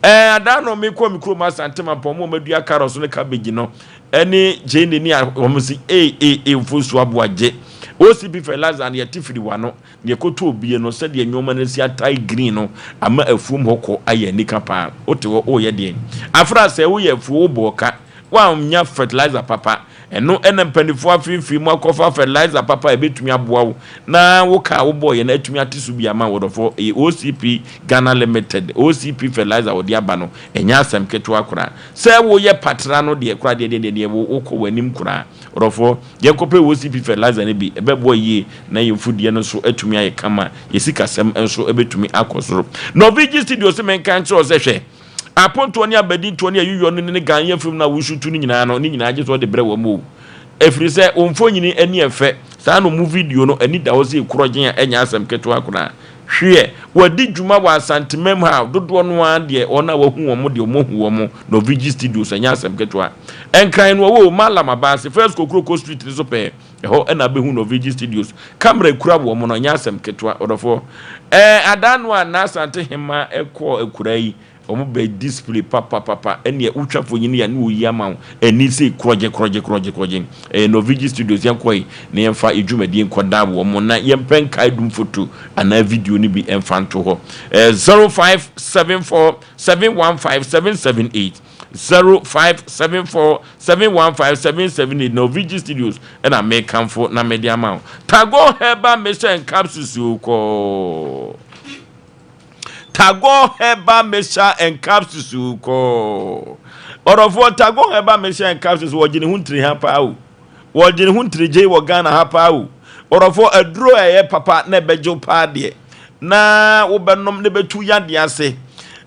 Ɛɛ, adaa no mekɔ me kurom Asante Mampɔn, wɔn a wɔadua carrots ne cabbage no, ɛne gyeene ne a wɔn si, ei, ei, ei, mfonsuo aboa gye. OCP fertilizer no, yɛte firi wano. Deɛ ɛkɔtɔɔ bie no, sɛdeɛ nnoɔma no asi atae green no ama afuom hɔ kɔ ayɛ anika paa. Wote hɔ woreyɛ deɛn? Afra, sɛ woyɛ afuo wobɔɔ ka, woannya fertilizer papa. Ɛno na mpanimfoɔ afeefee mu akɔfa fertilizer papa a ɛbɛtumi aboa wo na wo ka a wobɔeɛ no atumi ate so bi ama wo dɔfoɔ. Ɛyɛ OCP Ghana Limited, OCP fertilizer a wɔde aba no, ɛnyɛ asɛm ketewa koraa. Sɛ woyɛ patra no deɛ koraa deɛ deɛ deɛ wokɔ w'anim koraa. Ɔdɔfoɔ, yɛnkɔpɛ OCP fertilizer no bi, ɛbɛboa yie na yɛn mfudeɛ no nso atumi ayɛ kama, yɛn sikasɛm nso bɛtumi akɔ soro. Norvigi Studio se menka nkyerɛ wo sɛ hwɛ, apontoɔ ne abadintoɔ ne ayuyɔ no ne ne Ghanaian film no a wosutu no nyinaa no, ne nyinaa gye sɛ wode brɛ wɔn o. Ɛfiri sɛ wo mfonini ani yɛ fɛ, saa na wɔn video no ani da hɔ sɛ ekorɔgyen a ɛnyɛ asɛm ketewa koraa. Hweɛ, wɔadi dwuma wɔ Asantemam ha a, dodoɔ no ara deɛ wɔn a wɔahu wɔn deɛ wɔahu wɔn, Norvigi Studios, ɛnyɛ asɛm ketewa. Nkran no wɔwɔ o, Mallam Abaase, First Kokroko Street no so pɛɛ, ɛhɔ na wobɛhu Norvigi Studios. Camera ekura wɔn no, ɛnyɛ asɛm ketewa, ɔdɔfoɔ. Ɛɛ, adaano a Naa Asante Hemaa kɔɔ akuraa yi, Ɔmo bɛ display papapapa ɛneɛ wotwa fonyini a ne oyi ama wo ɛni sei korɔgye korɔgye korɔgye korɔgye ɛyɛ Norvigi studios yɛn kɔe na yɛn fa yɛ dwumadie nkɔ da wɔn na yɛn pɛ nkae dum foto anaa video no bi ɛnfa nto hɔ ɛyɛ 0574 715 778 0574 715 778 Norvigi studios ɛna mekamfo na mede ama wo Tagore herbal mixture and capsules o kɔɔ. Tagore Herbal Mixture and Capsules kɔɔ. Ɔdɔfoɔ, Tagore Herbal Mixture and Capsules wɔgye ne ho ntiri ha paa o. Wɔgye ne ho ntirigye wɔ Ghana ha paa o. Ɔdɔfoɔ, aduro a ɛyɛ papa na ɛbɛgye wo paa deɛ, na wobɛnom na ɛbɛtu yadeɛ ase.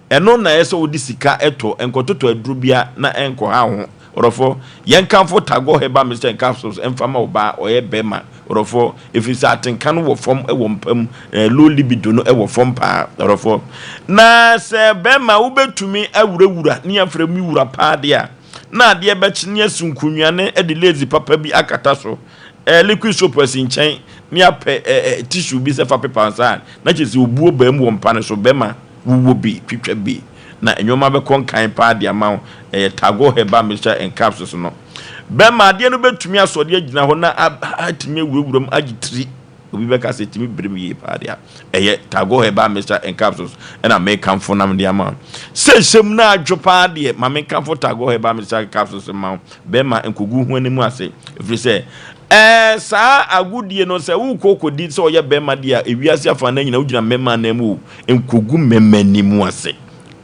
Ɛno na ɛyɛ sɛ wode sika tɔ, nkɔtotɔ aduro bia na ɛnkɔha wo ho. Ɔdɔfoɔ, yɛnkamfo Tagore Herbal Mixture and Capsules mfa ma wo ba a ɔyɛ bɛrima, ɔdɔfoɔ, ɛfiri sɛ atenka no wɔ fam wɔ mpa mu, eh, low libido no wɔ fam paa, ɔdɔfoɔ. Na sɛ bɛrima wobɛtumi awurawura ne afrɛ mu wura paa deɛ a, na adeɛ bɛkye ne asi nkonwa de lazy papa bi akata so, eh, liquid soap asi nkyɛn ne apɛ eh, eh, tissue bi sɛ fa pepa nsa a, na kyerɛ sɛ obuo baa mu wɔ mpa no so, bɛrima wowɔ bi, twitwa bi. na nnoɔma bɛkɔ nkan paa de ama wo, ɛyɛ Tagore Herbal Mixture and Capsules no. Bɛma adeɛ no bɛtumi asɔ de agyina hɔ na atumi awurawura mu agye tiri. Obi bɛka sɛ ɛtumi bere mu yie paa deɛ a, ɛyɛ Tagore Herbal Mixture and Capsules ɛna mekamfo na mede ama wo. Sɛ hyɛ mu na adwo paa deɛ, ma menkamfo Tagore Herbal Mixture and Capsules mma wo. Bɛma nkɔgu ho anim ase, ɛfiri sɛ ɛɛ saa agodie no sɛ wokɔ kɔdi sɛ ɔyɛ bɛrima deɛ a, ewiase afa no nyina wogyina mmarima anan mu o. Nkogu mmarima anim ase.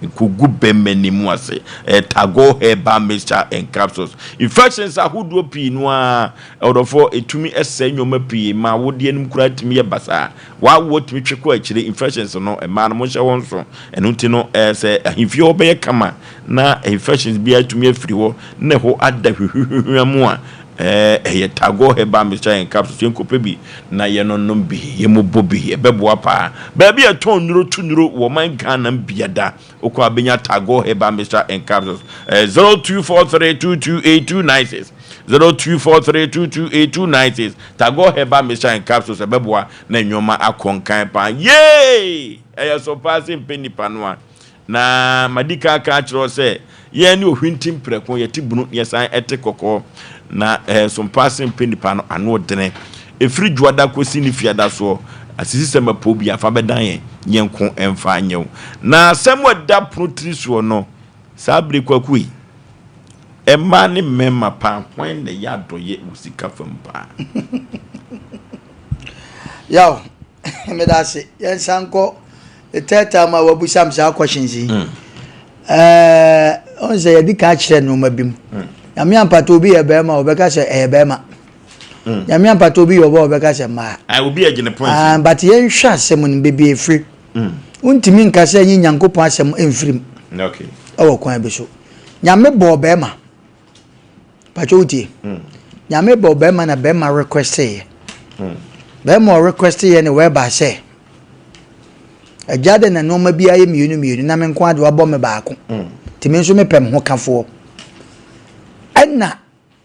Nkogu bɛrima anim ase. Ɛyɛ Tagore Herbal Mixture and Capsules. Infections ahodoɔ pii no ara, ɔdɔfoɔ, ɛtumi sɛe nneɛma pii ma awodeɛ no mu koraa tumi yɛ basaa. W'awoɔ tumi twe kɔ akyire. Infections no, mmaa no monhyɛ wɔn nso. Ɛno nti no, ɛɛ sɛ ahemfie hɔ bɛyɛ kama na infections biara tumi afiri hɔ na ɛhɔ ada hwihwihwihwa mu a, Ɛɛ, ɛyɛ Tagore Herbal Mixture and Capsules. Yɛnkɔpɛ bi na yɛnɔnom bi, yɛmmobɔ bi, ɛbɛboa paa. Baabi a yɛtɔn nnuro tu nnuro wɔ ɔman Ghana mu biada, wokɔ a bɛnya Tagore Herbal Mixture and Capsules. Ɛyɛ 0243228296, 0243228296. Tagore Herbal Mixture and Capsules, ɛbɛboa na nneɛma akɔ nkan paa. Yee! Ɛyɛ so paa sɛ mpɛ nipa no a. Na madi kan aka akyerɛ wo sɛ, yɛn ne ohwinti mprɛko, yɛte bunu na yɛsan te kɔkɔɔ. Na sompa ase mpɛ nnipa no ano dene. Ɛfiri Dwoada kɔsi ne Fiada soɔ, asisisɛm apoo bi afa bɛdan yɛn, yɛnko mfa nyɛ wo. Na asɛm a ɛda pono tiri soɔ no, saa bere Kwaku yi, mmaa ne mmarima paa, hwan na ɛyɛ adɔeɛ wɔ sika fam paa? Yaw, meda ase. Yɛnsan nkɔ The third time a wabisa me saa questions yi. Mm. Eh, ɔn sɛ yɛde ka kyerɛ nneɛma bi mu. Mm. Nyame ampata obi yɛ bɛrima ɔbɛka sɛ ɛyɛ bɛrima. Mm. Nyame ampata obi yɛ ɔbaa ɔbɛka sɛ mmaa. Ah, obi yɛ gyene point. Ah, but yɛnhwɛ asɛm no beebi efiri. Mm. Wontumi nka sɛ ɛnyɛ Nyankopɔn asɛm mfiri mu. Okay. Ɛwɔ kwan bi so. Nyame bɔɔ bɛrima. Patro wotie? Mm. Nyame bɔ bɛrima na bɛrima request yɛ. Mm. Bɛrima ɔrequest yɛ ne wɛba sɛ agya de na nneɛma bi ayɛ mmienu mmienu na me nko ade wabɔ me baako. Mm. Nti me nso mepɛ me ho kafoɔ. Ɛna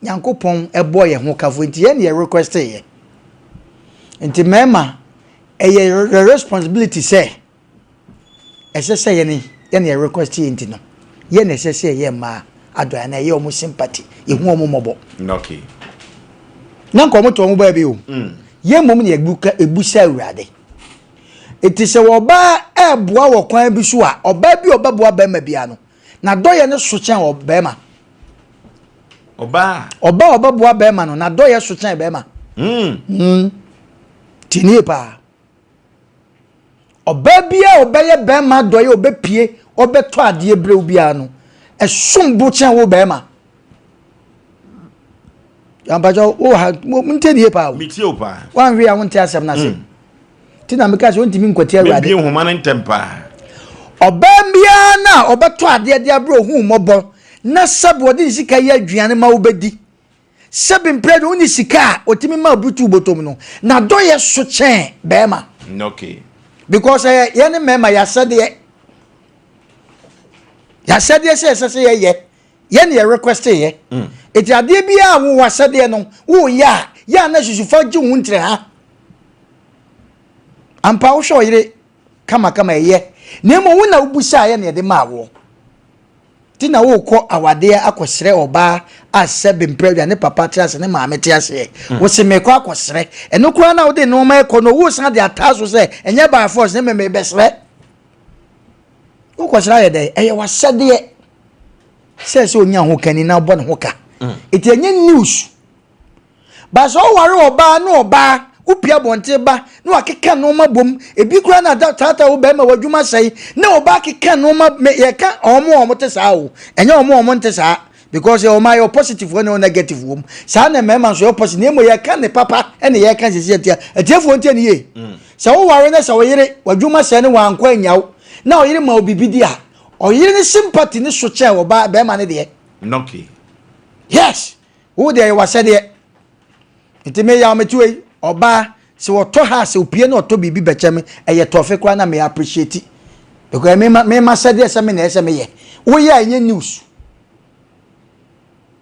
Nyankopɔn ɛbɔ yɛ ho kafoɔ nti yɛn na yɛ request yɛ. Nti mmarima ɛyɛ yɛ responsibility sɛ ɛsɛ sɛ yɛne yɛne yɛ request yɛ nti no yɛ na ɛsɛ sɛ yɛyɛ mmaa adɔe anaa yɛyɛ wɔn sympathy yɛhu wɔn mmɔbɔ. Okay. Na nka wɔn te wɔn baabi o. Mm. Yɛn mmom na yɛbu ebu sɛ awurade. Eti sɛ ɔbaa ɛɛboa wɔ kwan bi so a ɔbaa bi a ɔbɛboa bɛrima bia no na dɔyɛ no so kyɛn ɔbɛrima. Ɔbaa. Ɔbaa ɔbɛboa bɛrima no na dɔyɛ so kyɛn bɛrima. Mm. Mm. Tinie paa. Ɔbaa biara a ɔbɛyɛ bɛrima adɔeɛ a ɔbɛpie ɔbɛtɔ adeɛ berɛ wo biara no, ɛsom bo kyɛn wo bɛrima. Ampakyɛ wo ha ntie nie paa o. Metie o paa. Wanhwe a wonte asɛm no ase. Mm. Ti na meka sɛ wontumi nkwati awurade. Mebie nhoma no ntɛm paa. Ɔbaa biara no a ɔbɛtɔ adeɛ de abrɛ ohun mmɔbɔ na sɛbe ɔde ne sika yɛ aduane ma wobɛdi. sɛbi mprɛ de wonni sika a ɔtumi ma obi tu bɔtɔm no, n'adɔyɛ so kyɛn bɛrima. Okay. Because ɛyɛ yɛn ne mmarima yɛasɛdeɛ. Yɛasɛdeɛ sɛ ɛsɛ sɛ yɛyɛ. Yɛn ne yɛ request yɛ. Eti adeɛ biara a wowɔ asɛdeɛ no, woyɛ a, yɛ a na susufa gye wo ntire ha. Ampa wohwɛ ɔyere kamakama ɛyɛ. Na mmom wo na wobusaeɛ na yɛde maa woɔ. Nti na wokɔ awadeɛ akɔsrɛ ɔbaa a sɛbe mprɛdwa ne papa te ase ne maame te aseɛ. Mm. Wose mekɔ akɔsrɛ. Ɛno koraa na wode nneɛma ɛkɔ no wosan de ataa so sɛ ɛnyɛ by force ne me mebɛsrɛ. Wokɔsrɛ ayɛ dɛn? Ɛyɛ w'asɛdeɛ sɛ sɛ onya ho kani na wobɔ ne ho ka. Mm. Nti ɛnyɛ news. Ba sɛ ɔware ɔbaa ne ɔbaa wopie abɔnten ba na wakeka nneɛma bom ebi koraa na taataa wo bɛrima w'adwuma sɛe na ɔbaa keka nneɛma me yɛka wɔn a wɔn te saa o ɛnyɛ wɔn a wɔn nte saa because yɛ wɔn ayɛ positive wɔ ne wɔn negative wɔm saa na mmarima nso yɛ positive na emu yɛka ne papa ɛna yɛka sisi ɛtia atiefoɔ ntia ne yie mm. sɛ woware ne sɛ ɔyere w'adwuma sɛe ne wankɔ anyaw na ɔyere ma obibi di a ɔyere ne sympathy ne so kyɛn ɔbaa bɛrima ne deɛ. Okay. Yes. Wo deɛ yɛ w'asɛdeɛ. Nti me yaw me to yi, ɔbaa, sɛ ɔtɔ ha sɛ opie na ɔtɔ biribi bɛkyɛ me, ɛyɛ tɔfe koraa na me appreciate. Because me ma me m'asɛdeɛ sɛ me na ɛsɛ meyɛ. Woyɛ a ɛnyɛ news.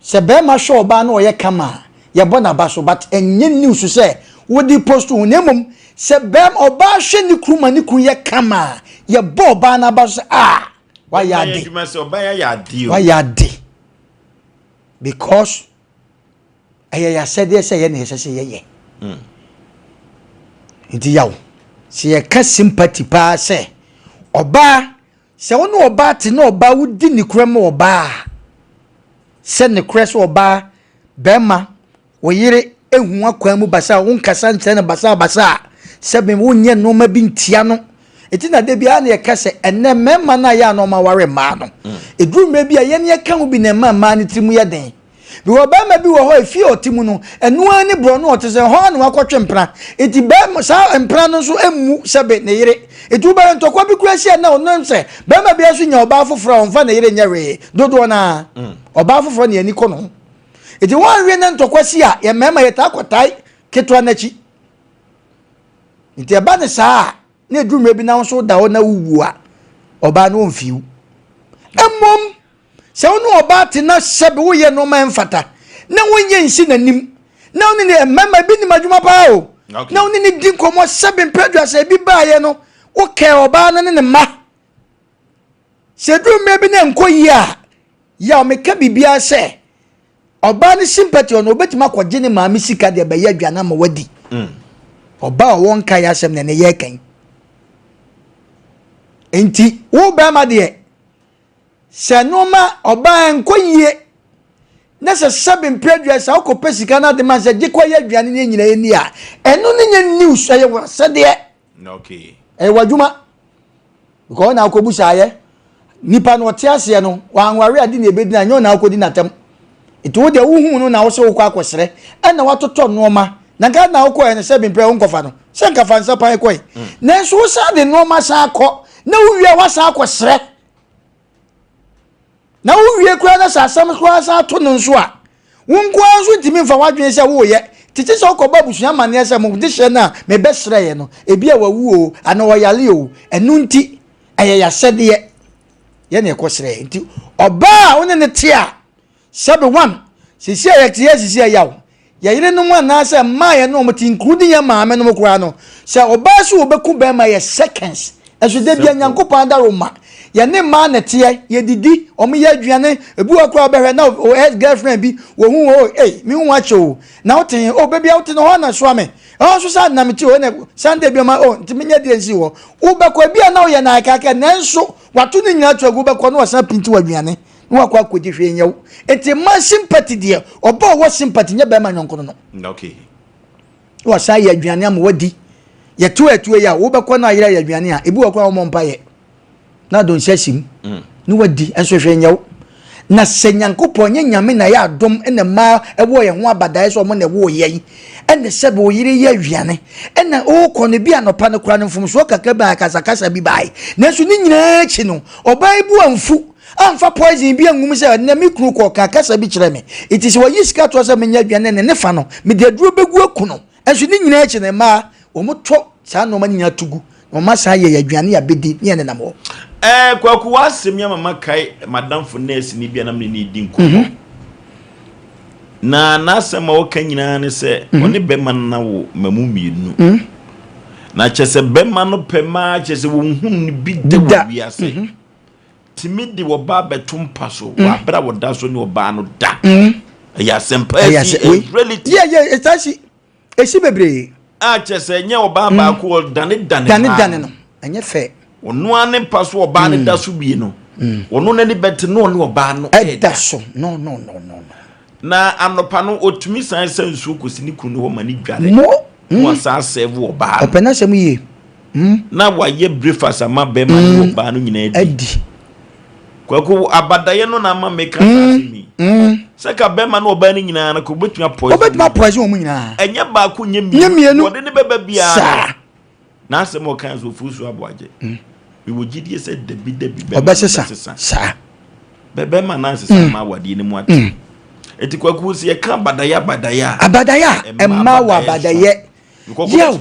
Sɛ bɛrima hwɛ ɔbaa na ɔyɛ kama a, yɛbɔ n'aba so but ɛnyɛ news sɛ wode post ho na mmom sɛ bɛrima ɔbaa hwɛ ne kunu ma ne kunu yɛ kama a, yɛbɔ ɔbaa n'aba so sɛ ah wayɛ ade. Wayɛ ade. Because ɛyɛ yɛn asɛdeɛ sɛ yɛ na ɛsɛ sɛ yɛyɛ. Mm. Nti yaw, sɛ yɛka sympathy paa sɛ ɔbaa, sɛ wo ne ɔbaa te na ɔbaa wodi ne korɛ ma ɔbaa sɛ ne korɛ sɛ ɔbaa bɛrima Wo yere hu w'akwan mu basaa, wonkasa nkyerɛ no basabasa a, sɛbe wonyɛ nneɛma bi ntia no. Enti na da biara na yɛka sɛ ɛnnɛ mmarima no a yɛ a na wɔaware mmaa no, ɛduru mmerɛ bi a yɛn yɛka ho bi na ɛma mmaa no tiri mu yɛ den. Because barima bi wɔ hɔ a efie a ɔte mu no, ɛno ara ne borɔno a ɔte sɛ ɛhɔ ara na wakɔtwe mpena. Enti barima saa mpena no nso mmu sɛbe ne yere. Enti wobɛhwɛ ntɔkwa bi koraa si a na ɔno sɛ barima biara nso nya ɔbaa foforɔ a ɔmfa ne yere nyɛ hwee. Dodoɔ no ara, ɔbaa foforɔ na ani kɔ ne ho. Enti wɔanwe na ntɔkwa si a, yɛn mmarima yɛtaa kɔtae ketewa no akyi. Nti ɛba ne saa a, na ɛduru mmerɛ bi na wo nso da hɔ na wowu a, ɔbaa no ɔmfii wo. Mmom, sɛ wo ne ɔbaa te na sɛbe woyɛ nneɛma ɛmfata, na wonyɛ nsi n'anim, na wo ne ne mmarima bi nim adwuma paa o, na wo ne ne di nkɔmmɔ sɛbe mprɛduasa ebi baeɛ no, wokɛɛ ɔbaa no ne ne mma. Sɛ ɛduru mmerɛ bi na ɛnkɔ yie a, yaw meka biribiara sɛ ɔbaa no sympathy ɔno ɔbɛtumi akɔgye ne maame sika deɛ bɛyɛ aduane ama wadi. Mm. Ɔbaa ɔwɔ nka yɛ asɛm na ɛnɛ yɛ kan. Nti wo bɛrima deɛ sɛ nneɛma ɔbaa nkɔ yie na sɛ sɛbe mprɛdua sɛ wokɔpɛ sika no ade ma sɛ gye kɔyɛ aduane no nyina ɛni a ɛno ne nyɛ news ɛyɛ wɔ asɛdeɛ. Ɛyɛ w'adwuma. Because ɔna akɔbu saa yɛ. Nipa no ɔte aseɛ no, wanware ade na ebedi na nyɛ ɔna akɔdi n'atam. Nti wo deɛ wohu no na wo sɛ wokɔ akɔsrɛ ɛna watotɔ nneɛma na nka na wokɔɛ no sɛ bemprɛ wonkɔfa no sɛ nka fa nsa pan kɔe. Mm. Nanso wosan de nneɛma san akɔ na wowie a woasan akɔsrɛ. Na wowie koraa na sɛ asɛm koraa san to no nso a, wo nko ara nso ntumi mfa w'adwene sɛ woreyɛ. Tete sɛ wokɔbɔ abusua amanneɛ sɛ mo dehyɛ no a mebɛsrɛeɛ no, ebi a wawu o, anaa ɔyare o, ɛno nti ɛyɛ yɛasɛdeɛ yɛ na ɛkɔsrɛɛ. Nti ɔbaa a wo ne no te a, sɛbe one, sisi a yɛte yɛ sisi a yaw, Yɛn yerenom anaasɛ mmaa a yɛne wɔn te including yɛn maame nom koraa no, sɛ ɔbaa so wɔbɛku bɛrima yɛ seconds. Ɛso da bia Nyankopɔn adaroma. Yɛne mmaa na ɛteɛ, yɛdidi, wɔn yɛ aduane, ebi wɔ koraa bɛhwɛ na o ex girlfriend bi, wɔhu o, ei, me hu akyɛ o, na wote he, o, baabi a wote no hɔ na soa me, ɛhɔ nso saa na mete o, ɛna Sunday bi ɔma, o, nti menyɛ deɛ nsi hɔ. Wobɛkɔ, ebi a na woyɛ na akaka, nanso wato ne nyinaa to agu, wobɛkɔ na wɔsan pinti wɔ aduane. na wakɔ akɔgye hwee nyɛ wo nti mma sympathy deɛ ɔba ɔwɔ sympathy nyɛ bɛrima nyɔnko no no okay na wasan yɛ aduane ama wadi yɛto atuo yi a wobɛkɔ no ayerɛ yɛ aduane a ebi wɔ koraa wɔmmɔ mpa yɛ na adonhyɛ si mu mm. na wadi nso hwee nyɛ wo na sɛ nyankopɔn nyɛ nyame na yɛ adom na mmaa ɛwɔ yɛn ho abadaeɛ sɛ ɔmo na ɛwɔ yɛn ɛna sɛ bɛ oyere yɛ aduane ɛna ɔrekɔ no bi anɔpa no koraa no mfomsoɔ kakra bi akasakasa bi bae nanso ne nyinaa akyi no ɔbaa yi bu amfu. Amfa poison bi angu mu sɛ ɛnnɛ me kunu kɔ ɔka kasa bi kyerɛ me. Enti sɛ wayi sika toɔ sɛ menyɛ aduane ne ne fa no, mede aduro bɛgu aku no. Nso ne nyinaa akyi no, mmaa, wɔtɔ saa nnoɔma no nyinaa to gu na wɔn asan ayɛ yɛn aduane a bɛdi ne yɛn nenam hɔ. Ɛɛ Kwaku w'asɛm yi ama makae m'adamfo nɛɛseni bi a na me ne no redi nkɔmmɔ. Na n'asɛm a ɔka nyinaa ne sɛ mhm. ɔne bɛrima no na wo mmamu mmienu. Mhm. Na kyerɛ sɛ bɛrima no pɛ maa kyerɛ sɛ wɔnhunu no bi da wɔ wiase. Mhm. Tumi de ɔbaa bɛto mpa so wɔ abere a wɔda so ne ɔbaa no da. Ɛyɛ asɛmpa esi ɛyɛ reality. Yɛ yɛ ɛtaa si esi bebree. A kyerɛ sɛ ɛnyɛ ɔbaa mm. baako ɔdane dane dane dane no ɛnyɛ fɛ. Ɔno ara ne mpa so ɔbaa no mm. da so bie no. Mm. Ɔno n'ani bɛte na ɔne ɔbaa no ɛda so no no no no. Na anɔpa no ɔtumi san sa nsuo kɔsi ne kunu no hɔ ma ne dware. Mo. Na wasan sɛɛvo ɔbaa no. Ɔpɛ n'asɛm yie. Na wayɛ breakfast ama bɛrima ne ɔbaa no nyinaa adi. Kwaku abadayɛ no na ama meka saa asɛm yi. Sɛ ka bɛrima ne ɔbaa no nyinaa no ka obetumi apɔison. Obetumi apɔison wɔn nyinaa. Ɛnyɛ baako nyɛ mmienu. Wɔde ne bɛba biara. Saa. N'asɛm a ɔka sɛ ofuo aboagye. Mewɔ gyidie sɛ dabi dabi bɛrima no bɛsesa. Saa. Bɛrima no ansesa mm. ama awadeɛ no mu ate. Mm. Eti kwaku sɛ yɛka abadayɛ abadayɛ a. Abadayɛ a ɛma wɔ abadayɛ. Yaw,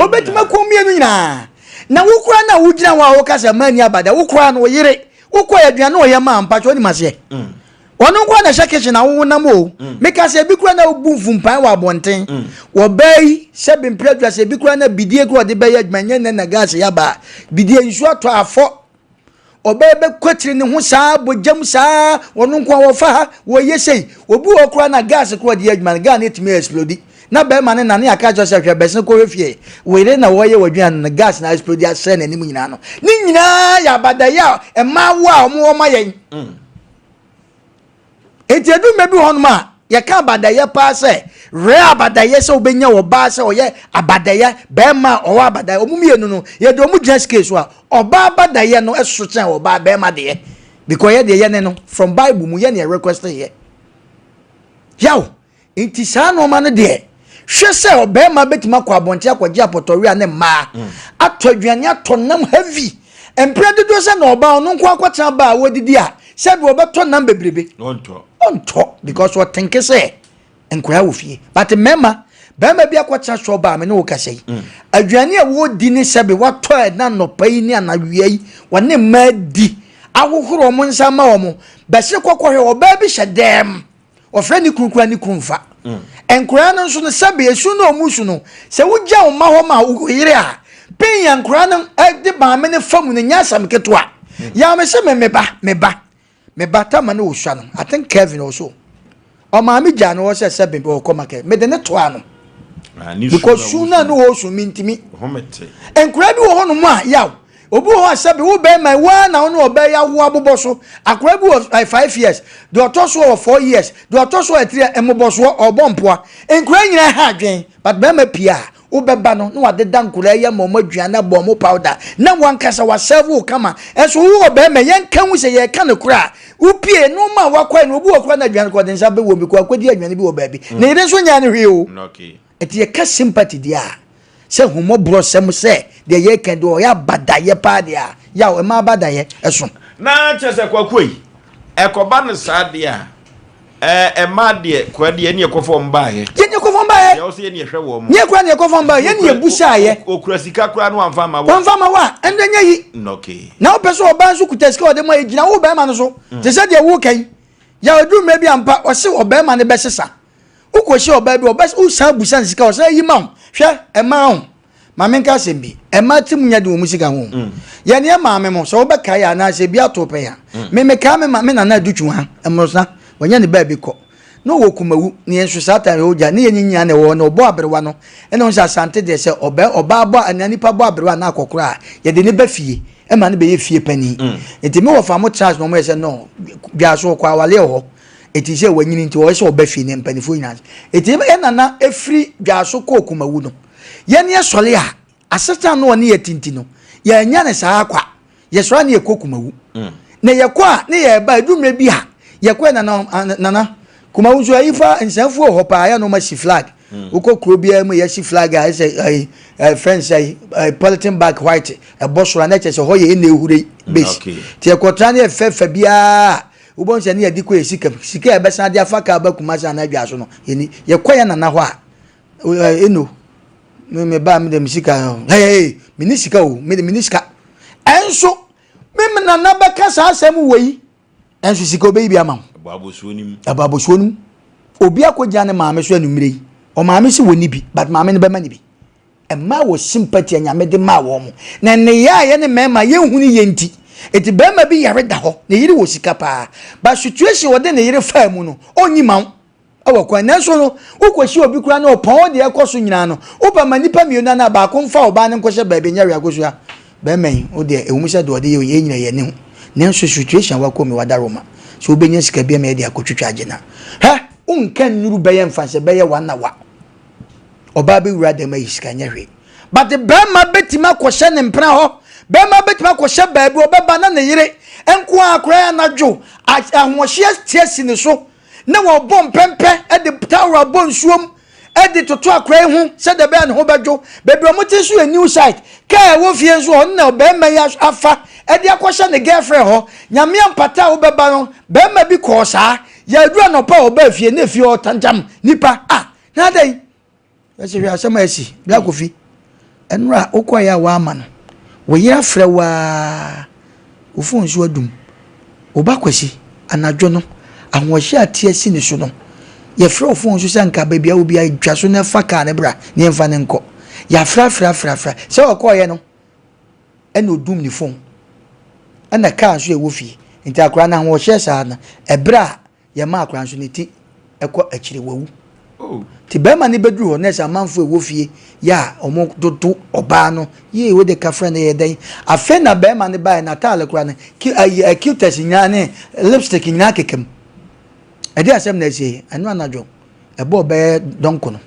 obetumi aku mmienu nyinaa. Na wo koraa na wogyina hɔ a woka sɛ mmaa ni abadayɛ, wo koraa no wo yere, wokɔ aduane a ɔyɛ maa mpakyɛ wonim aseɛ. Mm. Ɔno nkoa na ɛhyɛ kitchen na wo nam o. Mm. Meka sɛ ebi koraa na wobu mfumpan wɔ abɔnten. Mm. Wɔbaa yi sɛ bempere adwa sɛ ebi koraa na bidie koraa ɔde bɛyɛ adwuma nyɛ nnɛ na gas yaba. Bidie nsuo atɔ afɔ. Ɔbaa bɛkɔ akyiri ne ho saa bɔgyam saa ɔno nko a wɔfa ha wɔyɛ sei. Obi wɔ koraa na gas koraa ɔde yɛ adwuma no gas no etumi explode. Na bɛrima no nane aka kyerɛ sɛ hwɛ bɛsen kɔhwɛ fie were na wɔyɛ w'aduane no gas na explode asɛe n'anim nyinaa no. Ne nyinaa yɛ abadayɛ a mmaa wo a wɔn wɔ ma yɛn. Mm. Enti edu mmerɛ bi wɔ hɔnom a, yɛka abadayɛ paa sɛ rare abadayɛ sɛ wobɛnya ɔbaa sɛ ɔyɛ abadayɛ, bɛrima a ɔwɔ abadayɛ. Wɔn mmienu no, yɛde wɔn gyina scale so a, ɔbaa abadayɛ no so kyɛn ɔbaa bɛrima deɛ. Because yɛ deɛ yɛne no, from Bible mu, yɛ ne yɛ request yɛ. Yaw! Nti saa nnoɔma no deɛ, hwɛ sɛ ɔbarima bɛtumi akɔ abɔnten akɔgye apɔtɔwia ne mmaa, mm. atɔ aduane atɔ nam heavy. Mprɛ dodoɔ sɛ na ɔbaa ɔno nko akɔtena baa a wɔdidi a, sɛbi ɔbɛtɔ nam bebrebe. Ɔntɔ because ɔtenke sɛ nkwadaa wɔ fie. But mmarima, barima bi akɔtena sɔ baa me ne wo kasa yi. Mm. Aduane a wɔredi ne sɛbi watɔ ɛna nnɔpa yi ne anawia yi, wɔne mmaa di ahohoro wɔn nsa ma wɔn. Bɛse kɔkɔhwɛ ɔbaa bi hyɛ dɛm. Ɔfrɛ ne kunu koraa ne kunu mfa. Mm. Nkoraa no nso no sɛbe esu na ɔmo su no sɛ wogya wo mma hɔ ma wo yere a pɛn yɛ nkoraa no de maame no fa mu no nyɛ asɛm ketewa. Mm. Yɛ me sɛ me me ba me ba me ba tama no osua no I think Kevin also ɔmaame gya no hɔ sɛ sɛbe ɔkɔ market mede ne toa no. Ah, because su na no wɔ su mintimi. Nkoraa bi wɔ hɔ nom a yaw Obi wɔ hɔ a sɛbe wo bɛrima yi, wo ara na wo ne ɔbaa yi awo abobɔ so. Akwadaa bi wɔ eh, 5 years, deɛ ɔtɔ so wɔ 4 years, deɛ ɔtɔ so wɔ 3 mmobɔsoɔ, ɔrebɔ mpoa. Nkwadaa nyinaa ha adwen, but bɛrima pii a, wobɛba no na wadeda nkwadaa yi ama wɔn aduane abɔ wɔn powder na wankasa wasɛve wo kama. Ɛnso wo wɔ bɛrima, yɛnka hu sɛ yɛreka no koraa a, wopie nneɛma a wakɔɛ no, obi wɔ koraa na aduane kɔ ɔde nsa bɛwɔ bi kɔ akɔdi aduane bi wɔ baabi. Ne yere nso nyɛ ne hwee o. Okay. Nti yɛka sympathy deɛ a, sɛ hummɔborɔ sɛm sɛ deɛ yɛreka deɛ ɔyɛ abadayɛ paa deɛ a, yaw, ɛma abadayɛ ɛso. Na kyerɛ sɛ Kwaku ei, ɛkɔba no saa deɛ a, ɛɛ mmaa deɛ, kwa deɛ ɛne ɛkɔ fam baeɛ. Yɛne ɛkɔ fam baeɛ. Deɛ ɔsɛ yɛne ɛhwɛ wɔn. Nyɛ kura ne ɛkɔ fam baeɛ, yɛne ɛbusaeɛ. Okura sika koraa no wamfa ama wa. Wamfa ama wa, ɛno ɛnyɛ yi. Okay. Na wopɛ sɛ ɔbaa nso kuta sika ɔde ma yɛ gyina wo bɛrima no so. Te sɛ deɛ woka yi, yaw ɛduru mmerɛ bi ampa, ɔse ɔbɛrima no bɛsesa. Wokɔhyia ɔbaa bi a, ɔbɛ wosan busa no sika, ɔsan yi ma wo. Hwɛ, mmaa ho, ma menka asɛm bi. Mmaa tirim nyɛ den wɔ mu sika ho. Mm. Yɛn yɛ maame mo, sɛ wobɛkae a anaasɛ ebi ato pɛn a. Mm. Me mekae me ma me nana Adutwuma, Mmorosa, wanya ne baabi kɔ. Na ɔwɔ Kumawu, na yɛn nso saa time yɛwɔ gya, ne yɛn nyinaa na ɛwɔ hɔ, na ɔbɔ aberewa no. Ɛna wɔn sɛ Asante deɛ sɛ ɔbɛ ɔbaa bɔ anaa nipa bɔ aberewa anaa akɔkora a, yɛde ne ba fie ɛma no bɛyɛ fie panin. Mm. Nti me wɔfa mo tena ase na wɔn yɛ sɛ no, dwa so ɔkɔ awale wɔ hɔ. Eti sɛ wanyini nti ɔyɛ sɛ ɔba fie ne mpanimfoɔ nyinaa. Eti yɛn nana efiri Dwaso kɔɔ Kumawu no, yɛn yɛ sɔre a asetena no ɔne yɛ tinti no, yɛanya ne saa kwa. Yɛsɔre a ne yɛkɔ Kumawu. Mm. Na yɛkɔ a ne yɛba edu mmerɛ bi a yɛkɔ yɛ nana nana Kumawu nso ayi fa nsɛmfoɔ wɔ hɔ paa yɛ na wɔn asi flag. Wokɔ kuro biara mu yɛsi flag a ɛsɛ ɛyi ɛ fɛn sɛ ɛyi polythene bag white ɛbɔ soro a na kyerɛ sɛ hɔ yɛ ɛna ehure base. Ti ɛkɔtra ne ɛfɛfɛ biara wobɛhu sɛ ne yɛde kɔ yɛ sika sika a yɛbɛsan de afa kaa ba Kumasi anaa Adwa so no yɛni yɛkɔ yɛ nana hɔ a ɛno me me ba me de me sika hey me ni sika o me de me ni sika ɛnso me me nana bɛka saa asɛm wɔ yi ɛnso sika obeyi bi ama wo ɛbɔ abosuo no mu ɛbɔ abosuo no mu obi akɔgyina ne maame so anumere yi ɔmaame si wɔ ni bi but maame no bɛma ne bi Mmaa wɔ sympathy a Nyame de maa wɔn. Na nneyɛɛ a yɛne mmarima yɛnhunu yɛ nti, enti barima bi yare da hɔ, ne yere wɔ sika paa, but situation a ɔde ne yere faa mu no, ɔnyi ma wo wɔ kwan. Nanso no, wokɔhyia obi koraa na ɔpɔn wo deɛ ɛkɔ so nyinaa no, wopɛ ma nnipa mmienu anaa baako mfa ɔbaa no nkɔhyɛ baabi, ɛnyɛ hwee akosua. Barima yi, wo deɛ, ɛwom sɛ deɛ ɔde yɛ yɛn nyinaa yɛn ani hu, nanso situation a wakɔ mu yi, wadaroma. Sɛ wobɛnya sika bi ama yɛde akɔtwitwa agye no a, hwɛ, wonka nnuru bɛyɛ mfa sɛ bɛyɛ one hour. Ɔbaa bɛwura dɛm ayi sika nyɛ hwee. But bɛrima bɛtumi akɔhyɛ ne mpena hɔ. Bɛrima bɛtumi akɔhyɛ baabi ɔbɛba na ne yere nko ara koraa anadwo ahoɔhyeɛ te asi ne so na wɔbɔ mpɛmpɛ de towel abɔ nsuom de toto akora yi ho sɛdeɛ ɛbɛyɛ ne ho bɛdwo. Baabi a wɔte nso yɛ new site. Kaa ɛwɔ fie nso ɔno na ɔbarima yi afa de akɔhyɛ ne girlfriend hɔ. Nyame ampata a wobɛba no, barima bi kɔɔ saa. Yɛaduru anɔpa a ɔbaa fie na efie ɔtantam nipa. Ah, Na adɛn? Yɛsɛ hwɛ asɛm a asi. Bra Kofi, ɛnora a wokɔeɛ a woama no, wo yere afrɛ wo ara, wo fon so adum. Wo ba Kwasi, anadwo no, ahoɔhye a ate asi ne so no, yɛfrɛ wo fon so sɛ anka baabi a wɔ biara twa so na fa kaa no bra na yɛmfa no nkɔ. Yɛafrɛ afrɛ afrɛ afrɛ. Sɛ ɔkɔeɛ no, ɛna odum ne fon. Ɛna kaa nso ɛwɔ fie. Nti akwadaa no ahoɔhyeɛ saa no, ɛberɛ a Yɛma akora nso ne ti kɔ akyire wawu. Nti bɛrima no bɛduru hɔ na ɛsɛ amanfoɔ ɛwɔ fie yɛ a wɔn dodo ɔbaa no yie wode ka frɛ no yɛ dɛn afei na bɛrima no baeɛ n'ataale koraa no ki ayi cutex nyinaa ne lipstick nyinaa keka mu ɛde asɛm na asie ɛno anadwo Ɛbɔɔ bɛyɛ dɔnko no,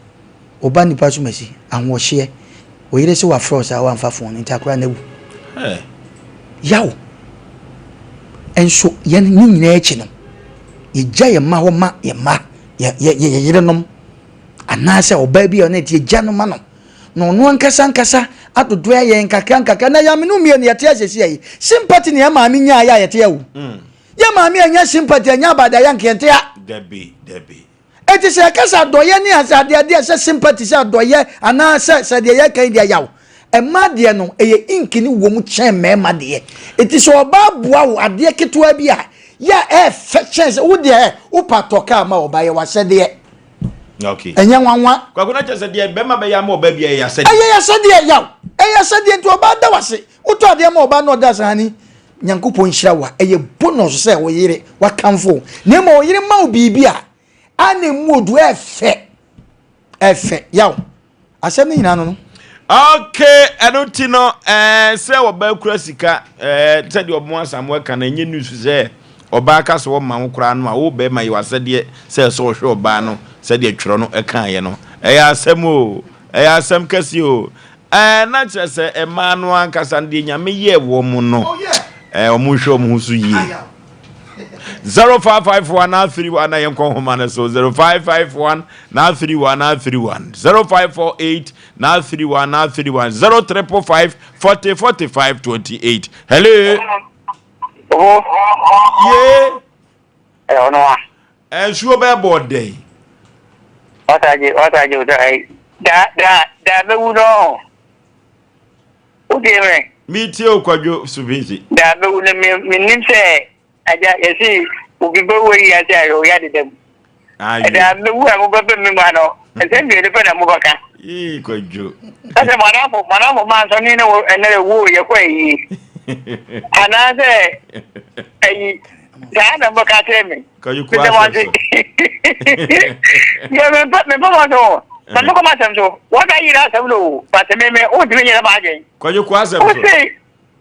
wo ba nipa so masi, ahoɔhyeɛ, wo yere se wafrɛ wo saa wamfa phone nti akora no awu. Yaw. Nso yɛn ne nyinaa akyi no, yɛgya yɛn mma hɔ ma yɛn mma, yɛ yɛ yɛ yerenom, anaasɛ ɔbaa bi a ɔne te yɛgya no ma no, na ɔno ankasa ankasa adodoɛ yɛn nkakra nkakra, na yɛn amene mmienu yɛte asɛsi ayi, sympathy na yɛn maame nyaa yɛ a yɛte awu. Yɛn maame anya sympathy anya abadaeɛ anka yɛnte ha. Dabi, dabi. Enti sɛ yɛka sɛ adɔeɛ ne adeadeɛ sɛ sympathy sɛ adɔeɛ anaa sɛ sɛ deɛ yɛka yi deɛ yaw. Mmaa deɛ no ɛyɛ ink ne wɔ mu kyɛn mmarima deɛ. Enti sɛ ɔbaa boa wo adeɛ ketewa bi a yɛ a ɛɛfɛ kyɛn sɛ wo deɛ wopa tɔ kaa ma ɔbaa yɛ w'asɛdeɛ. Okay. Ɛnyɛ nwanwa. Kwaku na kyerɛ sɛ deɛ bɛrima bɛyɛ ama ɔbaa bi ɛyɛ asɛdeɛ. Ɛyɛ asɛdeɛ yaw. Ɛyɛ asɛdeɛ nti ɔbaa da w'ase. Wotɔ adeɛ ma ɔbaa na ɔda ase hani. Nyankopɔn nhyira wo a, ɛyɛ bonus sɛ wo yere wakamfo wo. Na mmom wo yere ma wo biribi a, a na emu odu ɛfɛ. Ɛfɛ, yaw. Asɛm no nyinaa no no. Okay, ɛno ti no, ɛɛ sɛ ɔbaa kura sika, ɛɛ sɛdeɛ ɔmo Asamoah ka no, ɛnyɛ news sɛ ɔbaa ka sɛ ɔma wo koraa no a, wo bɛrima yɛ w'asɛdeɛ sɛ ɛsɛ ɔhwɛ ɔbaa no sɛdeɛ twerɛ no ɛkaeɛ no. Ɛyɛ asɛm o, ɛyɛ asɛm kɛseɛ o. Ɛɛ na kyerɛ sɛ mmaa no ankasa no deɛ nyame yɛɛ wɔn no ɛɛ wɔn nhwɛ wɔn ho so yie. 0551 na 31 na yɛnkɔ nhoma no so 0551 na 31 na 31 0548 na 31 na 31 0355 40 45 28 hello. Oho. Yee. Ɛ ɔno a. Nsuo bɛɛ bɔ dɛn. Ɔsagye ɔsagye ɔsɛ ayi da da da bɛwu no wotie me. Metie o Kwadwo Subinsi. Da bɛwu no me menim sɛ agya yɛsi obi bɛwu ayi ase a ɔyɛ adeda mu. Da bɛwu a mobɛbɛ me mu ano nsɛm mmienu pɛ na mobɛka. Yee Kwadwo. Ɛsɛ mo anafo mo anafo maa nsɔne ne wo ɛnɛ wo yɛkɔ ayie anaasɛ ayi saa na mobɛka kyerɛ me. Kayi kura asɛm so. Yɛ mempɛ mempɛ wɔn so. Na mekɔ ma asɛm so. Wɔn ka yiri asɛm no o. But me me wontumi nyere ma adwen. Kayi kura asɛm so. Wose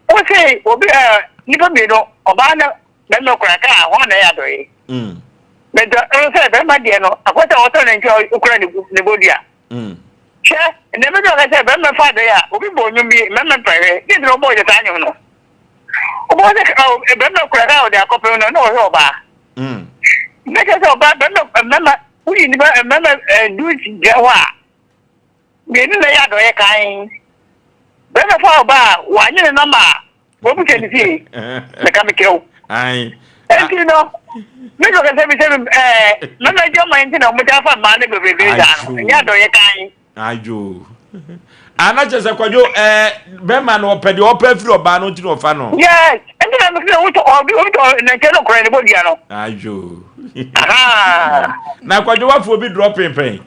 wose obi ɛ nipa mmienu ɔbaa ne bɛrima kura kaa wɔn na ɛyɛ adɔye. Bɛtɛ ɛno sɛ bɛrima deɛ no akɔsɛ ɔtɔ ne nkyɛn okura ne bodua. Hwɛ ɛnna bi ɔka sɛ bɛrima fa adɔye a obi bɔ nnwom bi mɛmɛ pɛhwɛ. Deɛ nti na ɔbɔ ɔyɛ saa nnwom no. Wobɛhu sɛ bɛrima kura kaa ɔde akɔpem no na ɔhwɛ ɔbaa. Na kyerɛ sɛ ɔbaa bɛrima mmarima Woyi nnipa mmarima du gyina hɔ a, mmienu na ɛyɛ adɔeɛ kann. Barima fa ɔbaa a, wanyɛ ne nɔma a, wɔbusa ne fie. Meka mekyerɛ wo. Enti no, me nso kɛsɛ bi sɛ ɛɛ mmarima adwaman nti na wɔtaa fa mmaa no bebrebe saa no, ɛnyɛ adɔeɛ kann. Adwo. Ana kyerɛ sɛ kwadwo ɛɛ bɛrima no ɔpɛ deɛ ɔpɛ afiri ɔbaa no nti na ɔfa no. Yes, nti na mekɛ wotɔ ɔbi obi tɔ nantwie no korɛ ne bɔdua no. Adwo. Na kwadwo wafo obi dropping pɛn.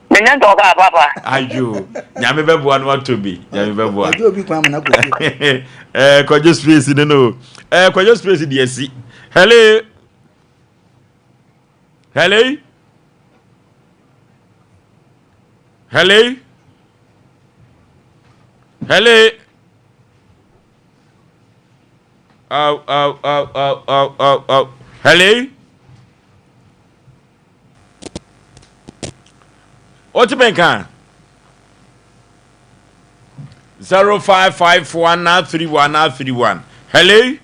Menya ntɔ kaa papa. Adwo. Nyame bɛboa no atɔ bi. Nyame bɛboa. Kwadwo obi kwan mana kɔ. Ɛɛ kwadwo space no no. Ɛɛ kwadwo space deɛ si. Hello. Hello. Hello? Hello? Oh, oh, oh, oh, oh, oh, oh. Hello? What you nka? 0551 931 931. Hello?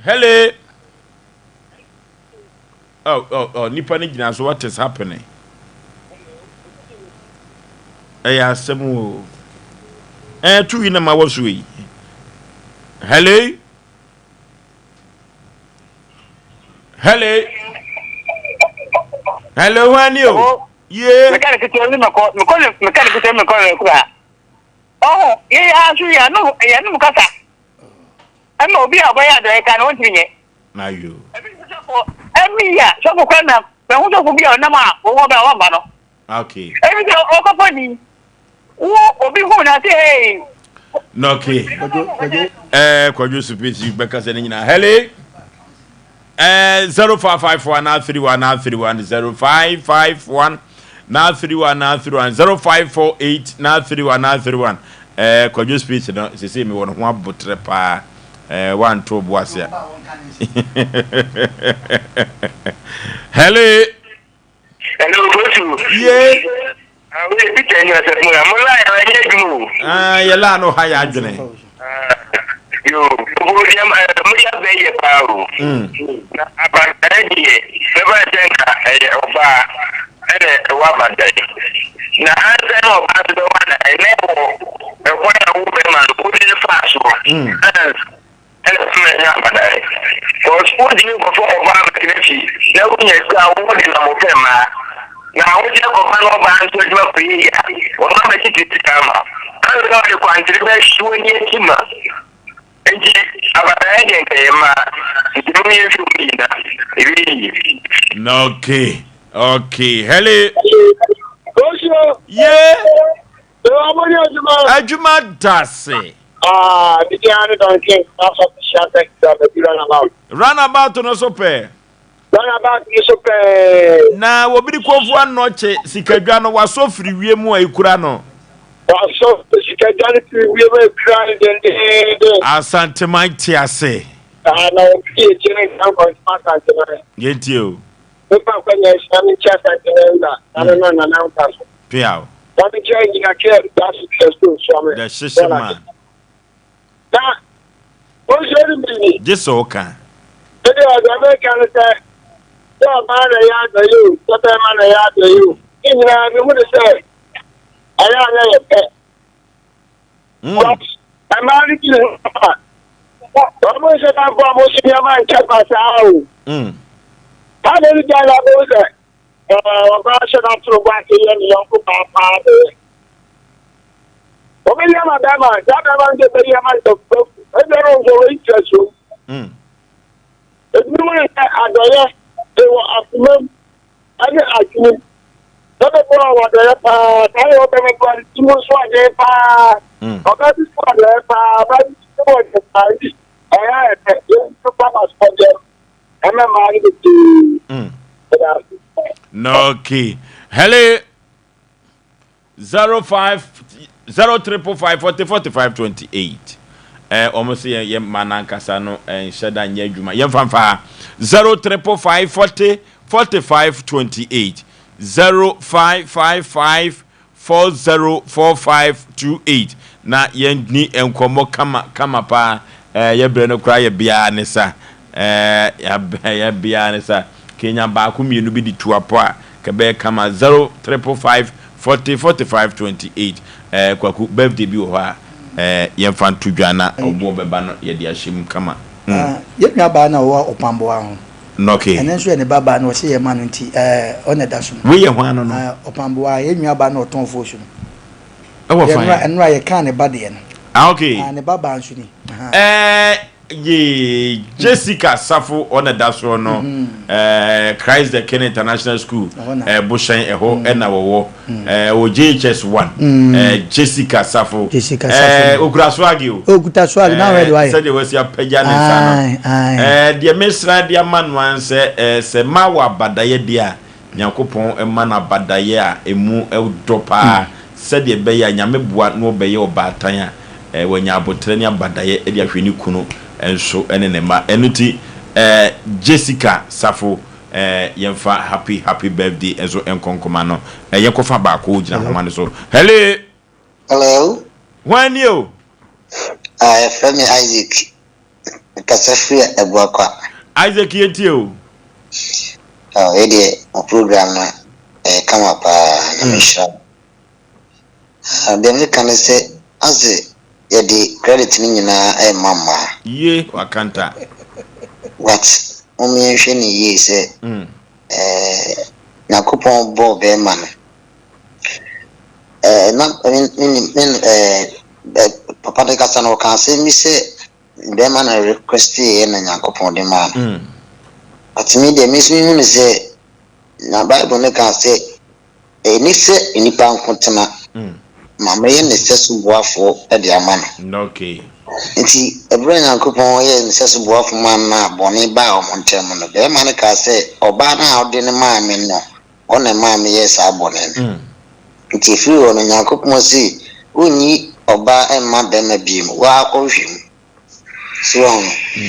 Hello. Oh, oh, oh, nipa no gyina so, what is happening? Ɛyɛ asɛm o. Ɛɛ, tu yi na ma wɔ so yi. Hello. Hello. Hello, wani o. Ye. Meka ne ketewa bi mekɔ, mekɔ ne, meka ne ketewa bi mekɔ ne kura. Ɔho, yɛ yɛ aso yɛ anum, yɛ anum kasa. Ɛma obi a ɔbɛyɛ adɔeɛ ka no ɔntumi nyɛ. Ayo. Ebi nso sɔfo ɛmi a sɔfo kora na bɛho sɔfo bi a ɔnam a wɔwɔ bɛ a wɔmma no. Okay. Ebi sɛ ɔkɔfɔ ni wo obi hu na se hey. Na okay. Ɛɛ kwadwo supesi bɛkasa ne nyinaa. Hello. Eh, 0551 931 931 0551 931 931 0548 931 931 eh, Kwadwo speech no sese mi wɔ ne ho abotrɛ paa eh, wanto bo ase a hello Hello, Bosu. Ye. Ah, we Peter ni ɔsɛ mu na mo la yɛ ɛnyɛ adwuma o. Ah, yɛ la no ha yɛ adwene. Ah, yo, mo deɛ mo deɛ abɛ yɛ paa o. Na abantan deɛ bɛba sɛ nka ɛyɛ ɔbaa ɛna ɛwɔ abantan. Na ansa na ɔbaa nso bɛwɔ adan na ɛwɔ ɛkwan a wo bɛrima no wode no faa soɔ. Ɛna ɛna ɛma ɛnya abadae. Cause wontumi nkɔfa ɔbaa bɛtena fie na wonya sika a wowɔ de nam wopɛ mmaa. Na wokyerɛ kɔfa na ɔbaa nso adwuma kɔyɛ yie a, ɔno abɛtete sika ama wo. Ansa na ɔde kwankyerɛ bɛhwe w'ani akyi ma. Nti abadaeɛ deɛ nka ɛyɛ mmaa. Nti mom yɛnhwɛ wɔn yie na ɛbɛyɛ yie. Okay, okay. Hello. Osio. Yeah. Adwuma. Adwuma dase. Ah, me din ara ne Duncan, m'asɔfo hyia sɛ kra baabi runabout. Runabout no so pɛɛ. Runabout no so pɛɛ. Na wɔbiri kɔnfu anɔkye sikadwa no wasɔ firi wiem a ekura no. Wasɔ sikadwa no firi wiem a ekura no dendeenden. Asanteman te ase. Ah, na wɔbiri akyire no nka nkɔntoma Asanteman. Yɛntie o. Mefa akwanya yi so na menkyia Asantehene Wura Nana no Nana Nkwa so. Peaw. Na menkyia Engineer KF Gyasi Festo Suame. The Hyehye Man. Na ɔnhyɛ no bi ni. Gye sɛ ɔka. Ɛdeɛ ɔdeɛ meka ne sɛ, sɛ ɔbaa na ɛyɛ adɔeɛ o, sɛ bɛrima na ɛyɛ adɔeɛ o, ne nyinaa mehu ne sɛ ɛyɛ a na yɛ pɛ. But mmaa no bi wɔ hɔ a, wɔn nhyɛ da mfa wɔn so nneɛma nkyɛ basaa o. Saa na ɛdi gya na abɛhu sɛ ɔbaa hyɛ da toro bɔ ase yɛ ne yɔnko baa paa bɛyɛ. Wɔbɛyi ama bɛrima, saa bɛrima no nso bɛyi ama ntɔkwa. Ebi no nso wɔyi kyerɛ so. Ebinom yɛ adɔyɛ wɔ akoma mu. ɛne adwene mu. Bɛbɛboa wɔ adɔeɛ paa, saa yɛ ɔbɛbɛboa ne ti mu nso adwene paa. Mm. Ɔbaa bi so adɔeɛ paa, ɔbaa bi so wɔ adwene paa, nti ɛyɛ ayɛ sɛ yɛn nso ba ma so deɛ ɛmɛ mmaa no bebree. Mm. Okay. Hello. 05 0555 40 45 28 eh, wɔn sɛ yɛn yɛn mma n'ankasa no eh, nhyɛ da nyɛ adwuma yɛn fa nfa 0555 40 45 28 0555 40 45 28 na yɛn ni nkɔmɔ kama kama paa eh, yɛ brɛ no koraa yɛ biara ne sa. Ɛɛ yɛabea ne sa kenya baako mmienu bi de tu apɔ a kɛbɛyɛ kama 0 555 40 45 28 ɛɛ Kwaku birthday bi wɔ hɔ a ɛɛ yɛmfa nto dwa na ɔboɔ bɛba no yɛde ahyɛ mu kama. Mm. Yɛn nua baa na ɔwɔ ɔpamboa ho. Okay. Ɛno nso yɛ ne ba baa na ɔsɛ yɛ ma no nti ɛɛ ɔna ɛda so no. Wei yɛ hwan no no? Ɔpamboa yɛn nua baa na ɔtɔn foosu no. Ɛwɔ fan. Ɛnora yɛ kaa ne ba deɛ no. Ah okay. Ah ne ba baa nso ni. Ɛɛ yee Jessica Safo ɔna da soɔ no ɛɛ Christ the King International School ɛɛ Bohyɛn ɛhɔ ɛna wɔwɔ ɛɛ wɔ JHS one ɛɛ Jessica Safo Jessica Safo ɛɛ okura swag o. Okuta swag na ɔyɛ de wayɛ. Sɛdeɛ wasi apagya ne nsa no ɛɛ deɛ mesra de ama no ara sɛ ɛɛ sɛ ma wɔ abadayɛ deɛ a Nyankopɔn mma no abadayɛ a ɛmu dɔ paa sɛdeɛ ɛbɛyɛ a Nyame boa na ɔbɛyɛ ɔbaatan a wanya aboterɛ ne abadayɛ de ahwɛ ne kunu nso ne ne mma. Ɛno nti Jessica Safo yɛmfa happy happy birthday nso nkɔ nkɔma no. Yɛnkɔfa baako gyina ahoma no so. Hello! Hello. Hwan nie o? Ah, yɛfrɛ me Isaac. Mekasa firi Abuakwa. Isaac yɛntie o. Oh, wei deɛ mo program no ɛyɛ kama paa, Nyame nhyira mo. Ah, deɛ meka ne sɛ, ase yɛde credit no nyinaa ɛrema mmaa. Ye, wakanta. But mom yɛnhwɛ no yie sɛ, eh, Nyankopɔn bɔɔ bɛrima no, Eh, na me me me eh, eh, papa no kasa no ɔka asɛm bi sɛ bɛrima na requesteeɛ na Nyankopɔn de maa no. Mm. But me deɛ me nso mehu no sɛ na Bible no ka sɛ ɛni sɛ nnipa nko tena mm. ma mɛyɛ ne sɛ so boafoɔ de ama no. Okay. Nti ɛberɛ a Nyankopɔn yɛɛ ne sɛ so boafoɔ maa no a bɔne baa wɔn ntam no, bɛrima no kaa sɛ ɔbaa no a ɔde no maa me no Ɔno na ɛmaa meyɛɛ saa bɔne no. Nti ɛfiri hɔ no, Nyankopɔn se ɔnnyi ɔbaa mma bɛrima biom, wo ara kɔhwehwɛ mu. So wahu no?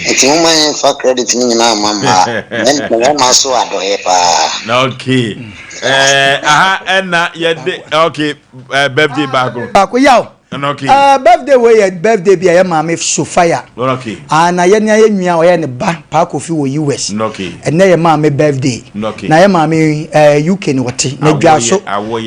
Nti momma yɛmfa credit no nyinaa mma mmaa, mmarima nso wɔ adɔeɛ paa. Okay. Eh, aha ɛna yɛde okay eh, birthday baako. Baako yaw. Okay. Uh, birthday wei yɛ birthday bi a yɛ maame Sophia. Okay. Ah, na yɛ nea yɛ nua ɔyɛ ne ba Paa Kofi wɔ US. Okay. Ɛnɛ yɛ maame birthday. Okay. Na yɛ maame eh, UK na ɔte. Na dwaso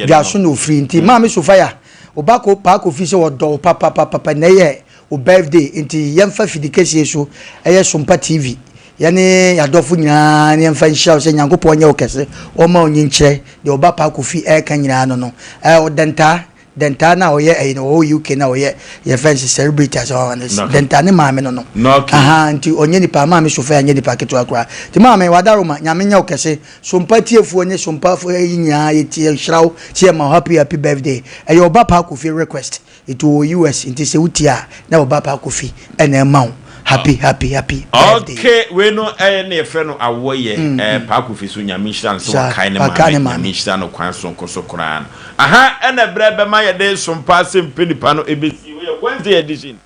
dwaso na ofiri nti mm. maame Sophia ɔba ko Paa Kofi sɛ ɔdɔ wo papapapa na ɛyɛ o birthday nti yɛmfa fidi kɛseɛ so ɛyɛ Sompa TV yɛne yɛadɔfo nyinaa ne yɛmfa nhyira wo sɛ Nyankopɔn nyɛ wo kɛse ɔma wo nyinkyerɛ deɛ ɔba Paa Kofi ɛreka nyinaa no no ɔdɛntaa Dentaa no a ɔyɛ ɛyi no ɔwɔ UK na ɔyɛ yɛfrɛ no sɛ celebrity asɛ ɔwɔ no Dentaa ne maame no no ahaa nti ɔnyɛ nipa maame Sophia nyɛ nipa ketewa koraa nti maame wadaroma nyame nyɛ wo kɛse Sompa tiefoɔ ne Sompa yi nyinaa yɛtie yɛhyira wo sɛ yɛma wo happy happy birthday ɛyɛ ɔba Paa Kofi request nti ɔwɔ US nti sɛ wotie a na ɔba Paa Kofi ɛna ɛma wo happy happy happy birthday. Okay wei no ɛyɛ na yɛfrɛ no awɔyɛ mm, ɛɛ mm. Paa Kofi so nyame nhyira no sɛ wakae ne maame nyame nhyira no kwan sonko so koraa no Aha na ɛberɛ bɛma yɛde sompa asɛmpɛ nipa no ɛbɛsi. Wei yɛ Wednesday edition.